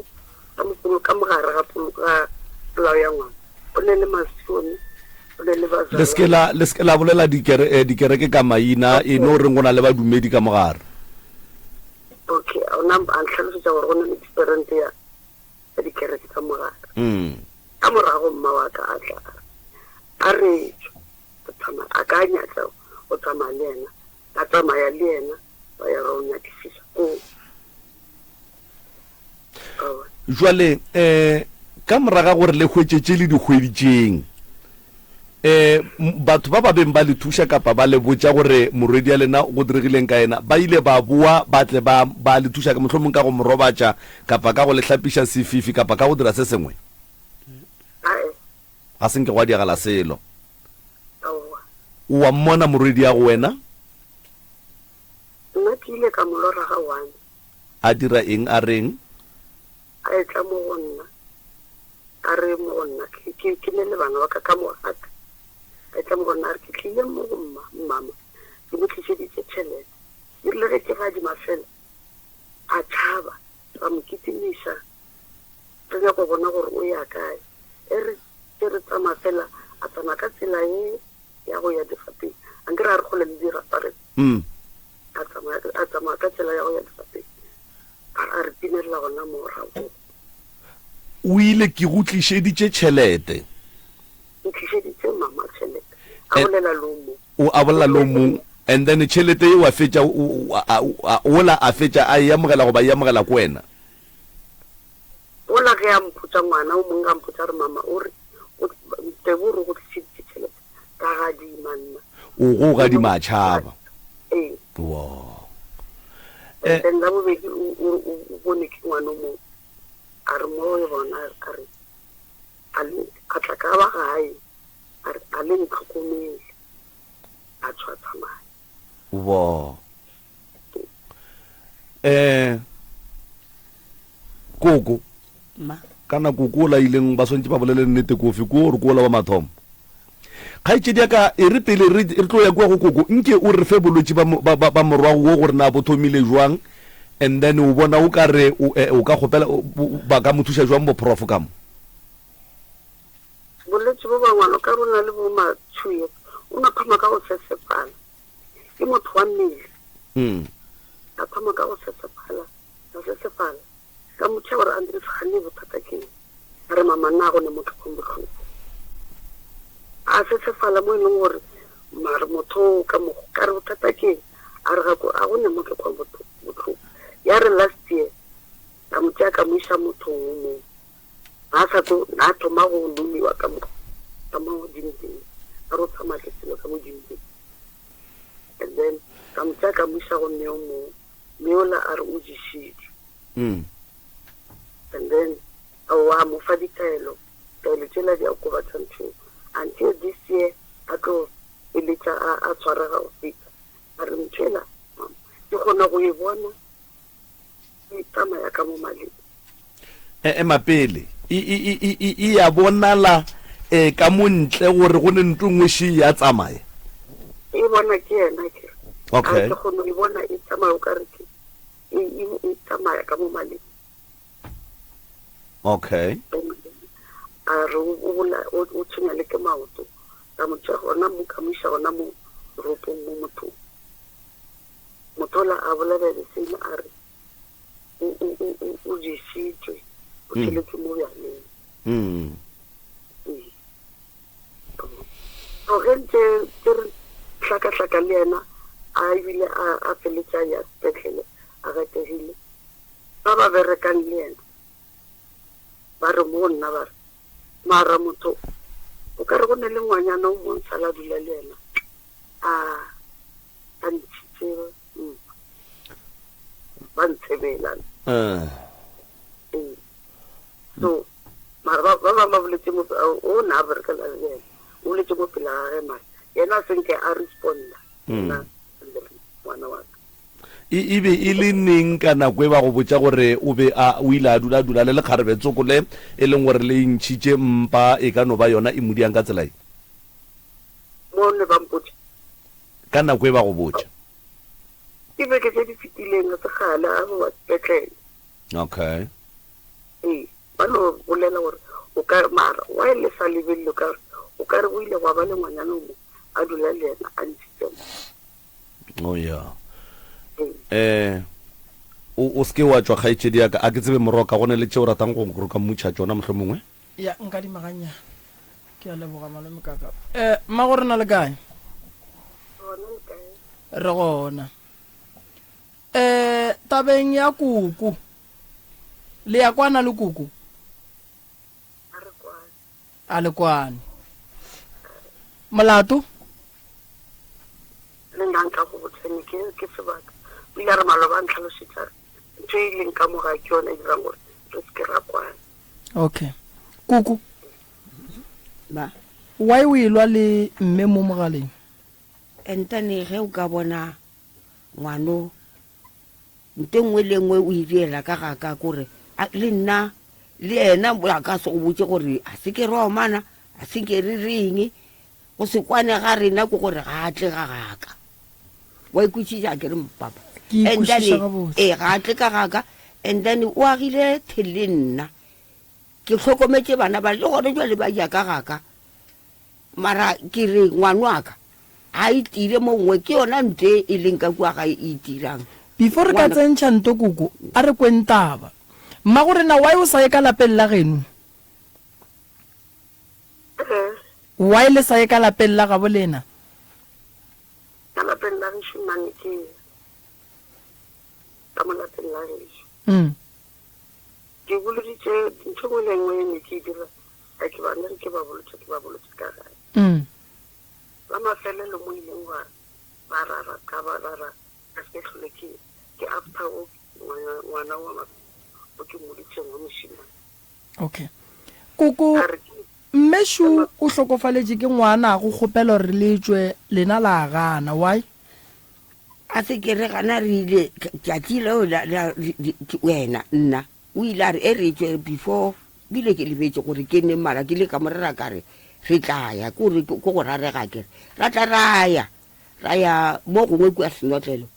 ka mo, ka mo gare ga polo, ga polao ya ngwana, go ne le Masione, go ne le Le se ke la, le se ke la bolela dikere, eh, dikereke ka maina, e no reng go na le badumedi ka mo gare. Okay, ona a ntlhalosetša gore go ne le different ya, ya dikereke ka mo gare. Mm. Ka morago mma wa ka a tla a re, a re tšwe, re tsamaya, a ka nyatša go tsamaya le yena, ka tsamaya le yena, ba ya ra o nyakišiša koo. Jwale um ka moraga gore le hwetše tše le di hweditšeng, um batho ba ba beng ba le thuša kapa ba le botša gore morwedi ya lena go diregileng ka yena, ba ile ba boa ba tle ba ba le thuša mohlomong ka go mo robatša kapa ka go le hlapiša sefifi kapa ka go dira se sengwe? Ga se nke gwa diagala selo. O wa mmona morwedi ya go wena? Nna ke ile ka mo lora ga one. A dira eng? A reng? A etla mo go nna, a re mo go nna, ke, ke, ke ne le bana ba ka ka mo ga ka. A etla mo go nna, a re, Ke tlile mo go mma, mmama, ke mo tlišeditše tšhelete. E rile ge ke gadima fela, a tšhaba, ra mo kitimiša, re nyaka go bona gore o ya kae. E re ge re tsamaya fela, a tsamaya ka tsela ye ya go ya dirapeng. Ankere a re kgole le dirapa re. Mm. A tsamaya, a tsamaya ka tsela ya go ya dirapeng, a, a re timelela gona moo ra boa. O ile, ke go tlišeditše tšhelete. Ke tlišeditše mama tšhelete. A bolela le o mong. O a bolela le o mong, and then tšhelete yeo a fetša, o, a, a, wola a fetša a e amogela goba e amogela ko wena? Wola ge a mpotša, ngwana o mongwe ge a mpotša a re, Mama o re, o, Tebo o re o go tlišeditše tšhelete. Ka gadima nna. O go gadima a tšhaba. Ee. Wo. And then la bobedi o, o, o, o bone ke ngwana o mongwe. A re mo e bona, a re, a le, a tla ka ba gae, a re, a le ntlhokomele. A tšwa a tsamaya. Wo. Eh, koko. Ma. Kana koko o la ileng ba swantše ba bolele nnete kofi ko gore ko ola wa mathomo. Kgaetšedi ya ka e re pele re re tlo ya kua go koko nke o re fe bolwetši ba ba ba, ba morwago wo gore na bo thomile jwang and then o bona o ka re o, eh, o ka kgopela ba ka mo thuša jwang bo prof ka mo. Bolwetši bo ba ngwana o ka re o na le bo ma two years o no thoma ka go sesefala. Ke motho wa mmele. Mm. A thoma ka go sesefala, a sesefala. Ka motšha gore Andries gane bothata ke eng? A re mama nna go ne motho kwang bohloko. A sesefala mo e leng gore mare motho o ka mo ka re bothata ke eng? A re ga ko a go ne mo ke kwang bohloko. Ya re last year ka mo tšea ka mo iša mothong o mongwe. Na sa tlo na thoma go lomiwa ka mo ka mo dimpeng. A re o tsamaya ke selo ka mo dimpeng. And then ka mo tšea ka mo iša go mme o mongwe. Mme ola a re o ješitšwe. Mm. And then aowa a mo fa ditaelo, taelo tšela di okobatša ntho eo. Until this year a tlo eletša a, a tshwarega go feta. A re ntho ela mama ke kgona go e bona e tsamaya ka mo maleng. E, ema pele. E, e, e, e, e, e ya bonala e, ka mo ntle gore go ne ntho e nngwe še ya tsamaya. E bona ke yena ke re. Okay. A ke kgona go e bona e tsamaya o ka re ke e, e, e tsamaya ka mo maleng. Okay. A re o, o bola, o, o tshwenya le ke maoto. Ka mo tšea gona mo, ka mo iša gona mo toropong mo mothong. Motho ola a bolela the same a re o, o, o, o, o ješitšwe, o Mm. tšheletšwe mo bjaleng. Mm. Ee. So ge ntše ke re hlakahlaka le yena a ebile a, a feletša a ya sepetlele a gategile, ba ba berekang le yena ba re mo go nna ba re, Mara motho o ka re go ne le ngwanyana o mong sala dula le yena a a ntšhitše mpa ba ntshebela. Eh. Ee. So mara ba ba bangwe ba boletse mo o ne a berekela le yena o boletse mo pele ga ge mara yena a senke a responda yena ngwana wa ka. E, e be e le neng ka nako e ba go botša gore o be a, o ile a dula dula le lekgarebe tsoko le e leng gore le ntšhitše mpa, e ka no ba yona e mo diang ka tsela ye? Mo ne ba mpotša. Ka nako e ba go botša. Ke beke tše di fetileng, ga se kgale, a bowa sepetlele. Okay. Ee, ba no bolela gore o ka mara why le sa lebelele o ka re o ka re go ile gwa ba le ngwanyana o mo a dula le yena a ntšhitše mpa. Oh ya. Eh o o seke wa tšwa kgaetšedi ya ka a ke tsebe moroka go ne le tše o ratang go go ka mmutšha tšona mohlomongwe. Ya nka di maganya. Ke a leboga malome kaka. Eh mmago rena le kae? Gona le kae? Re gona. Eh tabeng ya koko. Le ya kwana le koko? A re kwane. A le kwane. Molato? Le nna nka go botša ne ke ke sebaka. O ile a re maloba a ntlhalošetša re ntho e ileng ka mo gae ke yona e dirang gore re se ke ra kwana. Okay. Koko. Ba. Why o elwa le mme mo mogaleng? Entane ge o ka bona ngwano Nto e nngwe le e nngwe o e diela ka ga ka kore le nna le yena a ka se go botše gore a se ke re omana a se ke re reng go se kwane ga rena ke gore ga a tle ga gaka wa ikwešiša ke re papa Ke and then ikwešiša gabotse. ee ga a tle ka gaka and then o agile the le nna ke hlokometše bana ba le gone jwale ba ja ka gaka Mara ke re ngwanwaka ga e tire mo nngwe ke yona nto e e leng ka kua gae e itirang. Before re ka Ngwana. tsentšha nto koko a re kweng taba. Mmago rena why o sa ye ka lapeng la geno? Why le sa ye ka lapeng la gabo lena? Ka lapeng la gešo nna ne ke ya ka mo lapeng la gešo. Ke boloditše ntho e nngwe le e nngwe e ne ke e dira ka ke ba ne ke ba bolotše ke ba bolotše ka gae. La mafelelo mo ileng gwa ba ra ra ka ba ra ra ka se hlole ke ke after o ngwana ngwana wa ma o ke mmoditšeng wa mošemane. Okay. Koko mme šu o hlokofaletše ke ngwana go kgopela gore le tšwe lena la gana why? A se ke re gana re ile tšatši leo la, la, wena nna o ile a re e re tšwe before bile ke lebetše gore ke neng mara ke ile ka mo rera ka re re tla ya ke gore ke go rarega ke re ra tla ra ya ra ya mo gongwe kua senotlelo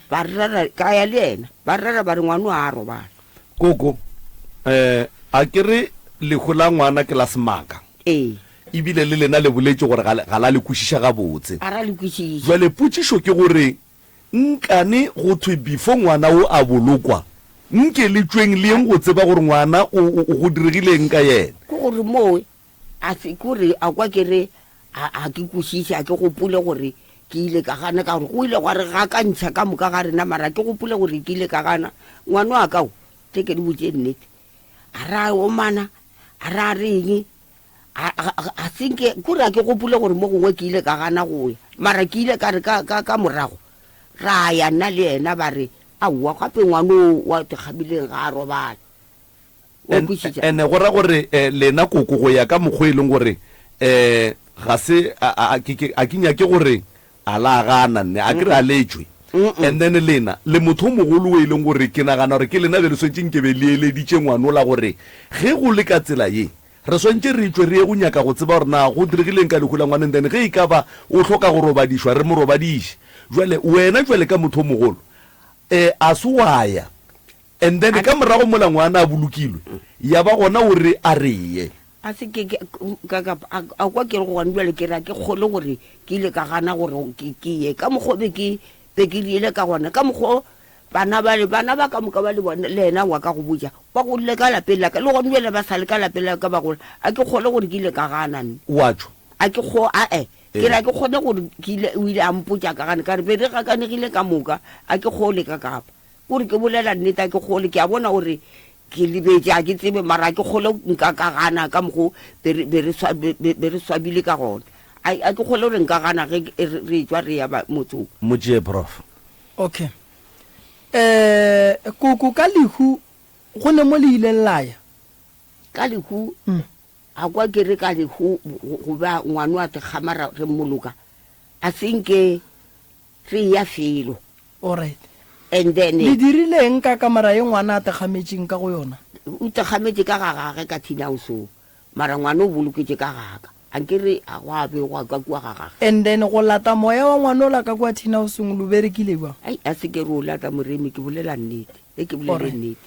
ba re rera ka ya le yena ba re rera ba re ngwano a robala Koko, eh, a ke re lehu la ngwana ke la semaka? Ee. Ebile le lena le boletše gore ga, ga la le kwešiša gabotse. Ga ra le kwešiša. Bjale potšišo ke gore, nkane go thwe before ngwana o a bolokwa, nke le tšweng le yeng go tseba gore ngwana o, o, go diregile eng ka yena? Ke gore moo, a se, ke gore a kwa ke re, a, a ke kwešiše, a ke gopole gore ke ile ka gana, ka gore go ile gwa re gakantšha ka moka ga rena, mara ke gopole gore ke ile ka gana. Ngwana wa ka o, tle ke le botše nnete, a ra omana, a ra reng, A, a, a se nke, kore a ke gopole gore mo gongwe ke ile ka gana go ya, mara ke ile ka re ka, ka, ka morago ra ya nna le yena, ba re, Aowa, gape ngwana o wa Dikgabileng ga a robala. Wa En, kwešiša? ene go ra gore eh, lena koko go ya ka mokgwa e leng gore eh, ga se, a, a, a, ke, ke, a ke nyake gore a la gana nne, a ke re a letšwe. And then lena, le motho o mogolo o e leng gore ke nagana gore ke lena be le swanetše nke be le eleditše ngwanola gore ge go le ka tsela ye, Re swantše re tšwe re ye go nyaka go tseba gore na go diregile eng ka lehu la ngwana and then ge e ka ba o hloka go robadišwa re mo robadiše. Jwale wena jwale ka motho o mogolo eh a se wa ya and then ka morago mola ngwana a bolokilwe ya ba gona o re a re ye. A se ke, ke, ka, ka, a, a kwa ke re go gone bjale ke re a ke kgole gore ke ile ka gana gore ke, ke ye ka mokgwa o be ke, be ke diile ka gona, ka mokgwa o bana ba le, bana ba ka moka ba le bona, le yena wa ka go botša, ba godile ka lapeng la ka, le gone bjale ba sa le ka lapeng la ka ba gola, a ke kgole gore ke ile ka gana nna. Wa tšwa? A ke kgo, a-e, ke re a ke kgone gore ke ile, o ile a mpotša ka gana, ka re be re gakanegile ka moka, a ke kgole ka kapa. Kore ke bolela nnete a ke kgole, ke a bona gore ke lebetše a ke tsebe mara a ke kgole nka ka gana ka mokgo be re be re swa be be re swabile ka gona. A a ke kgole gore nka gana ge re re etšwa re ya motsong. Mo tšee prof. Okay. Eh koko ka lehu go ne mo le ileng la ya? Ka lehu a kwa ke re ka lehu go ba ngwano a tekgama ra re mmoloka a se nke Re eya felo. Alright. And then. Le dirile eng ka kamora ye ngwana a tekgametšeng ka go yona? O tekgametše ka ga gage ka tin house-ong. Mara ngwana o boloketše ka ga ka. Ankere a gwa begwa ka kua ga gage. And then go lata moya wa ngwana ola ka kua tin house-ong lo berekile bjang? Ai, a se ke re o lata Moremi, ke bolela nnete. E ke bolele Alright. nnete.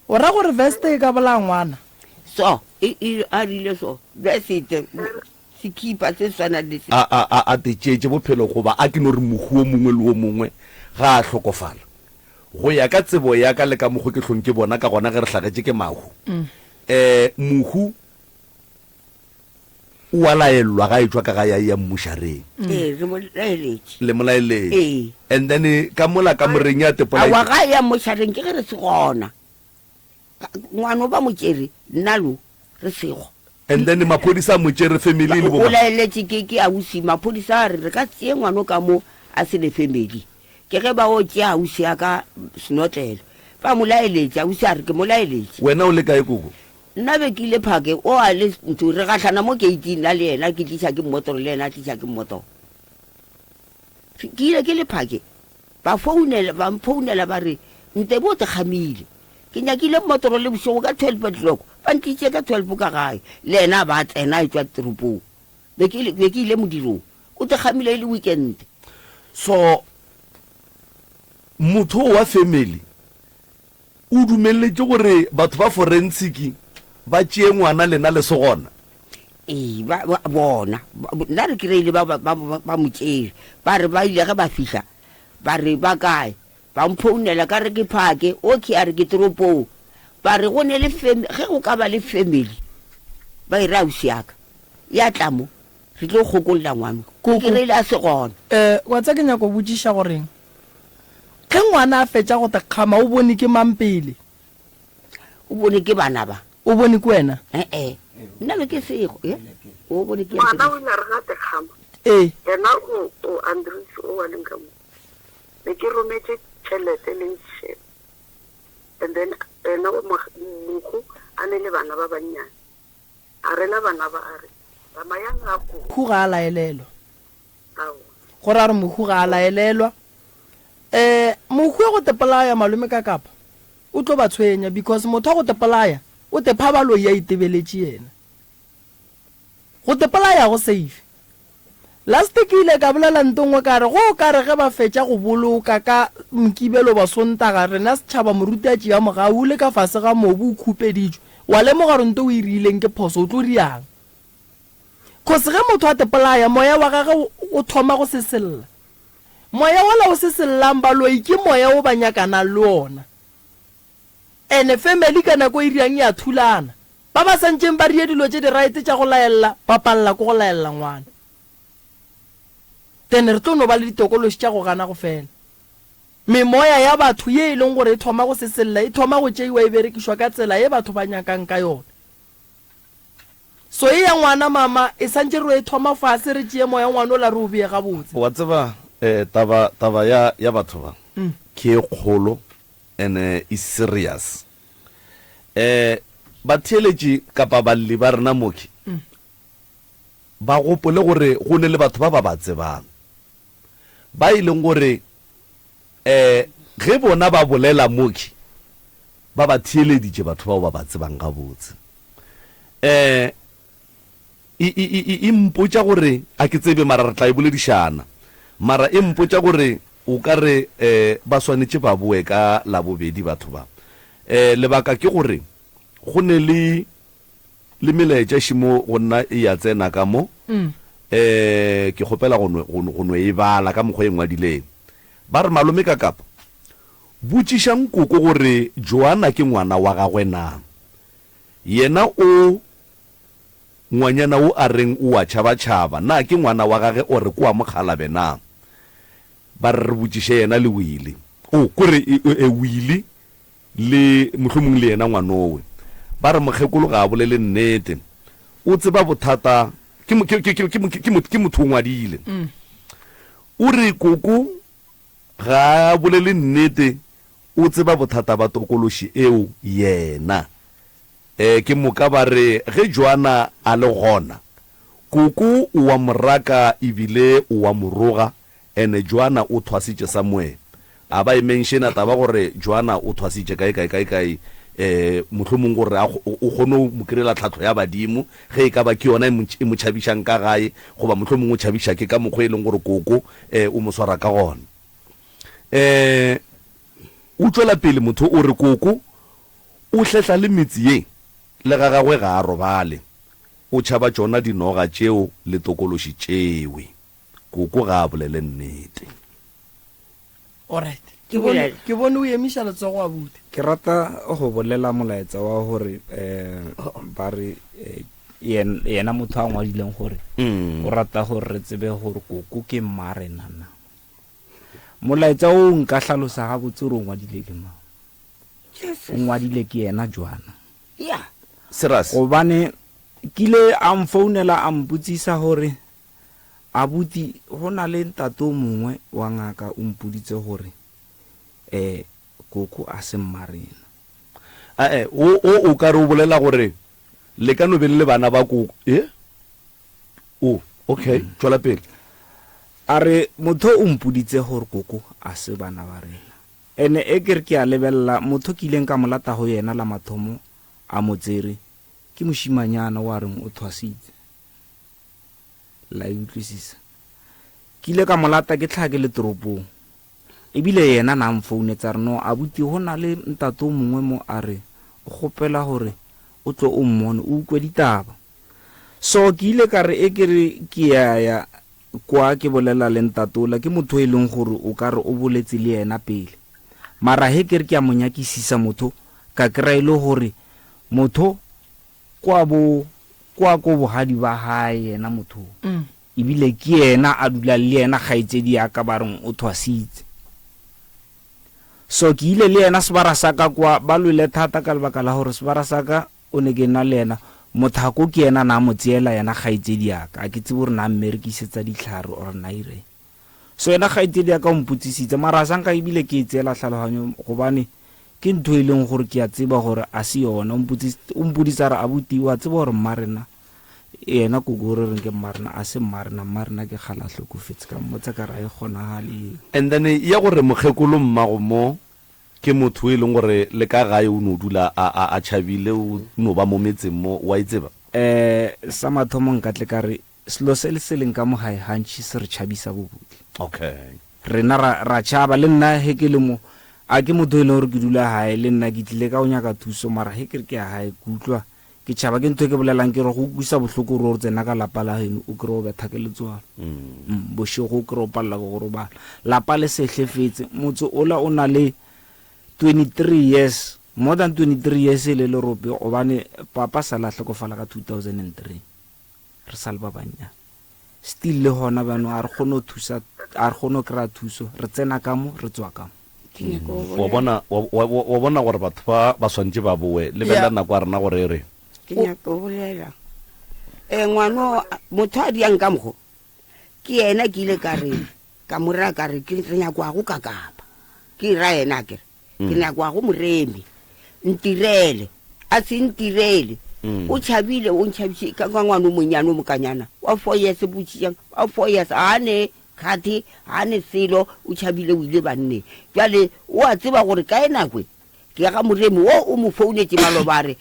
O ra gore veste e ka bolaya ngwana? So, e, e, a rile so, vesete. Sekipa se swanang le se. A, a, a, a tetšetše bophelo goba a ke no re mohu wo mongwe le wo mongwe ga a hlokofala. Go ya ka tsebo ya ka le ka mokgo ke hlong ke bona ka gona ge re hlagetše ke mahu, um mohu o a laellwa ga a etšwa ka gae a eya mmušareng. Ee, re mo laeletše. Le mo laeletše. Ee. And then ka mola kamoreng ya Aowa, tepolaetše. ga a eya mmušareng ke ge re se gona. Ngwano ba mo tšere, nna lo re sego. And then maphodisa a mo tšere family le bo O mang? laeletše ke ke ausi, maphodisa a re re ka se tšee ngwano ka mo a se ne family. Ke ge ba o tšea ausi ya ka senotlelo. Ba mo laeletše, ausi a re ke mo laeletše. Wena o le kae koko? Nna be ke ile phakeng, o a le ntho, re gahlana mo keiting nna le yena, ke tliša ke mmotoro le yena a tliša ke mmotoro. Ke ile ke le phakeng, ba founela, ba mphounela ba re Ntebo o te kgamile. Ke nyakile mmotoro le bošego ka 12 o'clock, ba ntlišitše ka 12 ka gae, le yena a ba a tsena a etšwa toropong. Be ke, be ke ile modirong. O te kgamile e le weekend. So motho wa family o dumelletše gore batho ba forensic ba tšee ngwana lena le se gona? Ee, ba, ba, bona. Ba, nna re kry-ile ba, ba, ba, ba mo tšere. Ba re ba ile ge ba fihla, ba re ba kae? Ba mphounela ka re ke phake, okay a re ke toropong. Ba re go ne le fam, ge go ka ba le family, ba e re ausi ya ka, ya tla mo, re tlo kgokolla ngwano. Koko. Ke reile a se gona. Eh, wa tseba ke nyaka go botšiša goreng, ge ngwana a fetša go te kgama o bone ke mang pele? O bone ke bana ba. O bone ke wena? Eh-eh, nna be ke sego, ye, o bone ke. Ngwana o ile a re ga te kgama. Ee. Yena o, o Andries o wa leng ka mo. Be ke rometše tšhelete le nšele and then ena o mohu a ne le bana ba bannyane a rela bana ba a re tsamayang a ko. Mohu ga a laelelwa. Aowa. Go ra gore mohu ga a laelelwa. Um mohu wa go te polaya malome ka kapa o tlo ba tshwenya because motho wa go te polaya o te pha baloi a itebeletše yena. Go te polaya go safe. Last ke ile ka bolela nto nngwe ka re go ka re ge ba fetša go boloka ka Mokibelo ba Sontaga rena setšhaba moruti a tšea mogau o le ka fase ga mobu o khupeditšwe wa lemoga gore nto o e riileng ke phoso o tlo riang cause ge motho a te polaya moya wa gage o thoma go sesella moya wola o sesellang baloi ke moya wo ba nyakanang le ona Ene family ka nako e riang ya thulana. Ba ba santšeng ba rie dilo tše di right tša go laella ba palela ke go laella ngwana. Then re tlo no ba le ditokološi tša go gana go fela. Memoya ya batho ye e leng gore e thoma go sesella e thoma go tšeiwa e berekišwa ka tsela ye batho ba nyakang ka yona. So e ya ngwana mama e santše re e thoma fase re tšee moya ngwanola re o bee gabotse. Wa tseba taba taba ya ya batho ba ke e kgolo and e serious. Eh batheeletši kapa balli ba rena moki ba gopole gore go ne le batho ba ba ba tsebang ba e leng gore eh ge bona ba bolela moki ba ba theeleditše batho bao ba ba tsebang gabotse. Eh E, e, e, e, e mpotša gore, a ke tsebe, mara re tla e boledišana. Mara e mpotša gore o ka re eh, ba swanetše ba boe ka Labobedi batho ba. Eh, lebaka ke gore go ne le. Le melaetša šimo go nna e ya tsena ka mo. Um ke kgopela go no, go no, go no e bala ka mokgwa e ngwadileng. Ba re, Malome Kakapa, botšišang koko gore Joana ke ngwana wa gagwe na. Yena o, ngwanyana wo a reng o a tšhabatšhaba, na ke ngwana wa gage ore ke wa mokgalabe na? Ba re re botšiše yena le Willie. O, kore, e, e, Willie Le mohlomong le yena ngwanowe. Ba re mokgekolo ga a bolele nnete. O tseba bothata ke, ke, ke, ke, ke, ke, ke motho o ngwadile. O re koko ga a bolele nnete, o tseba bothata ba tokološi eo yena. E, ke moka ba re ge Joana a le gona, koko o wa mo raka ebile o wa mo roga, Ene Joana o thwasitše somewhere. A ba e mention-a taba gore Joana o thwasitše kae kae kae kae eh mohlomong gore a o kgone go mo kry-ela tlhahlo ya badimo ge e ka ba ke yona e mo e mo tšhabišang ka gae goba mohlomong o tšhabiša ke ka mokgwa e leng gore koko eh o mo swara ka gona. Eh o tšwela pele motho o re koko o hlehla le metse ye le ga gagwe ga a robale o tšhaba tšona dinoga tšeo le tokološi tšewe. Koko ga a bolele nnete. Alright. Ke bone ke bone o emiša letsogo abuti. Ke rata go bolela molaetsa wa gore um ba re eh, yena motho a ngwadileng gore mm. o rata gore re tsebe gore koko ke mmarena na. Molaetsa o nka hlalosa gabotse gore o ngwadile ke mang. O ngwadile ke yena Joana. Yeah. Serious. Gobane kile a mfounela a mpotsisa gore Abuti, go na le ntate o mongwe wa ngaka o mpoditse gore um koko a se mmarena. Ae, o, o, o ka re o bolela gore le ka no be le le bana ba koko. E? O, okay, tšwela pele. A re, Motho o mpoditse gore koko a se bana ba rena. Ene e ke re ke a lebelela, motho ke ileng ka mo lata go yena la mathomo a mo tsere, ke mošimanyana o a reng o thwasitse. La e utlwisisa? Ke ile ka mo lata ke tlhaga ke le toropong. Ebile yena na mfounetsa a re, No, abuti, go na le ntate o mongwe mo a re o kgopela gore o tlo o mmone, o ukwe ditaba. So ke ile ka re e ke re ke ya ya kwa ke bolela le ntate ola, ke motho e leng gore o ka re o boletse le yena pele. Mara he ke re ke a mo nyakisisa motho, ka kry-a e le gore motho Kwa bo, kwa ko bogadi ba gae yena motho o. Ebile ke yena a dulang le yena kgaetšedi ya ka ba reng o thwasitse. So ke ile le yena sebara sa ka kwa, ba lwele thata ka lebaka la gore sebara sa ka o ne ke na le yena, mothako ke yena na mo tseela yena kgaetšedi ya ka, a ke tsebe gore na mmerekisetsa dihlare or na ireng. So yena kgaetšedi ya ka o mpotsisitse, mara a sa nka ebile ke e tseela tlhaloganyo gobane ke ntho e leng gore ke a tseba gore a se yona. O mpotsisitse, o mpoditse a re, Abuti, wa tseba gore mmarena, yena koko o re reng ke mmarena, a se mmarena, mmarena ke kgale a hlokofetse. Ka mmotsa ka re, A e kgonagale eo. And then ya gore mokgekolo mmago mo ke motho e leng gore le ka gae o no dula a, a, a tšhabile, o no ba mo metseng mo, wa e tseba? Eh, sa mathomo nka tle ka re Selo se le se leng ka mo gae gantši se re tšhabisa bobotle. Okay. Rena ra, ra tšhaba. Le nna ge ke le mo, a ke motho e leng gore ke dula gae, le nna ke tlile ka go nyaka thuso, mara ge ke re ke ya gae, ke utlwa ke tšhaba. Ke ntho e ke bolelang ke re go kwisa bohloko gore o tsena ka lapa la geno o kry-e o betha ke letswalo. Mm, bošego o kry-e o palela ke go robala. Lapa le sehlefetse. Motse ola o na le 23 years, more than 23 years e le lerope gobane papa sa le a hlokofala ka 2003. Re sa le ba bannyane. Still le gona bjano a re kgone go thusa, a re kgone go kry-a thuso. Re tsena ka mo, re tswa ka mo. Ke nyaka go Wa bolela. bona, wa, wa, wa wa bona gore batho ba ba swantše ba bowe. Lebelela Yeah. nako ya rena gore e re. Ke nyaka go bolela. Eh, ngwano, motho a diang ka mokgo, ke yena ke ile ka re, ka mo raya ka re, ke re nyakwa go kakapa. Ke ra yena akere. Ke nyakwa go Moremi. Ntirele. A se ntirele. O tšhabile, o ntšhabiše ka ka ngwana o monnyane o mokanyana wa four years, botšišang wa four years, ga ne kgathe, ga ne selo, o tšhabile o ile banneng. Bjale o a tseba gore kae nako e ke ya ga Moremi, wo o mo founetše maloba a re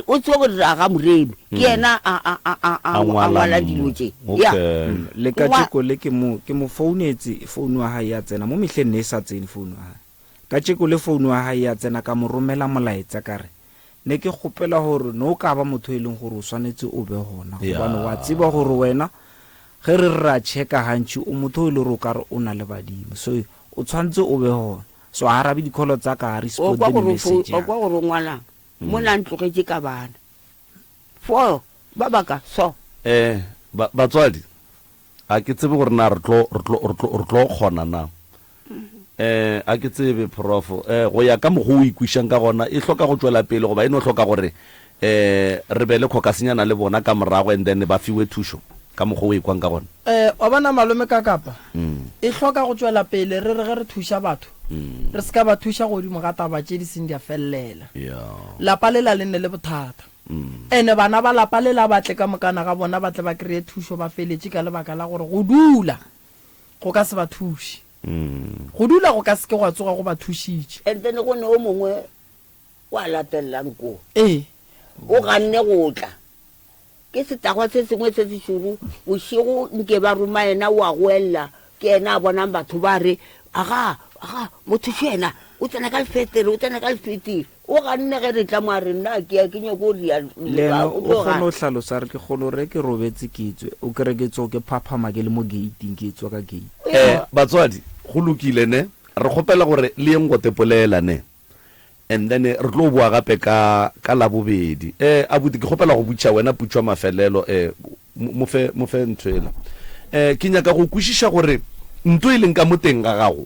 o tsebe gore re ya ga Moremi, ke yena a a a a a A ngwalang ngwala dilo tše. Ya. Okay. Le Ngwa. katšeko le ke mo ke mo founetše, founu ya hae ya tsena mo mehleng ne e sa tsene founu ya hae. Katšeko le founu ya hae ya tsena ka mo romela molaetša ka re, Ne ke kgopela gore ne o ka ba motho e leng gore o swanetše o be gona, gobane wa tseba gore wena ge re re ra checka gantši o motho e le gore o ka re o na le badimo, so o tshwanetse o be gona. So a arabe di-call tsa ka, a O responde kwa gore o fo- message o ya kwa ka. gore o ngwalang mola ntlogetše ka bana fo ba baka so. Eh, ba, batswadi, ga ke tsebe gore na re tlo, re tlo, re tlo, re tlo kgona na. Eh, ga ke tsebe, Prof. Eh, go ya ka mokgwa o ikwišang ka gona, e hloka go tšwela pele goba e no hloka gore eh re be le khokasenyana le bona ka morago and then ba fiwe thušo ka mokgwa o ikwang ka gona? Eh, wa bona malome ka kapa, e hloka go tšwela pele re re ge re thuša batho, re se ka ba thuša godimo ga taba tše di seng di a fellela. Lapa lela le nne le bothata. Ene bana ba lapa lela ba tle ka mokana ga bona ba tle ba kreye thušo ba feletše ka lebaka la gore go dula go ka se ba thuše. Go dula go ka se ke gwa tsoga go ba thušitše. And then go ne o mongwe o a latelelang koo. Ee. O ganne go tla. Ke setagwa se sengwe se sešoro. Bošego nke ba roma yena o a goelela. Ke yena a bonang batho ba re, Aga, aga, motho še yena, o tsena ka lefetere, o tsena ka lefetere. O ganne ge re tla mo a re, Nna ke ya ke nyako ria, Le yena o o tlo kgone gana. go hlalosa a re, Ke kgone gore ge ke robetse ke tswe, o kry-e ke tsoge ke phaphama ke le mo gate-ing, ke tswa ka gate. Eh, batswadi, go lokile ne? Re kgopela gore le yeng go tepolela ne? And then re tlo boa gape ka, ka Labobedi. Eh, abuti, ke kgopela go botšiša wena putšo ya mafelelo, eh, mo fe, mo fe ntho ela. Eh, ke nyaka go kwešiša gore nto e leng ka mo teng ga gago,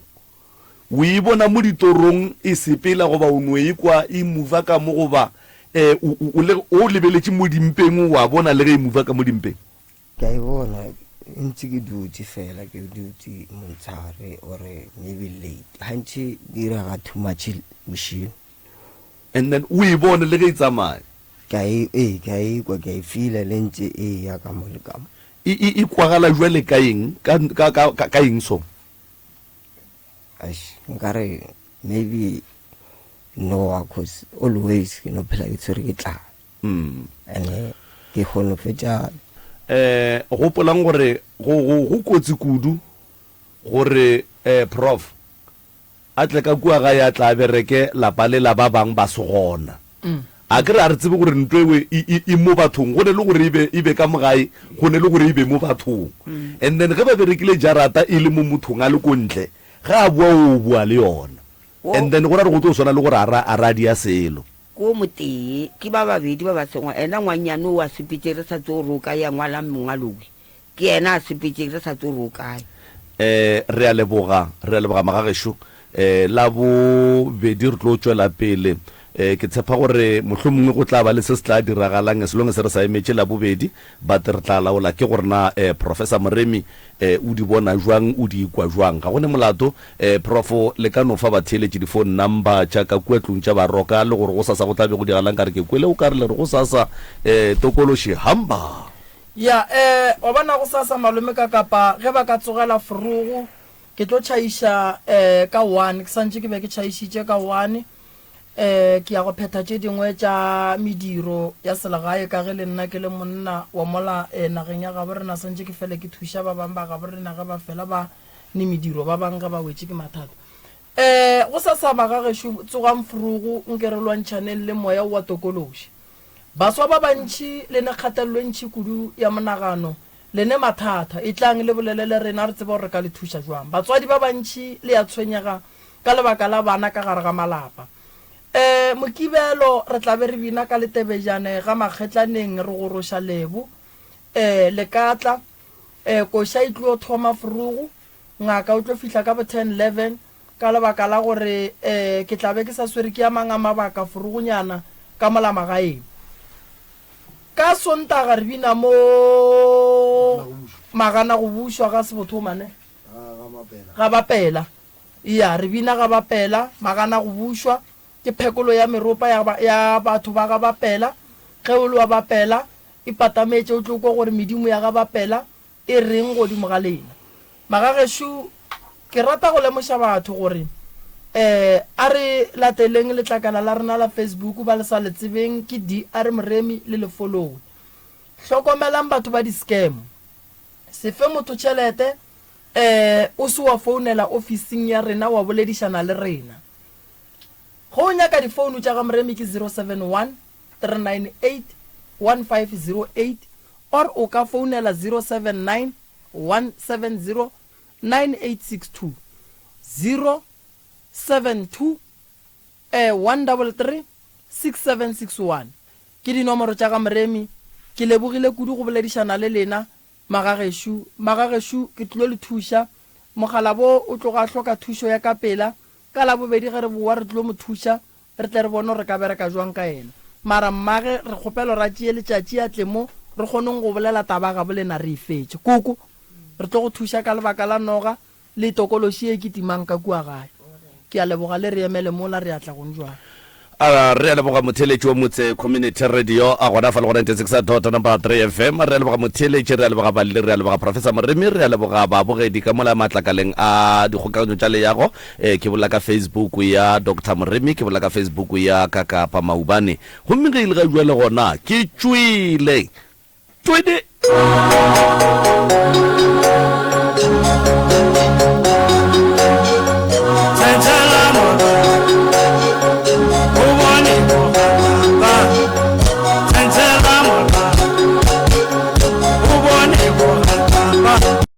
o e bona mo ditorong e sepela goba o no e kwa e mova ka mo goba, eh, o, o, o le, o lebeletše mo dimpeng wa bona le ge e mova ka mo dimpeng? Ke a e bona e ntse ke dutse fela ke dutse montshare or maybe late gantši di direga too much bošego. And then o e bone le ge e tsamaya. Ke a e ee ke a e kwa ke a e feela le ntse e ya ka mo le ka mo. E e e kwagala jwale ka eng ka ka ka ka eng so? Eish nkare maybe noa cause always ke no phela ke tshwere ke tlala. Ene ke kgono fetša. Eh, gopolang gore go, go, go kotsi kudu gore eh, Prof. A tle ka kua gae a tla a bereke lapa le la ba bang ba se gona. A ke re a re tsebe gore ntwa ewe e, e, e mo bathong, go ne le gore e be, e be ka mo gae, go ne le gore e be mo bathong. And then ge ba berekile jarata e le mo mothong a le ko ntle, ge a boa o boa le yona. And then go ra re go tlo swana le gore a ra, a ra dia selo. Ke o motee, ke ba babedi ba ba sengwe. Ena ngwannyane o a sepetše re sa tsebe gore o kae, a ngwalang mongwalowe. Ke yena a sepetše re sa tsebe gore o kae. Eh, re a leboga, re a leboga magagešo. Eh, Labobedi re tlo tšwela pele. Eh, ke tshepa gore mohlomongwe go tla ba le se se tla diragalang as long as re sa emetše Labobedi, but re tla laola ke gore na eh, Professor Moremi eh, o di bona jwang, o di ikwa jwang. Ga go ne molato Eh, Prof, le ka no fa batheeletši di-phone number tša ka kua tlong tša Baroka le gore gosasa go tla be go diragalang? Ka re ke kwele o ka re le re gosasa eh, tokološi hamba. Ya, eh, wa bona gosasa malome ka kapa ge ba ka tsogela forogo ke tlo tšhaiša eh, ka one, ke santše ke be ke tšhaišitše ka one. Eh, ke ya go phetha tše dingwe tša mediro ya selegae ka ge le nna ke le monna wa mola eh, nageng ya gabo rena santše ke fele ke thuša ba bang ba gabo rena ge ba fela ba ne mediro ba bang ge ba wetše ke mathata. Um go sa sa ba ga gešo tsogang forogo nke re lwantšhaneng le moya wa tokološi. Baswa ba bantši le ne kgatelelo e ntši kudu ya monagano, le ne mathata. Etlang le bolele le rena re tsebe gore re ka le thuša jwang. Batswadi ba bantši le ya tshwenyega ka lebaka la bana ka gare ga malapa. Um Mokibelo re tla be re bina ka letebejane ga makgetlaneng re goroša Lebo. Um le ka tla. E, koša e tlo thoma forogo, ngaka o tlo fihla ka bo ten, leven, ka lebaka la gore e, ke tla be ke sa swere ke a mang a mabaka forogonyana ka mola magaeng. Ka Sontaga re bina mo Magana go bušwa ga Sebothoma ne? Ga Bapela. Eya, re bina ga Bapela, Magana go bušwa, ke phekolo ya meropa ya, ya batho ba ga Bapela. Ge o le wa Bapela, Ipatametše o tlo kwa gore medimo ya ga Bapela e reng godimo ga lena. Magagešo, ke rata go lemoša batho gore um a re lateleng letlakala la rena la Facebook, ba le sa le tsebeng ke DR Moremi le le followe. Hlokomelang batho ba di-scam. Se fe motho tšhelete um o se wa founela ofising ya rena wa boledišana le rena. Ge o nyaka difounu tša ga Moremi ke 071. 398 1508 or o ka founela 079 170 9862 072 eh 133 6761 ke dinomoro tša ga Moremi. Ke lebogile kudu go boledišana le lena magagešo. Magagešo ke tlilo le thuša. Mogalabo o tloga a hloka thušo ya ka pela. Ka Labobedi ge re bowa re tlilo mo thuša re tle re bone gore re ka bereka jwang ka yena. Mara mmage re kgopela gore a tšee letšatši a tle mo re kgoneng go bolela taba ya gabo lena re e fetše. Koko, re tlo go thuša ka lebaka la noga le tokološi ye e kitimang ka kua gae. Ke a leboga le re emele mola re a tla gong jwale. A re a leboga motheeletši wa Motse Community Radio a gona fa le go 96 dot number 3 FM. Re a leboga motheeletši, re a leboga balli, re a leboga Professor Moremi, re a leboga babogedi ka mola matlakaleng a dikgokaganyo tša leago. E, ke bolela ka Facebook ya Doctor Moremi, ke bolela ka Facebook ya Kakapa Maubane. Gomme ge e le ga jwale gona ke tšwele. Twede!